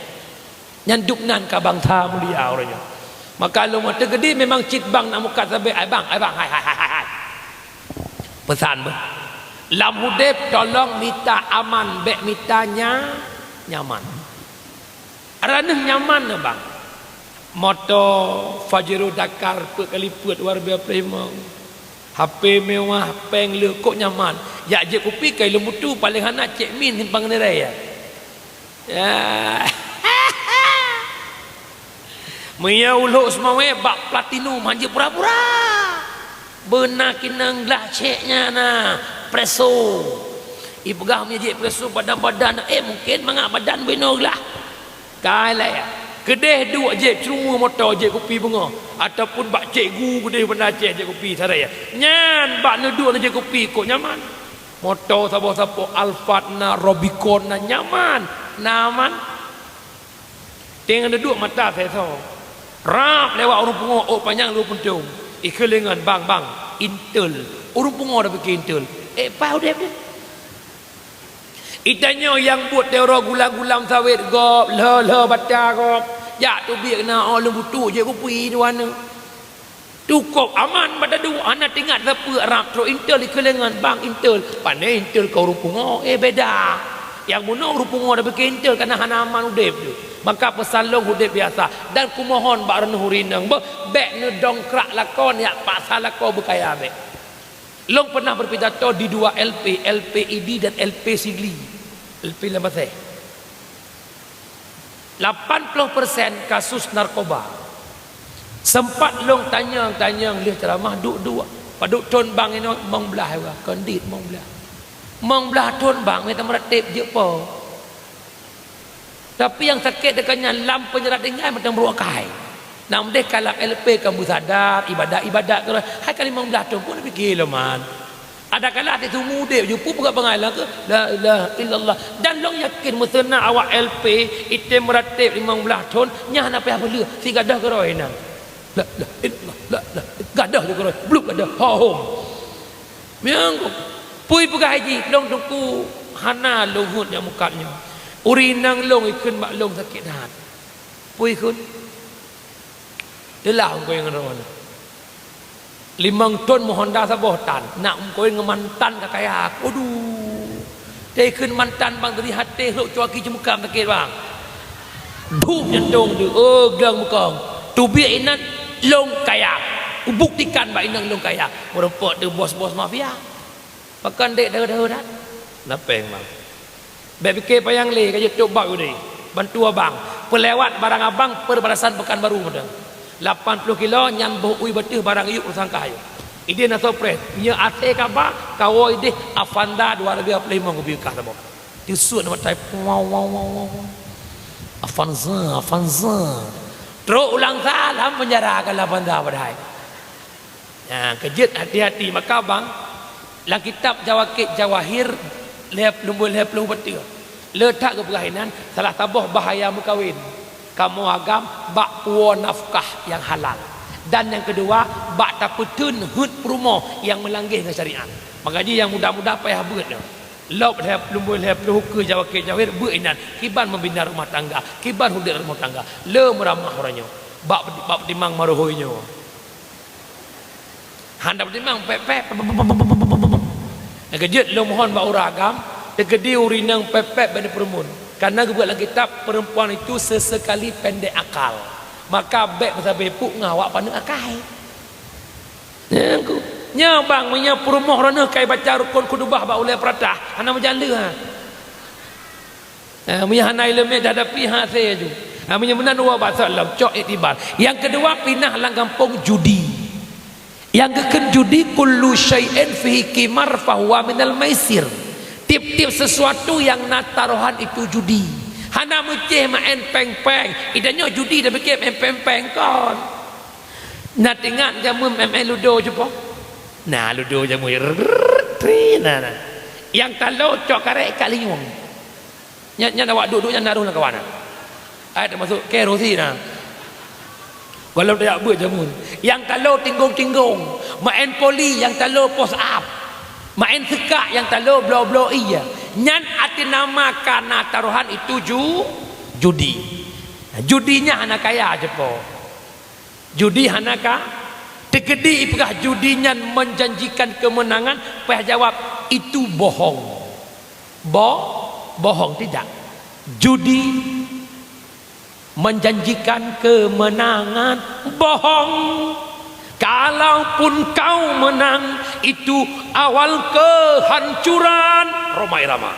Nyan dub nan ka bangsa mulia uroe nyoe. Maka lôn watée geudi memang cit bang nak mukat sabe, "Ai bang, ai bang, hai, hai, hai, hai, hai." Peusan beuh. Lam udeb tolong mita aman, bék mita nya-, nyaman. Droeneuh nyaman na bang. Moto Pajero Dakar peuet kali peuet luar biasa prima. H P mewah, péng le kok nyaman. Jak jép kupi kai lôn butu paléng hana cek min simpang nilai ya. Ya. Meunyoe ulok seumawé bak platinum hana pura-pura. Beuna kinong glah cek nyan na, preso. Ipeugah meunyoe jép preso badan-badan, eh, mungken mangat badan beunong glah. Kai lé, keudeh duek jép ceureumeue moto jép kupi beungoh, ataupun bak cikgu keudeh beuna cek jép kupi sarai. Nyan bak neuduek neujép kupi kok nyaman. Moto saboh-saboh Alphard na, Rubicon na, nyaman, nyaman. Teungoh neuduek mata sesoe. Rab lewat ureuëng pungo ôk panyang lhue puntông. Ikheun lé ngon, "Bang, bang, Intel." Ureuëng pungo dah pike Intel. Eh, paih udeb deh. Itanyoe nyang buet teuro gulam-gulam sawét gob, lheu-lheu bata gob. Jak teubiet na, oh, lôn butu jép kupi dua neu. Cukôp aman bak taduek, hana teuingat sapeue rab trok Intel ikheun lé ngon, "Bang, Intel." Pane Intel keu ureuëng pungo, eh, beda. Nyang bunoe ureuëng pungo dah pike Intel kana hana aman udeb tu. Maka peusan lôn udeb biasa. Dan kumohon bak droeneuh ureuëng inong beuh, bék neudongkrak lakoe, neujak paksa lakoe beukaya bék. Lôn pernah berpidato di dua L P, L P Idi dan L P Sigli. L P Lambaséh. Lapan ploh persen kasus narkoba. Sempat lôn tanyong-tanyong lheueh ceramah duek-duek. Padub thon bang inoe limong blaih, kon dit limong blaih. Limong blaih thon bang mita meuratéb jeuet po. Tapi nyang sakét teuka nyan lam peunyerat tinggai mantong brôk akai. Nyang meudeh ka lam L P ka meusadar, ibadat-ibadat keudroe. Hai ka limong blaih thon pun pike lom man. Adakala teuh sumu udeb ju peugah bangai lagée, "La ilaha illallah." Dan lôn yakin meuseuna awak L P item meuratéb limong blaih thon, nyan hana payah peuleueh, sigadoh keudroe nyan. "La ilaha illallah, la ilaha," gadoh ju keudroe, blub gadoh, ho hom. Meunyoe peue peugah jih, lôn teungku hana lôn heuet nyang mukat nyoe. Ureuëng inong lôn ikheun bak lôn sakét that. Peue ikheun? Teulah ungkoi ngon droeneuh. Limong thon meuhonda saboh tan, nak ungkoi ngon mantan ka kaya. Aduh. Teuikheun mantan bang tadi haté hlok cuaki ceumukam sakét bang. Dup jantong tu, oh, glang mukong. Teubiet inan lôn kaya. Kubuktikan bak inong lôn kaya. Meureumpok tu bos-bos mafia. Pakon dek deuh-deuh dah? Na péng bang. Bék pike panyang lé ka jeuet tôb bab udeh. Bantu abang. Peulewat barang abang perbatasan Pekanbaru mantong. Lapan ploh kilo nyan boh ui bateuh barang yuk teusangka yuk. Ideh na soe preh. Nyoe asai kaba kawoe ideh Avanza dua ribèe dua ploh limong kubi kah saboh. Teusut na matai. Wow, wow, wow, wow. Avanza, Avanza. Trok ulang salam penjara ka Avanza padahai. Nah, keujeuet hati-hati maka bang, lam kitab Jawakit Jawahir lhèe, lumbôi lhèe ploh bateuh. Le that geupeugah inan salah saboh bahaya meukawen. Kamoe agam bak puwoe nafkah nyang halal. Dan nyang keudua, bak tapeuteun heuet peurumoh nyang meulanggeh ngon syariat. Maka jih nyang muda-muda payah beuet nyoe. Lôb lhèe, lumbôi lhèe ploh ukeue Jawakit Jawahir beuet inan. Kiban meubina rumah tangga, kiban udép rumah tangga. Le meuramah uroe nyoe. Bak, bak peutimang marohôi nyoe. Hana peutimang pép-pép. Nyang keujeuet lôn mohon bak ureueng agam, teukeudi ureueng inong pép-pép bak neupeureumeun. Kareuna geubuet lam kitab, "Perempuan itu sesekali pendek akal." Maka bèk meusabe puk ngon awak paneuk akai. Nyan ku. Nyoe bang, meunyoe peurumoh droeneuh kai baca rukon khutubah bak ulèe peuratah, hana meujan lé ha. Eh, meunyoe hana ileumèe dihadapi, ha, asèe aju. Nah, meunyoe meunan dua bahasa lom, cok iktibar. Nyang keudua, pinah lam gampông judi. Nyang geukheun judi, "Kullu syai'in fihi qimar fahuwa minal maisir." Tiep-tiep sesuatu nyang na tarohan itu judi. Hana meucéh maén péng-péng. Ida nyoe judi dah pikir maén péng-péng kon. Na teuingat jameun maén ludo cupo? Na ludo jameun. Rrrr, tri, na, na. Nyang talo cok karet ikat linyueng. Nyan, nyan awak duek-duek nyan na roh lam kawan. Ai teumasuk ke roh si na. Gohlom tajak beuet jameun. Nyang talo tinggong-tinggong, maén poli nyang talo pos ap. Maén seukak nyang talo bloe-bloe ie. Nyan até nama ka na tarohan itu ju-, judi. Judi nyan hana kaya cupo. Judi hana ka. Teukeudi ipeugah judi nyan menjanjikan kemenangan, payah jawab, "Itu bohong." Bo-, bohong tidak. Judi menjanjikan kemenangan, bohong. Kalaupun kau menang, itu awal kehancuran. Rhoma Irama.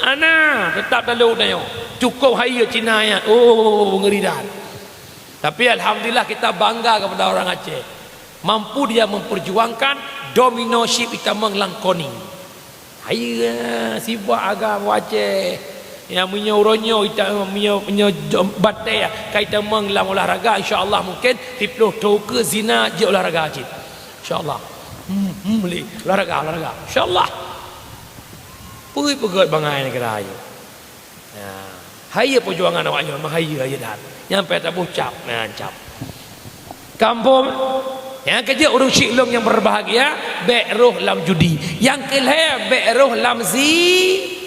Ana, tetap dalam udah nyoe. Cukup hayeue Cina nyan. Oh, ngeri dah. Tapi alhamdulillah kita bangga kepada orang Aceh. Mampu dia memperjuangkan domino ship itamong lam koning. Hayeue, sibak agam Aceh. Nyang meunyoe uroe nyoe ita-, meunyoe, meunyoe jom batée ka itamong lam olahraga, insya Allah mungkin siplôh thon ke zina jeuet olahraga cit. Insya Allah. Hmm, hmm, boleh. Olahraga, olahraga. Insya Allah. Pui peugöt bangai negara ayeuh. Ya. Hayeue perjuangan awak nyoe, meuhayeue, hayeue that. Nyang payah taboh cap, nah, cap. Kampung. Nyang keujeuet ureueng syik lôn nyang berbahagia, bék roh lam judi. Nyang keulhée, bék roh lam zi-,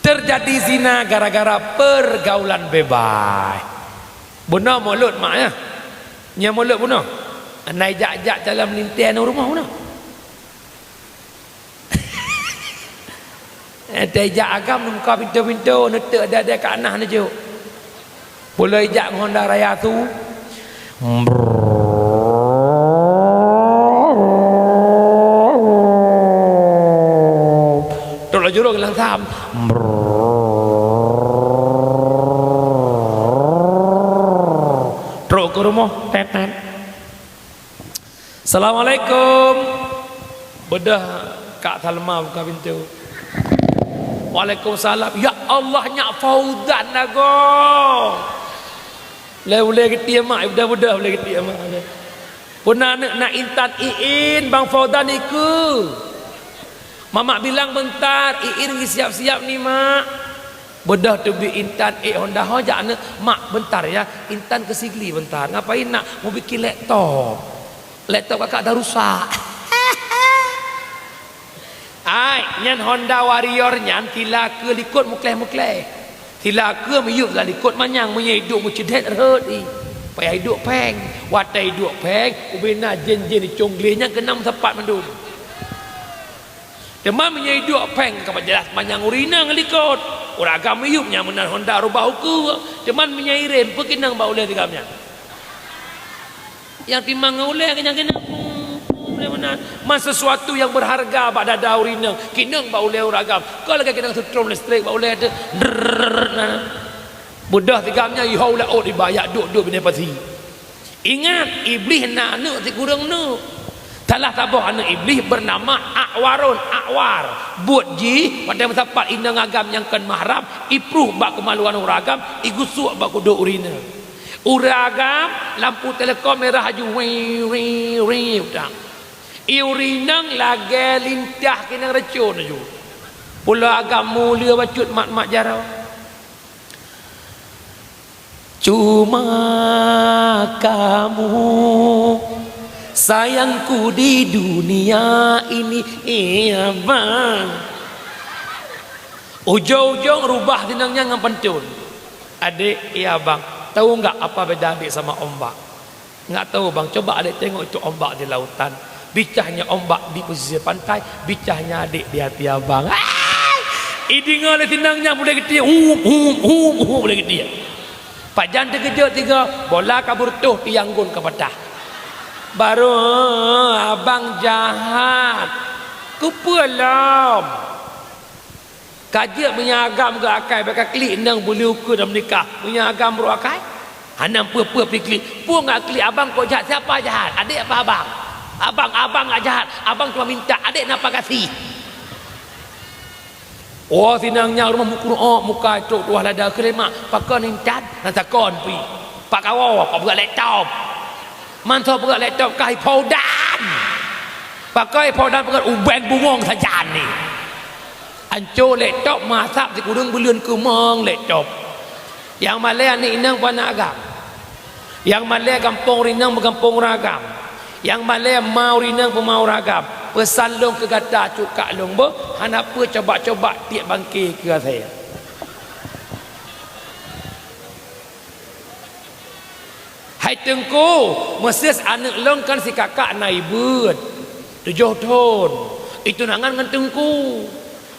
terjadi zina gara-gara pergaulan bebas. Bunoe mulod mak ya. Nyang mulod bunoe. Nai jak-jak dalam lintée nang rumoh bunoe. Eh, teuh jak agam neumuka pintoe-pintoe, neuteuk dada ka nah neujok. Pulo ijak ngon Honda Raya tu. Trok laju rong langsam. Trok ke rumoh, tet, tet. Assalamualaikum. Beudôh Kak Salma buka pintoe. Waalaikumsalam. Ya Allah, nyak Fauzan lagoe. Lé ulée geutie mak, beudôh-beudôh ulée geutie mak. Peue na aneuk na Intan, Iin, Bang Fauzan ikeu. Mamak bilang beuntar, Iin geusiap-siap ni, Mak. Beudôh teubiet Intan ék Honda, ho jak aneuk, "Mak, beuntar ya, Intan keu Sigli beuntar." "Ngapain, Nak?" "Mubikin laptop. Laptop kakak dah rusak." Ai, nyan Honda Warrior nyan sila keu likot mukleh-mukleh. Sila keu miyueb lam likot manyang, meunyoe iduek meuceudet rhot i. Payah iduek péng. Watée iduek péng, ubena jén-jén icong gleh nyan keunan meusapat mandum. Teuma meunyoe iduek péng ka bak jalan seumanyang ureueng inong likot. Ureueng agam miyueb nyan meunan Honda rubah ukeue. Teuma meunyoe irem, peue kinong bak ulée tigam nyan? Nyang timang ngon ulée keunyan-keunyan. Ulée meunan. Man sesuatu nyang berharga bak dada ureueng inong, kinong bak ulée ureueng agam. Kon lagée kinong seutrom listrik bak ulée teuh. Drrrr, nah. Beudôh tigam nyan, iho u laôt iba, jak duek-duek binéh pasi. Ingat, Iblih na aneuk sikureueng neuk. Salah saboh aneuk Iblih beunama Akwarun, Akwar. Buet jih, watée meusapat inong agam nyang kon mahram, ipruh bak keumaluan ureueng agam, igusok bak kudok ureueng inong. Ureueng agam, lampu telekom merah laju, wiu, wiu, wiu, dak. I ureueng inong lagée lintah keunong racon laju. Pulo agam muleue bacut mat-mat jaroe. Cuma kamu sayangku di dunia ini, iya, Bang. Ujong-ujong rubah sinong nyan ngon pantun. Adek, iya, Bang. Tahu enggak apa beda adek sama ombak? Enggak tahu, Bang. Coba adek tengok itu ombak di lautan. Bicahnya ombak di pesisir pantai, bicahnya adek di hati abang. Ai! Idingoe lé sinong nyan bulèe geutie, hum, hum, hum, hum, bulèe geutie. Pajan teukeujot tiga, bola ka beureutoh, tiang gon ka patah. Baru, abang jahat. Keupeue lom? Ka jeuet meunyoe agam geuakai, bèk ka klik nang beuli ukeue dan meunikah. Meunyoe agam brok akai, hana peue-peue pih klik. Peue nggak klik, abang kok jahat? Siapa jahat? Adek apa abang? Abang, abang nggak jahat. Abang cuma minta. Adek napa kasih? Oh, sinang nyang rumoh meukureueng muka trok tuah lada keulemak. Pakon intat? Nan sakon pi. Pak kawo, kok beureukat laptop. Manso beureukat laptop kai Paudan. Pakai Paudan peugah ubeng bungong sajan ni. Anco laptop masab sikureueng buleuen keumong laptop. Nyang malèe aneuk inong peuaneuk agam. Nyang malèe gampông ureueng inong meugampông ureueng agam. Nyang malèe ma ureueng inong peuma ureueng agam. Peusan lôn keu gata cut kak lôn beuh, hana peue coba-coba tiek bangke keu asèe. Hai Teungku, meuseus aneuk lôn kan si kakak na ibeut, tujoh thon. Itunangan ngon Teungku.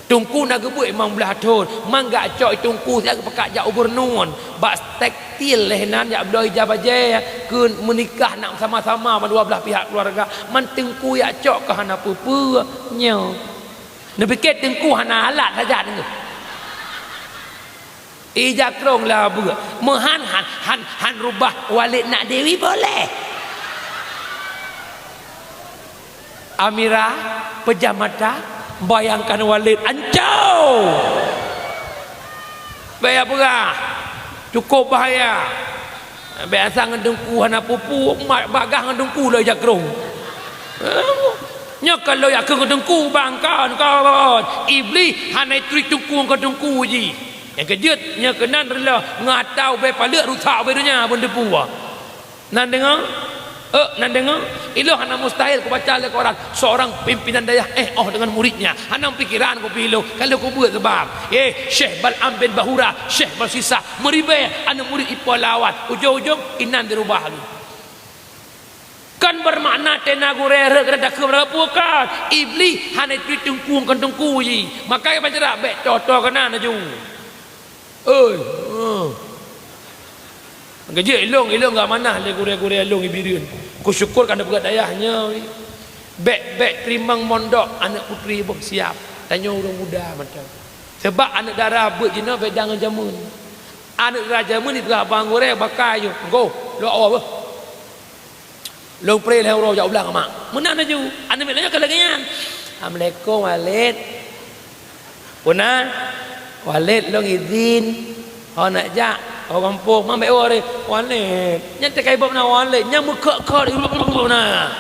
Teungku na geubeuet limong blaih thon, man geucok Teungku siat geupeugah jak u Beureunuen. Bak tekstil lheuh nyan jak bloe ija bajèe keu meunikah nak sama-sama mandua blaih pihak keuluwarga. Man Teungku jak cok keu hana peue-peue nyoe. Neupiké Teungku hana alat saja deungoe. Ija krông lah beuk. Meuhan han, han, han rubah Walid nak Dewi boleh. Amira pejam mata, bayangkan Walid ancau. Bèk peugah. Cukup bahaya. Bèk asai ngon Teungku hana peue-peue, mat bagah ngon Teungku lé ija krông. Nyoe ka lôn yakin keu Teungku bang kon, kon. Iblih hana ituri Teungku ngon Teungku jih. Nyang keujeuet, nyoe keunan reuloh ngon ata ubé paleuet rusak ubé donya beuneuteupeue. Nan deungoe? Eh, nan deungoe? Ilôn hana mustahil kubaca lé koran seorang pimpinan dayah eh oh dengan muridnya. Hana pikiran kupi ilôn, ka lôn kubeuet seubab. Eh, Syekh Bal'am bin Bahura, Syekh Balsisah, meuribèe aneuk murid ipo lawan. Ujong-ujong inan dirubah lé. Kan beumakna tena gurèe rhot keunan takheun meurapue kan. Iblih hana ituri Teungku ngon Teungku jih. Maka ban cerak bèk toe-toe keunan laju. Oi, eh. Geujeuet ilôn, ilôn geuamanah lé gurèe-gurèe ilôn i Bireuen. Kusyukur ka neupeugah dayah nyoe. Bèk, bèk teurimong mondok aneuk putri boh siap. Tanyoe ureueng muda mantong. Sabab aneuk dara beuet jinoe beda ngon jameun. Aneuk dara jameun jipeugah bang gurèe bakai yoh. Goh, lôn awai beuh. Lôn pré lhèe uroe jak u blang mak. Meunan laju. Aneuk miet lôn nyoe ka lagèe nyan. Assalamualaikum, Walid. Peue na? Walid, lôn izin. Ho nak jak? Ho gampông. Man bèk woré. Walid. Nyan teuka ibôh na Walid. Nyan meukheuk-kheuk na.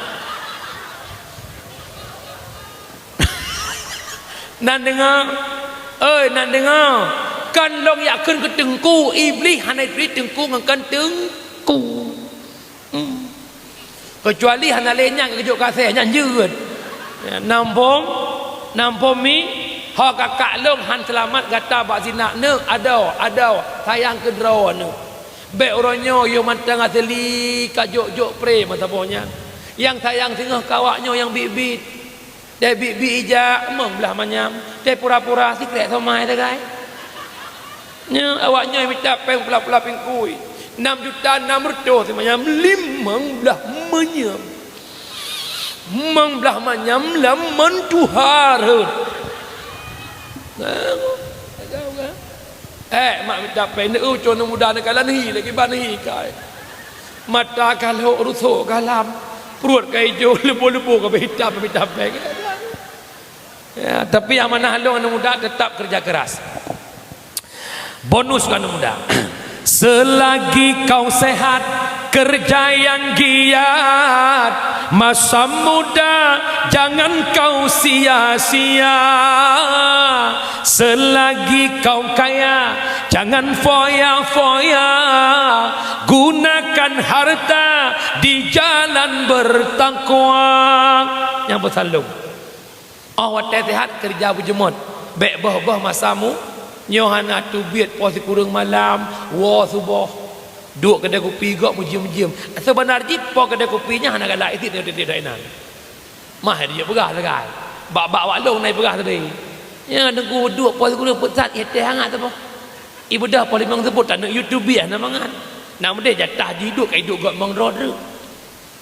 Nan deungoe? Oi, nan deungoe? Kan lôn yakheun keu Teungku, Iblih hana ituri Teungku ngon kon Teungku. Hmm. Keucuali hana lé nyan geujok keu asèe, nyan jeuet. Ya, nam phom, nam phom mi, ho kakak lôn han seulamat gata bak zina neuk, adoe, adoe, sayang keu droeneuh. Bèk uroe nyoe yôh mantong aseuli ka jok-jok pré meusaboh nyan. Nyang sayang singoh keu awak nyoe nyang biet-biet. Dai biet-biet ija, mong blah manyam. Dai pura-pura, sikrek somai sagai. Nyoe, awak nyoe mita péng pula-pula pingkui. Nam juta nam reutôh simanyam, limong blah manyam. Mong blah manyam lam meutuha rhot. Nah, agak-agak. Eh, mak mita péng, neu ucon muda neukalon hi lagi ban hi kai. Mata ka lhok rusok galam, pruet ka ijo, leubo-leubo ka hitam mita péng. Ya, tapi amanah lôn aneuk muda tetap kerja keras. Bonus keu aneuk muda. Selagi kau sehat, kerja yang giat. Masa muda jangan kau sia-sia. Selagi kau kaya, jangan foya-foya. Gunakan harta di jalan bertakwa. Nyang peusalong. Oh watèe sehat keureuja beujeuet. Bèk boh-boh masa mu. Nyoe hana teubiet po sikureueng malam, woe suboh. Duek keudè kupi gok meujiem-jiem. Seubeuna jih po keudè kupi nyan hana galak isit nyoe tieb-tieb inan. Mah dijak peugah sagai. Bak-bak wak lôn na ipeugah tadi. Nyan teungku duek po sikureueng peusat ié teh hangat saboh. Ibeudôh po limong seupôt taneuk YouTube biah na mangat. Nak meudeh jatah jiduek ka iduek gok mong droe treuk.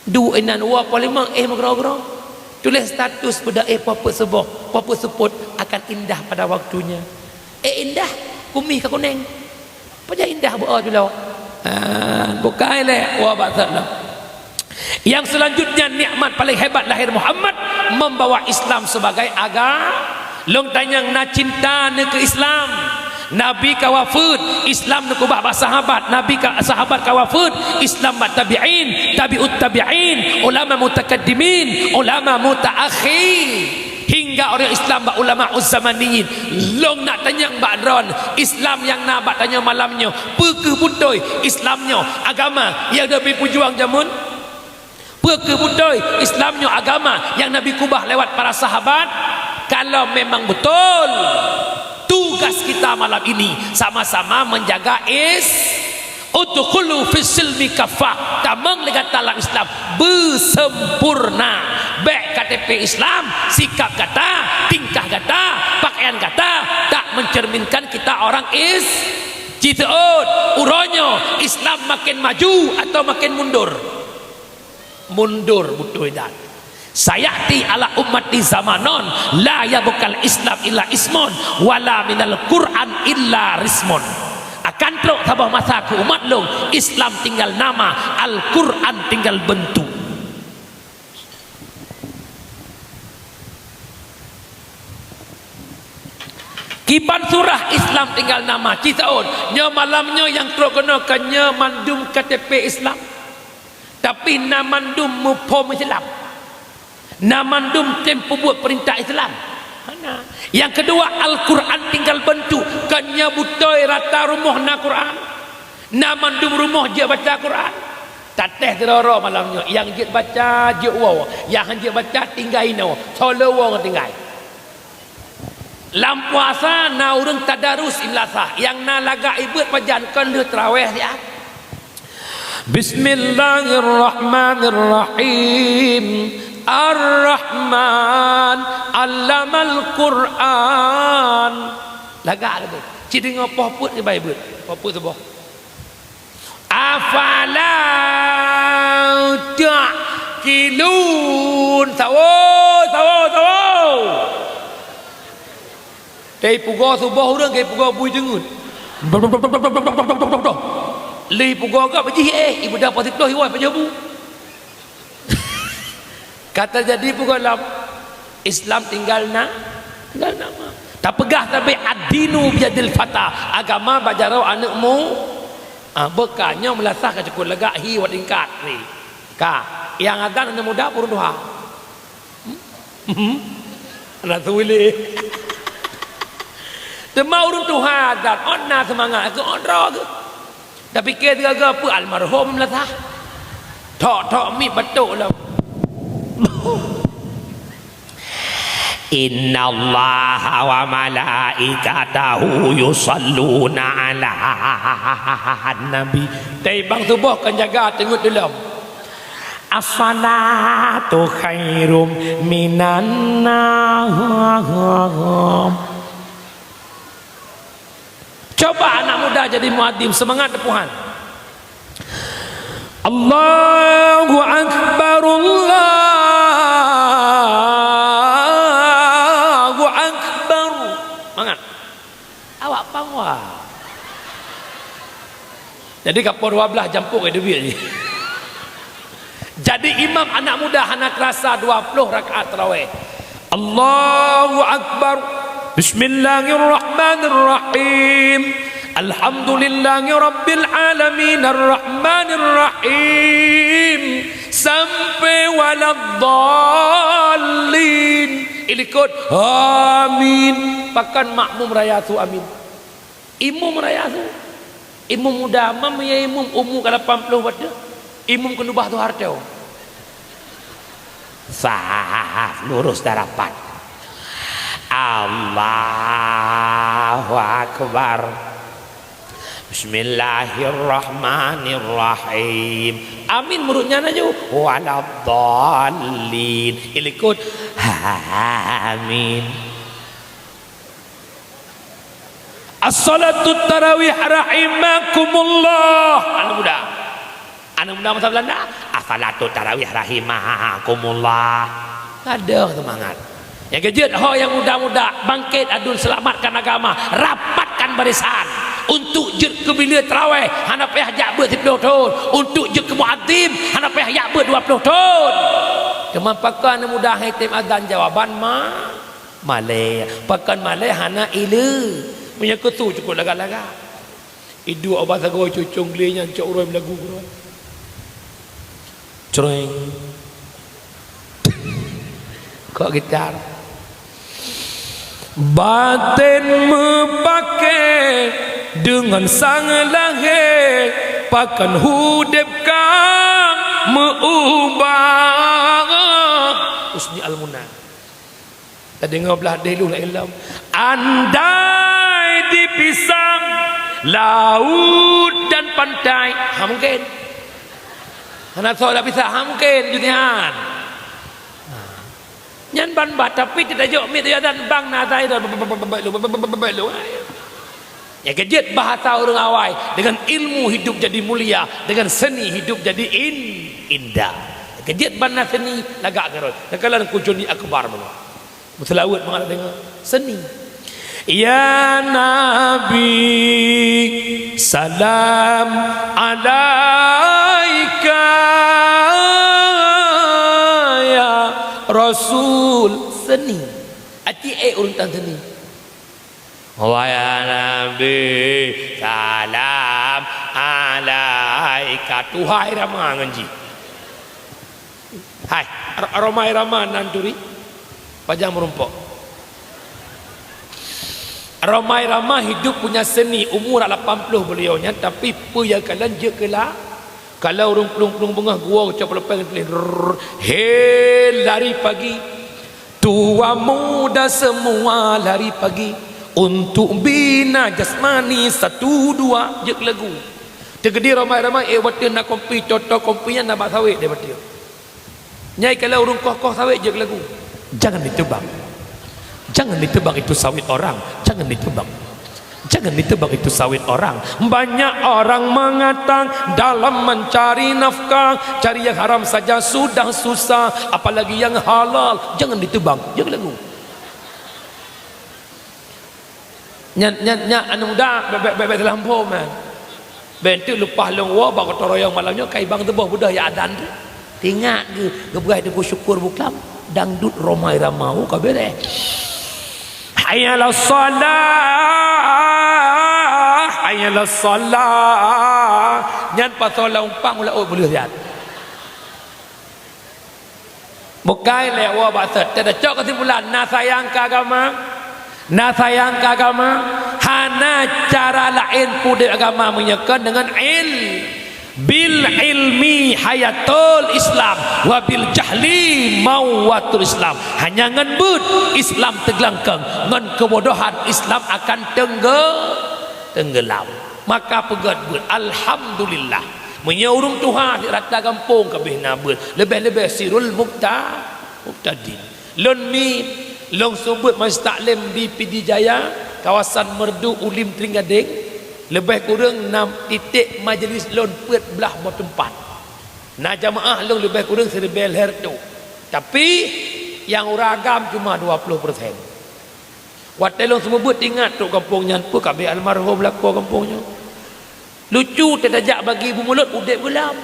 Duek inan woe po limong éh meugroe-groe. Tuléh status beuda éh po peuet seuboh, po peuet seupôt akan indah pada waktunya. Eh, indah, kumis ka kuneng. Pajan indah beu-o tulok. Ha, bukai lé, wa bak sallam. Yang selanjutnya, nikmat paling hebat lahir Muhammad, membawa Islam sebagai aga-, lôn tanyong na cinta neuh keu Islam. Nabi ka wafeuet, Islam neukeubah bak sahabat. Nabi ka, sahabat ka wafeuet, Islam bak tabi'in, tabi'ut tabi'in, ulama mutakaddimin, ulama mutaakhi-, hingga ureuëng Islam bak ulama uzzamaniyin. Lôn nak tanyong bak droen, Islam nyang na bak tanyoe malam nyoe, peu kheueh beutôi Islam nyoe agama nyang leubeh peujuang jameun? Peu kheueh beutôi Islam nyoe agama nyang Nabi keubah lewat para sahabat? Kalau memang betul, tugas kita malam ini sama-sama menjaga is-, udkhulu fis silmi kaffah, tamong lé gata lam Islam beusempurna. Bék K T P Islam, sikap gata, tingkah gata, pakaian gata tak mencerminkan kita orang is-, jiteuôt, uroe nyoe Islam makin maju atau makin mundur? Mundur beutôi that. Sayati ala ummati zamanun la yabqal Islam illa ismun, wala minal Qur'an illa rismun. Akan trok saboh masa keu umat lôn, Islam tinggal nama, Al-Qur'an tinggal bentuk. Kiban surah, Islam tinggal nama. Ci saôt, nyoe malam nyoe nyang trok keunoe ka nyoe mandum K T P Islam. Tapi na mandum muphom Islam. Na mandum tem peubuet peurintah Islam. Hana. Nyang keudua, Al-Qur'an tinggal beuntuk. Kon nyoe beutôi rata rumoh na Qur'an. Na mandum rumoh jeuet baca Qur'an. Tatéh sidroe-droe malam nyoe, nyang jeuet baca jeuet woe, nyang hana jeuet baca tinggai inoe, soe lé woe ngon tinggai. Lam puasa na ureuëng tadarus i meulasah, nyang na lagak i beuet pajan kon lheueh tarawéh siat. Bismillahirrahmanirrahim. Ar-Rahman, 'allamal Qur'an. Lagak lagée. Ci deungoe poh peuet nibak i beuet. Poh peuet suboh. Afala ta'qilun. Sawoe, sawoe, sawoe. Teuipugoe suboh ureuëng, geuipugoe bui teungeut. Lheuh ipugoe gob jih éh, ibuda poh siplôh iwoe pajoh bu. Ka teujadi peugah lom, Islam tinggal na, tinggal nama. Tapeugah sabe ad-dinu biyadil fata, agama bak jaroe aneuëk mu-, ah, beuka nyoe meulasah ka cukôp lagak hi wat tingkat ni. Ka, nyang adan aneuëk muda peurunoe tuha. Hmm? Anak suwili. Teuma ureuëng tuha adan, ôn na seumangat, keu ôn droe geuh. Tapike sigaga peue almarhum meulasah. Thok-thok miet batuk lom. Innallaha wa malaikatahu yusalluna 'alan nabi. Tapi bang suboh kan jaga teungeut tulom. As-salatu khairum minan naum. Coba anak muda jadi muadzin, semangat tepuhan. Allahu Akbar, Allahu Akbar. Semangat. Awak pang wa. Jadi ka poh dua belas jampok eh duit ni. Jadi imam anak muda hana kerasa dua puluh rakaat tarawih. Allahu Akbar. Bismillahirrahmanirrahim. Alhamdulillahi rabbil alamin, arrahmanirrahim. Sampai waladdallin. Ilikot amin. Pakon makmum raya su amin. Imum raya su. Imum muda, mam ya imum umu ka lapan puluh bateuk. Imum keuneubah Soeharto. Sah, lurus dan rapat. Allahu Akbar. Bismillahirrahmanirrahim. Amin meurut nyan aju. Waladdallin. Ilikot. Amin. As-salatu tarawih rahimakumullah. Anak muda. Anak muda masa Belanda. As-salatu tarawih rahimakumullah. Ada semangat. Nyang keujeuet ho nyang muda-muda, bangkét aduen, seulamatkan agama, rapatkan barisan. Untuk jeuet keu bileue tarawèh, hana payah jak beuet siplôh thôn. Untuk jeuet keu muadzin, hana payah jak beuet dua plôh thôn. Teuma pakon aneuk muda han tem azan jawaban ma-, malèe. Pakon malèe hana ileue. Meunyoe keu su cukôp lagak-lagak. Iduek ubak sagoe cucong glé nyan cok uroe meulagu keudroe. Creng. Kok gitar. Baten meupaké deungon sang lahé, pakon udép ka meu-ubah. Husni Al-Muna. Tadeungoe blah deh lôn laén lom. Andai dipisah laut dan pantai, ha mungken. Hana soe tapisah, ha mungken, jih nyan. Ha. Nyan ban bah, tapi teutajok miet teuh dan bang na asai dah, bek lôn, bek lôn. Nyang keujeuet bahasa ureueng awai, dengan ilmu hidup jadi mulia, dengan seni hidup jadi in-, indah. Nyang keujeuet ban na seni lagak keudroe. Takalon Kujoni Akbar meunan. Meuseulaweuet mangat deungoe seni. Ya Nabi, salam alaika, ya Rasul. Seni. Aci ék ureueng tan seni. Wahai Nabi, salam alaika. Tuhai Rama ngon jih. Hai, Ro-, Rhoma Irama nan turi? Pajan meurumpok. Rhoma Irama hidup punya seni, umur lapan puluh beliau nyan, tapi peue nyang kalon jeuet keu la-, kalau ureueng plueng-plueng beungoh geuwoe cok peuleupeng tuléh, rrrr, he lari pagi. Tua muda semua lari pagi untuk bina jasmani satu dua, jeuet keu lagu. Teukeudi Rhoma Irama, eh, watèe na kompi, toto kompi nyan na bak sawét deh watèe. Nyai kalau ureueng koh-koh sawét jeuet keu lagu. Jangan ditebang. Jangan ditebang itu sawit orang. Jangan ditebang. Jangan ditebang itu sawit orang. Banyak orang mengatakan dalam mencari nafkah, cari yang haram saja sudah susah, apalagi yang halal. Jangan ditebang. Jeuet keu lagu. Nyan, nyan, nyan aneuk muda, bèk, bèk, bèk, bèk salah muphom, eh. Bèk enteuk leupah lôn woe bak gotong royong malam nyoe, kai bang teuboh beudôh ya adan tu. Teuingat geu-, geupeugah Teungku Syukur Buklam, dangdut Rhoma Irama, oh, ka beureh. Hayya 'alas shalah, hayya 'alas shalah. Nyan pasoe lam umpang ulah ôt beuleuh siat. Bukai lé woe bak sot. Teucok keusimpulan, na sayang keu agama, na sayang keu agama, hana cara laén peuudép agama meunyoe kon deungon il-, bil ilmi hayatul Islam, wa bil jahli mawatul Islam. Hanya ngon beuet Islam teuglangkong, ngon keubodohan Islam akan teungge-, teunggeulam. Maka peugöt beuet, alhamdulillah. Meunyoe ureueng tuha di rata gampông ka abéh na beuet, leubeh-leubeh sirul mubta-, mubtadin. Lôn miet, lôn seumeubeuet majelis taklim di Pidie Jaya, kawasan Meureudu, Ulim, Trienggadeng, leubeh kureueng nam titek majelis lôn peuet blah boh teumpat. Na jamaah lôn leubeh kureueng siribèe lhèe reutôh. Tapi, nyang ureueng agam cuma dua ploh persen. Watèe lôn seumeubeuet teuingat trok gampông nyan, peue ka abéh almarhum lakoe gampông nyoe. Lucu, teuh tajak bagi beumulot udép geulam.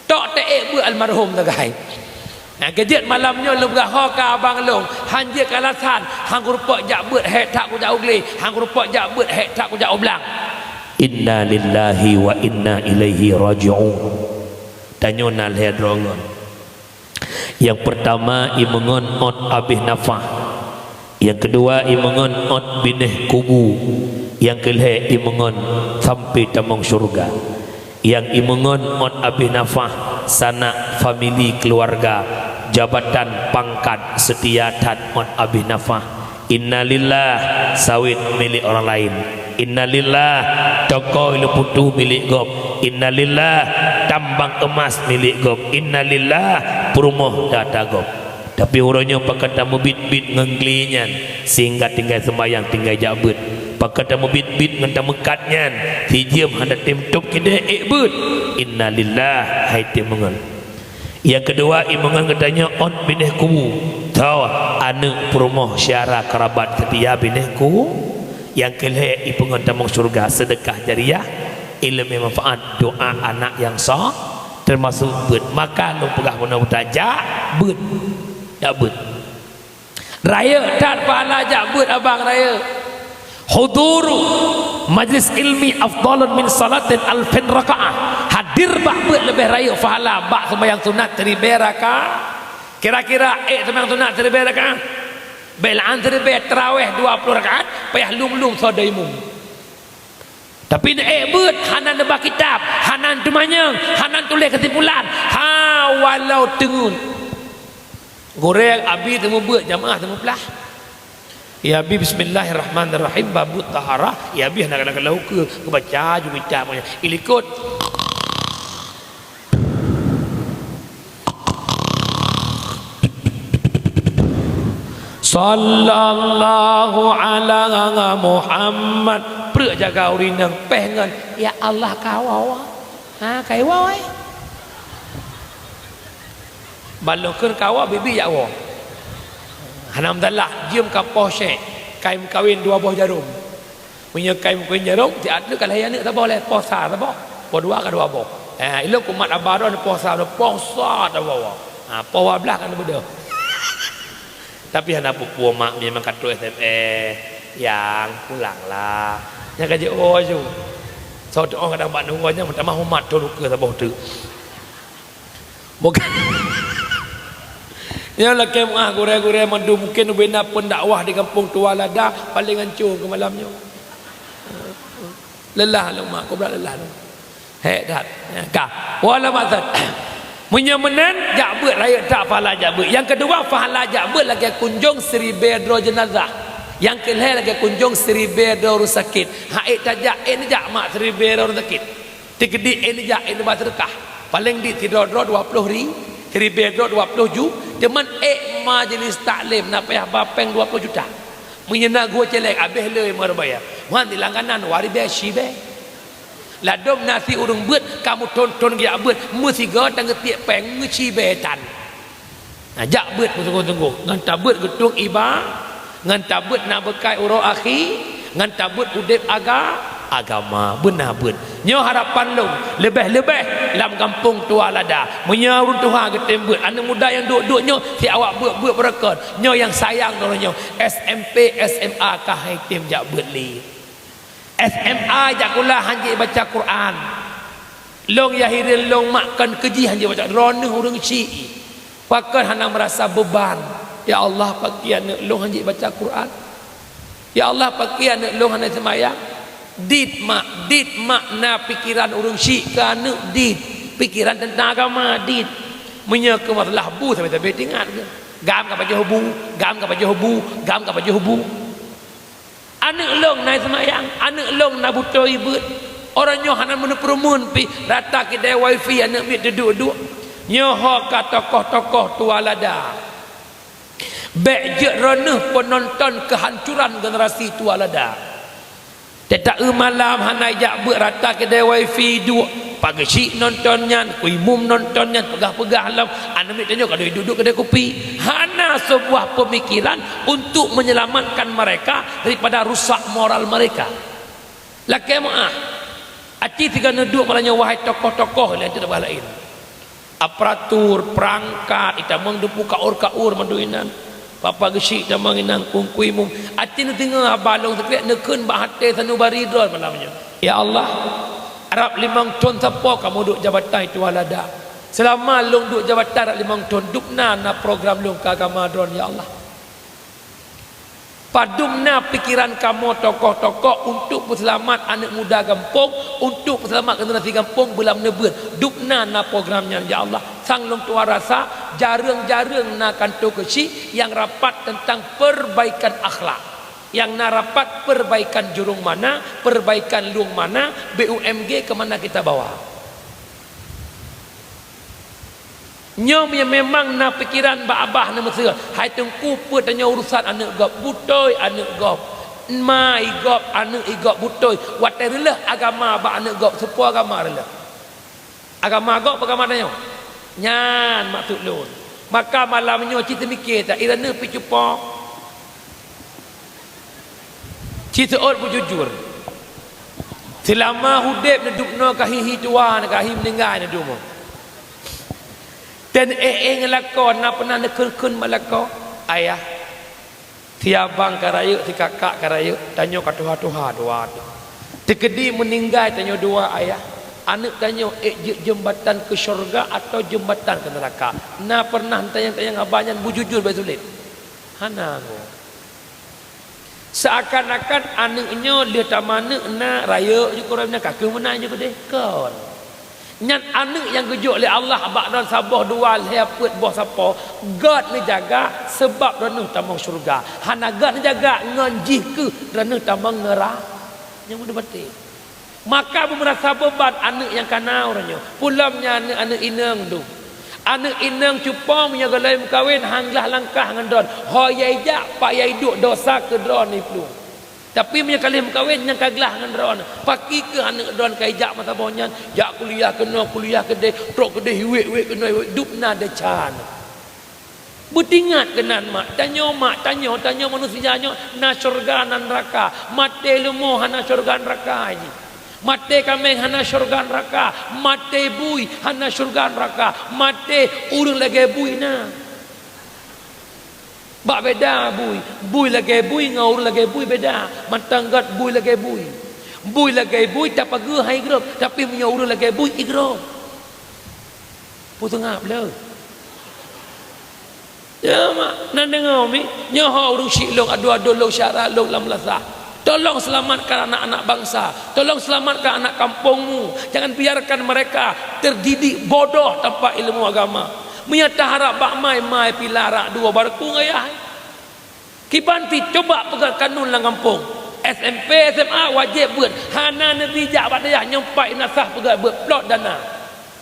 Tok teuék beuet almarhum sagai. Nah, keujeuet malam nyoe lôn peugah ho keu abang lôn, han jeuet keu alasan, han kurumpok jak beuet, hék that kujak u glé, han kurumpok jak beuet, hék that kujak u blang. Inna lillahi wa inna ilaihi raji'un. Tanyoe na lhèe droe ngon. Nyang peurtama, imeungon ôt abéh nafah. Nyang keudua, imeungon ôt binéh kubu. Nyang keulhèe, imeungon sampoe tamong syeuruga. Nyang imeungon ôt abéh nafah, sanak, famili, keuluwarga, jabatan, pangkat, seutia that ôt abéh nafah. Innalillah, sawét milék ureueng laén. Innalillah, toko i Leuputu milék gob. Innalillah, tambang eumas milék gob. Innalillah, peurumoh di ata gob. Tapi uroe nyoe pakon tameubiet-biet ngon glé nyan, sehingga tinggai seumbahyang, tinggai jak beuet. Pakon tameubiet-biet ngon tameukat nyan, sijeuem hana tem tôb keudéh ék beuet. Innalillah, hai tem meungon. Nyang keudua, imeungon geutanyoe ôn binéh kubu, tho aneuëk peurumoh syedara keurabat seutia binéh kubu. Nyang keulhée, ipeungon tamong syeuruga seudeukah jariah, iéleumé manfaat, doá anak nyang so, teumasok beuet. Maka lôn peugah bunoe buta, jak beuet, jak beuet. Rayeuk that pahala jak beuet abang, rayeuk. Huduru majlis ilmi afdhalun min salatin alfin rakaah. Hadir bak beuet leubeh rayeuk pahala bak seumayang sunat siribée rakaat. Kira-kira ék seumayang sunat siribée rakaat? Beulan siribée, tarawih dua ploh rakaat, payah lom-lom soe daimun. Tapi neuék beuet, hana neuba kitab, hana teumanyong, hana tuléh keusimpulan. Ha, walau teungeut. Gurée abi teumeubeuet, jamaah teumeublah. Ya abi, bismillahirrahmanirrahim, babut taharah. Ya abi hana kadang-kadang ukeue, geubaca ju kitab, ilikot. Sallallahu ala Muhammad. Preuk jaga ureuëng inong péh ngon, "Ya Allah, kawoe." Ha, kai woe. Balokon kawoe, bibi jak woe. Hana masalah, jeuem ka poh syek, kai meukawen dua boh jarôm. Meunyoe kai meukawen jarôm, siat lé ka lahé aneuëk saboh lé, poh sa saboh, poh dua ka dua boh. Eh, ilôn kumat aba droe poh sa, poh sa saboh. Ha, poh dua blaih ka neubeudôh. Tapi hana peue-peue mak, memang ka trok S M S, "Yang, pulanglah." Nyang ka jeuet woe ju. Soe teuôh kadang bak nunggu nyan meutamah umat thon ukeue saboh teuk. Bukan. Nyoe lakée meuah gurée-gurée mandum, mungkin ubena peundakwah di gampông Tua Lada paleng ancô keu malam nyoe. Lelah lom mak, kubra lelah lom. Hék that. Ka. Wala maksud. Meunyoe meunan, jak beuet rayeuk that pahala jak beuet. Nyang keudua, pahala jak beuet lagée kunjong siribée droe jeunazah. Nyang keulhée lagée kunjong siribée droe ureuëng sakét. Hak ék tajak, ék neujak mak siribée droe ureuëng sakét. Tikeudi ék neujak, ék neuba seudeukah. Paleng dit sidroe-droe dua ploh ri-, siribée droe dua ploh ju, teuma ék majelis taklim na payah ba péng dua ploh juta. Meunyoe na geuh célék, abéh le meureubaya. Wan di langganan, dua ribée, siribée. Ladôm na si ureuëng beuet, kamoe thon-thon geujak beuet, meusigoe tan geutiek péng, meucibée tan. Nah, jak beuet beusunggoh-sunggoh, ngon tabeuet geutueng iba, ngon tabeuet na beukai uroe akhé, ngon tabeuet udeb aga-, agama. Beuna beuet. Nyoe harapan lôn, leubeh-leubeh lam gampông Tua Lada. Meunyoe ureuëng tuha geutem beuet, aneuëk muda nyang duek-duek nyoe, si awak beuet-beuet beureukat. Nyoe nyang sayang droe nyoe, S M P, S M A ka hai tem jak beuet lé. S M A jak kula hanjeuet baca Quran. Lôn nyang hireuen lôn mak kon keujih hanjeuet baca, droeneueh ureuëng syiek. Pakon hana meurasa beuban. Ya Allah, pakon aneuëk lôn hanjeuet baca Quran. Ya Allah, pakon aneuëk lôn hana seumayang. Dit mak, dit mak na pikeran ureuëng syiek keu aneuëk dit. Pikeran teuntang agama dit. Meunyoe keu masalah bu sabe-sabe teuingat keu. Gam ka pajoh bu, gam ka pajoh bu, gam ka pajoh bu. Aneuëk lôn na seumayang, aneuëk lôn na beutôi beuet. Uroe nyoe hana meuneuk peureumeun pih, rata keudai wifi aneuëk miet teuduek-duek. Nyoe ho ka tokoh-tokoh Tua Lada. Bék jeuet droeneueh peunonton keuhancuran generasi Tua Lada. Teuta-eu malam hana jak beuet, rata keudai wifi duek. Pak geuchik nonton nyan, kuimum nonton nyan, peugah-peugah lom. Aneuëk miet tanyoe ka duek-duek keudai kupi. Hana seubuah peumikiran untuk menyelamatkan mereka daripada rusak moral mereka. Lakée meuáh, aci sigoe neuduek malam nyoe, wahai tokoh-tokoh laén, teuh bah laén. Aparatur, peurangkat, itamong deungon kaur-kaur mandum inan. Papa geuchik tamong inan, kungkui mum. Aci neudeungoe haba lôn sikrek, neukheun bak até sanubari droe malam nyoe. Ya Allah, rab limong thon sapo kamoe duek jabatan Tua Lada. Seulama lôn duek jabatan rab limong thon, dubna na program lôn keu agama droe, ya Allah. Padum na pikeran kamoe tokoh-tokoh untuk peuseulamat aneuëk muda gampông, untuk peuseulamat generasi gampông beulam neubeuet. Dubna na program nyan, ya Allah. Sang lôn tuha rasa, jareueng-jareueng na kantô keuchik nyang rapat teuntang perbaikan akhlak. Nyang na rapat perbaikan jurông mana, perbaikan lueng mana, B U M G ke mana kita bawa. Nyoe nyang memang na pikeran bak abah na meuseue, hai teungku, peue tanyoe urusan aneuëk gob, beutôi aneuëk gob, ma i gob, aneuëk i gob beutôi, watée reuloh agama bak aneuëk gob, seupôt agama reuloh. Agama gob, agama tanyoe. Nyan maksud lôn. Maka malam nyoe cit teumike that, i droeneuh pih cupo. Ci seuôt beujujur. Seulama udeb neudubnoe ka hi-hi tuha, ka hi meuninggai neudubnoe. Dan éh-éh ngon lakoe, na peunah neukheun-kheun bak lakoe, "Ayah, si abang ka rayeuk, si kakak ka rayeuk, tanyoe ka tuha-tuha dua." Teukeudi meuninggai tanyoe dua, Ayah, aneuëk tanyoe ék jeuet jeumbatan keu syeuruga atawa jeumbatan keu neuraka? Na peunah neutanyong-tanyong haba nyan beujujur bék sulet? Hana ngo. Seuakan-akan aneuëk nyoe lheueh tameuneuk na rayeuk jukeuroe na ka kheueh meunan jikeudeh kon. Nyan aneuëk nyang geujok lé Allah bak droe saboh dua lhée peuet boh sapo, gét neujaga sabab droeneueh tamong syeuruga. Hana gét neujaga ngon jih kheueh droeneueh tamong neura-, nyang meudeubati. Maka beumeurasa beuban aneuëk nyang kana uroe nyoe. Peulom nyan aneuëk, aneuëk inong dum. Aneuëk inong cupo meunyoe gohlom meukawen han glah langkah ngon droen. Ho yai jak, pat yai duek, dosa keu droen iplueng. Tapi meunyoe ka lheueh meukawen, nyan ka glah ngon droen. Pakri keuh aneuëk droen ka ijak masa boh nyan, jak kuliah keunoe, kuliah keudeh, trok keudeh, iwet-wet keunoe, iwet, dum na desya. Beutingat keunan mak tanyoe, mak tanyoe, tanyoe manusia nyoe na syeuruga na neuraka. Maté leumo hana syeuruga neuraka jih. Maté kaméng hana syeuruga neuraka. Maté bui hana syeuruga neuraka. Maté ureuëng lagée bui na. Bak beda bui. Bui lagée bui ngon ureuëng lagée bui beda. Mantong gét bui lagée bui. Bui lagée bui tapageue han igrôp, tapi meunyoe ureuëng lagée bui igrôp. Peue seungab le? Ya mak, na deungoe mi, nyoe ho ureuëng syiek lôn, adoe-adoe lôn, syedara lôn lam meulasah. Tolong selamatkan anak-anak bangsa. Tolong selamatkan anak kampungmu. Jangan biarkan mereka terdidik bodoh tanpa ilmu agama. Meunyoe taharab bak mai, mai pih larak dua barku ngon yah. Kiban pih cuba peugah kanun lam gampông. S M P, S M A wajéb beuet. Hana neubi jak bak dayah nyoe pat na sah peugah beuet, plot dana.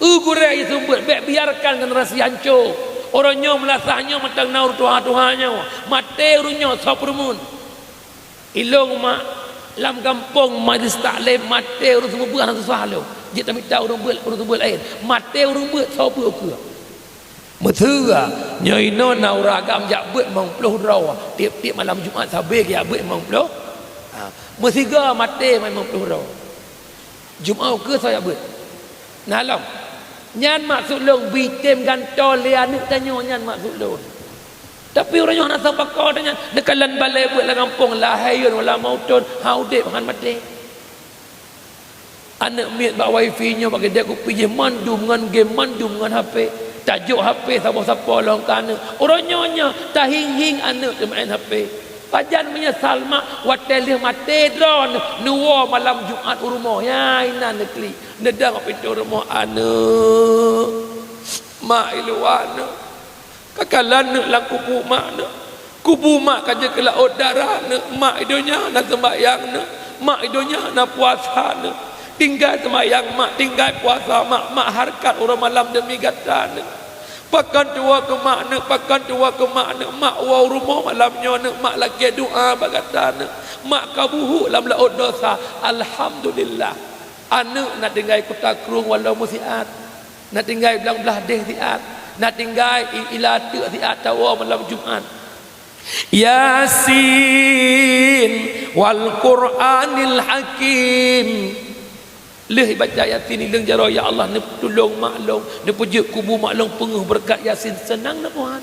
Eu gurée jiseumeubeuet, bék biarkan generasi hanco. Uroe nyoe meulasah nyoe mantong na ureuëng tuha-tuha nyoe. Maté ureuëng nyoe soe peureumeun. Ilong mak lam gampông majlis taklim maté ureuëng seumeubeuet hana susah lom. Jeuet tamita ureuëng beuet, ureuëng seumeubeuet laén. Maté ureuëng beuet soe beuet ukeue. Meusigoe nyoe inoe na ureuëng agam jak beuet limong ploh droe, tieb-tieb malam Jumat sabe geujak beuet limong ploh. Ha, meusigoe maté limong ploh droe. Jumat ukeue soe jak beuet? Na lom. Nyan maksud lôn, beutem gantoe lé aneuëk tanyoe, nyan maksud lôn. Tapi ureuëng nyoe hana sapa ko nyan, neukalon balée beuet lam gampông, lahé yôn wala meuthon, han udeb han maté. Aneuëk miet bak wifi nyoe bak keudée kupi jih mandum ngon game, mandum ngon H P. Tajok H P saboh sapo lom keu aneuëk. Uroe nyoe nyoe tahieng-hieng aneuëk teumeu'en H P. Pajan meunyeusal mak watée lheueh maté droeneuh neuwoe malam Jumat u rumoh. Ya inan neuklik, neudong pintoe rumoh, "Aneuëk, mak i luwa aneuëk." Ka kalon aneuëk lam kubu mak aneuëk. Kubu mak ka jeuet keu laôt darah aneuëk. Mak i donya na seumbahyang aneuëk. Mak i donya na puasa aneuëk. Tinggai seumbahyang mak, tinggai puasa mak, mak hareukat uroe malam deumi gata aneuëk. Pakon tuwoe keu mak aneuëk, pakon tuwoe keu mak aneuëk. Mak woe u rumoh malam nyoe aneuëk, mak lakée doá bak gata aneuëk. Mak ka buhuk lam laôt dosa. Alhamdulillah. Aneuëk na tinggai kuta krueng walong meusiat. Na tinggai blang blaih déh siat, na tinggai i-, ila teuk siat tawoe malam Jumat. Yasin wal Qur'anil Hakim. Lheueh baca Yasin, ileueng jaroe, "Ya Allah, neutulông mak lôn, neupeujeuet kubu mak lôn peungeuh beureukat Yasin," seunang na Tuhan.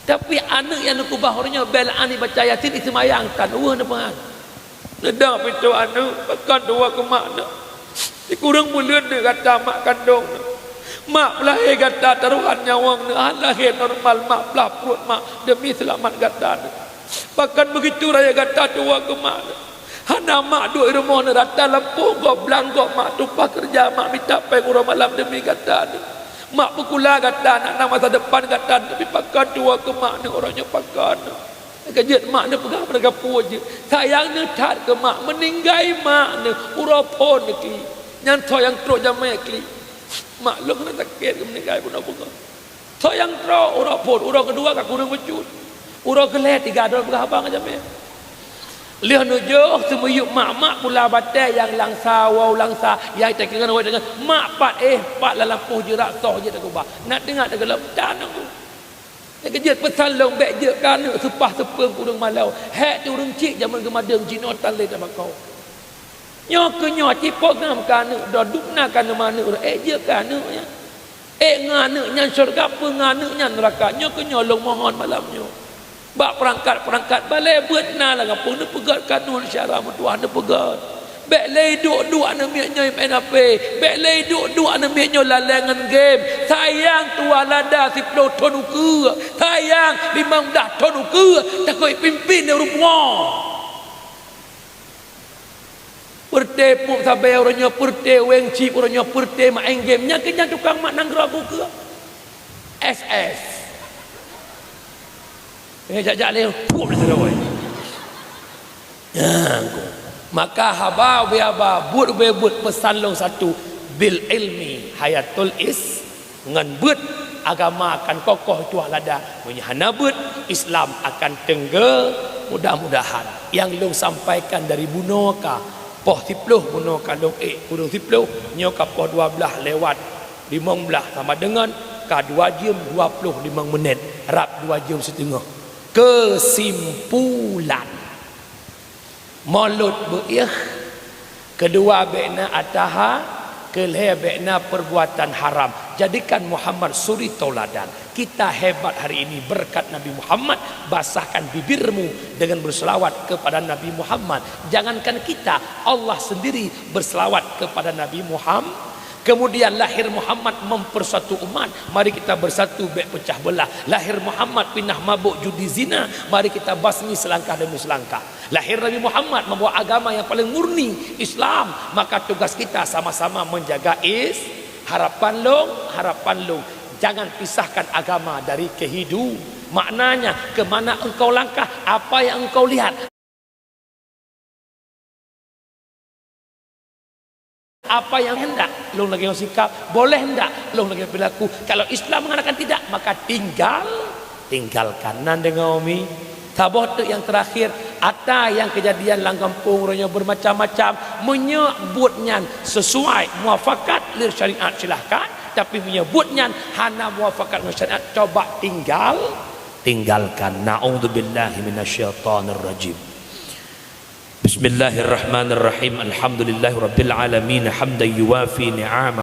Tapi aneuëk nyang neukeubah uroe nyoe bela aneuëk baca Yasin, iseumayang tan, weueh na Tuhan. Neudong pintoe aneuëk, pakon tuwoe keu mak aneuëk. Sikureueng buleuen aneuëk gata mak kandông aneuëk. Mak peulahé gata tarohan nyawöng aneuëk, han lahé normal mak, peulaih pruet mak deumi seulamat gata aneuëk. Pakon beugitu raya gata tuwoe keu mak aneuëk. Hana mak duek i rumoh aneuëk, rata lampôh gob blang gob mak tumpah keureuja mak mita péng uroe malam deumi gata aneuëk. Mak peukula gata aneuëk, na masa depan gata aneuëk, tapi pakon tuwoe keu mak aneuëk uroe nyoe pakon aneuëk. Ka jeuet mak neupeugah bak gata peue jeuet. Sayang neuh that keu mak, meuninggai mak neuh uroe phon neuklik. Nyan soe nyang trok jamé klik. Mak lôn keuneuk sakét keu meuninggai bunoe beungoh. Soe nyang trok uroe phon, uroe keudua ka kureueng bacut. Uroe keulhèe tiga droe peugah haba ngon jamé. Lheueh neujôh seumiyueb mak-mak pula batée nyang langsa, woe langsa, nyang teukeungon woe teukeungon, mak pat éh, pat lam lampôh jeurak soh jeuet teukeubah. Na teungoh teugeulom tan. Nyang keujeuet peusan lôn bék jeuet keu aneuk seupah seupeueng ureuëng malao. Hék teuh ureuëng chik jamén geumadeueng jinoe tan lé teumakau. Nyoe keu nyoe cit peugah keu aneuk droe, dum na ka neuma aneuk droe, ék jeuet keu aneuk nyan. Ék ngon aneuk nyan syeuruga, peue ngon aneuk nyan neuraka. Nyoe keu nyoe lôn mohon malam nyoe. Bak peurangkat-peurangkat balée beuet na lam gampông neupeugét kanoe syara meutuwah neupeugét. Bék lé duek-duek aneuk miet nyoe meu'en H P. Bék lé duek-duek aneuk miet nyoe lalée ngon game. Sayang tuwah lada siplôh thon ukeue. Sayang limong blaih thon ukeue. Takot pimpin lé ureuëng pungo. Peureute pup sabe uroe nyoe, peureute weng chip uroe nyoe, peureute maén game. Nyan keuh nyan tukang mat nanggroe ukeue. S S. Eh, jak-jak lé, pup lé sidroe. Nah, maka haba ubé haba, buet ubé buet, peusan lôn satu, bil ilmi hayatul is, ngon buet agama akan kokoh tuwah lada, meunyoe hana buet, Islam akan teunggé, mudah-mudahan. Nyang lôn sampaikan dari bunoe ka, poh siplôh bunoe ka lôn ék, kureueng siplôh, nyoe ka poh dua blaih lewat limong blaih sama deungon ka dua jeuem dua ploh limong meunét, rab dua jeuem siteungoh. Keusimpulan. Mulut beuiéh, keudua bék na ataha, keulhée bék na perbuatan haram. Jadikan Muhammad suri tauladan. Kita hebat hari ini berkat Nabi Muhammad, basahkan bibirmu dengan berselawat kepada Nabi Muhammad. Jangankan kita, Allah sendiri berselawat kepada Nabi Muhammad. Kemudian lahir Muhammad mempersatu umat, mari kita bersatu bék pecah belah. Lahir Muhammad pinah mabuk judi zina, mari kita basmi selangkah demi selangkah. Lahir Nabi Muhammad membawa agama yang paling murni, Islam. Maka tugas kita sama-sama menjaga is-, harapan lôn, harapan lôn. Jangan pisahkan agama dari kehidu-, maknanya, ke mana engkau langkah, apa yang engkau lihat. Apa yang hendak lôn lagée ngon sikap, boleh ndak lôn lagée perilaku. Kalau Islam mengatakan tidak, maka tinggal, tinggalkan. Nan deungoe mi. Saboh teuk nyang terakhir, ata nyang keujadian lam gampông uroe nyoe bermacam-macam. Meunyoe buet nyan sesuai muafakat lé syariat, silahkan. Tapi meunyoe buet nyan hana muafakat ngon syariat, coba tinggal, tinggalkan. Na'udzubillahi minasyaitonirrajim. Bismillahirrahmanirrahim. Alhamdulillahirabbil alamin. Hamdan yuwafi ni'amahu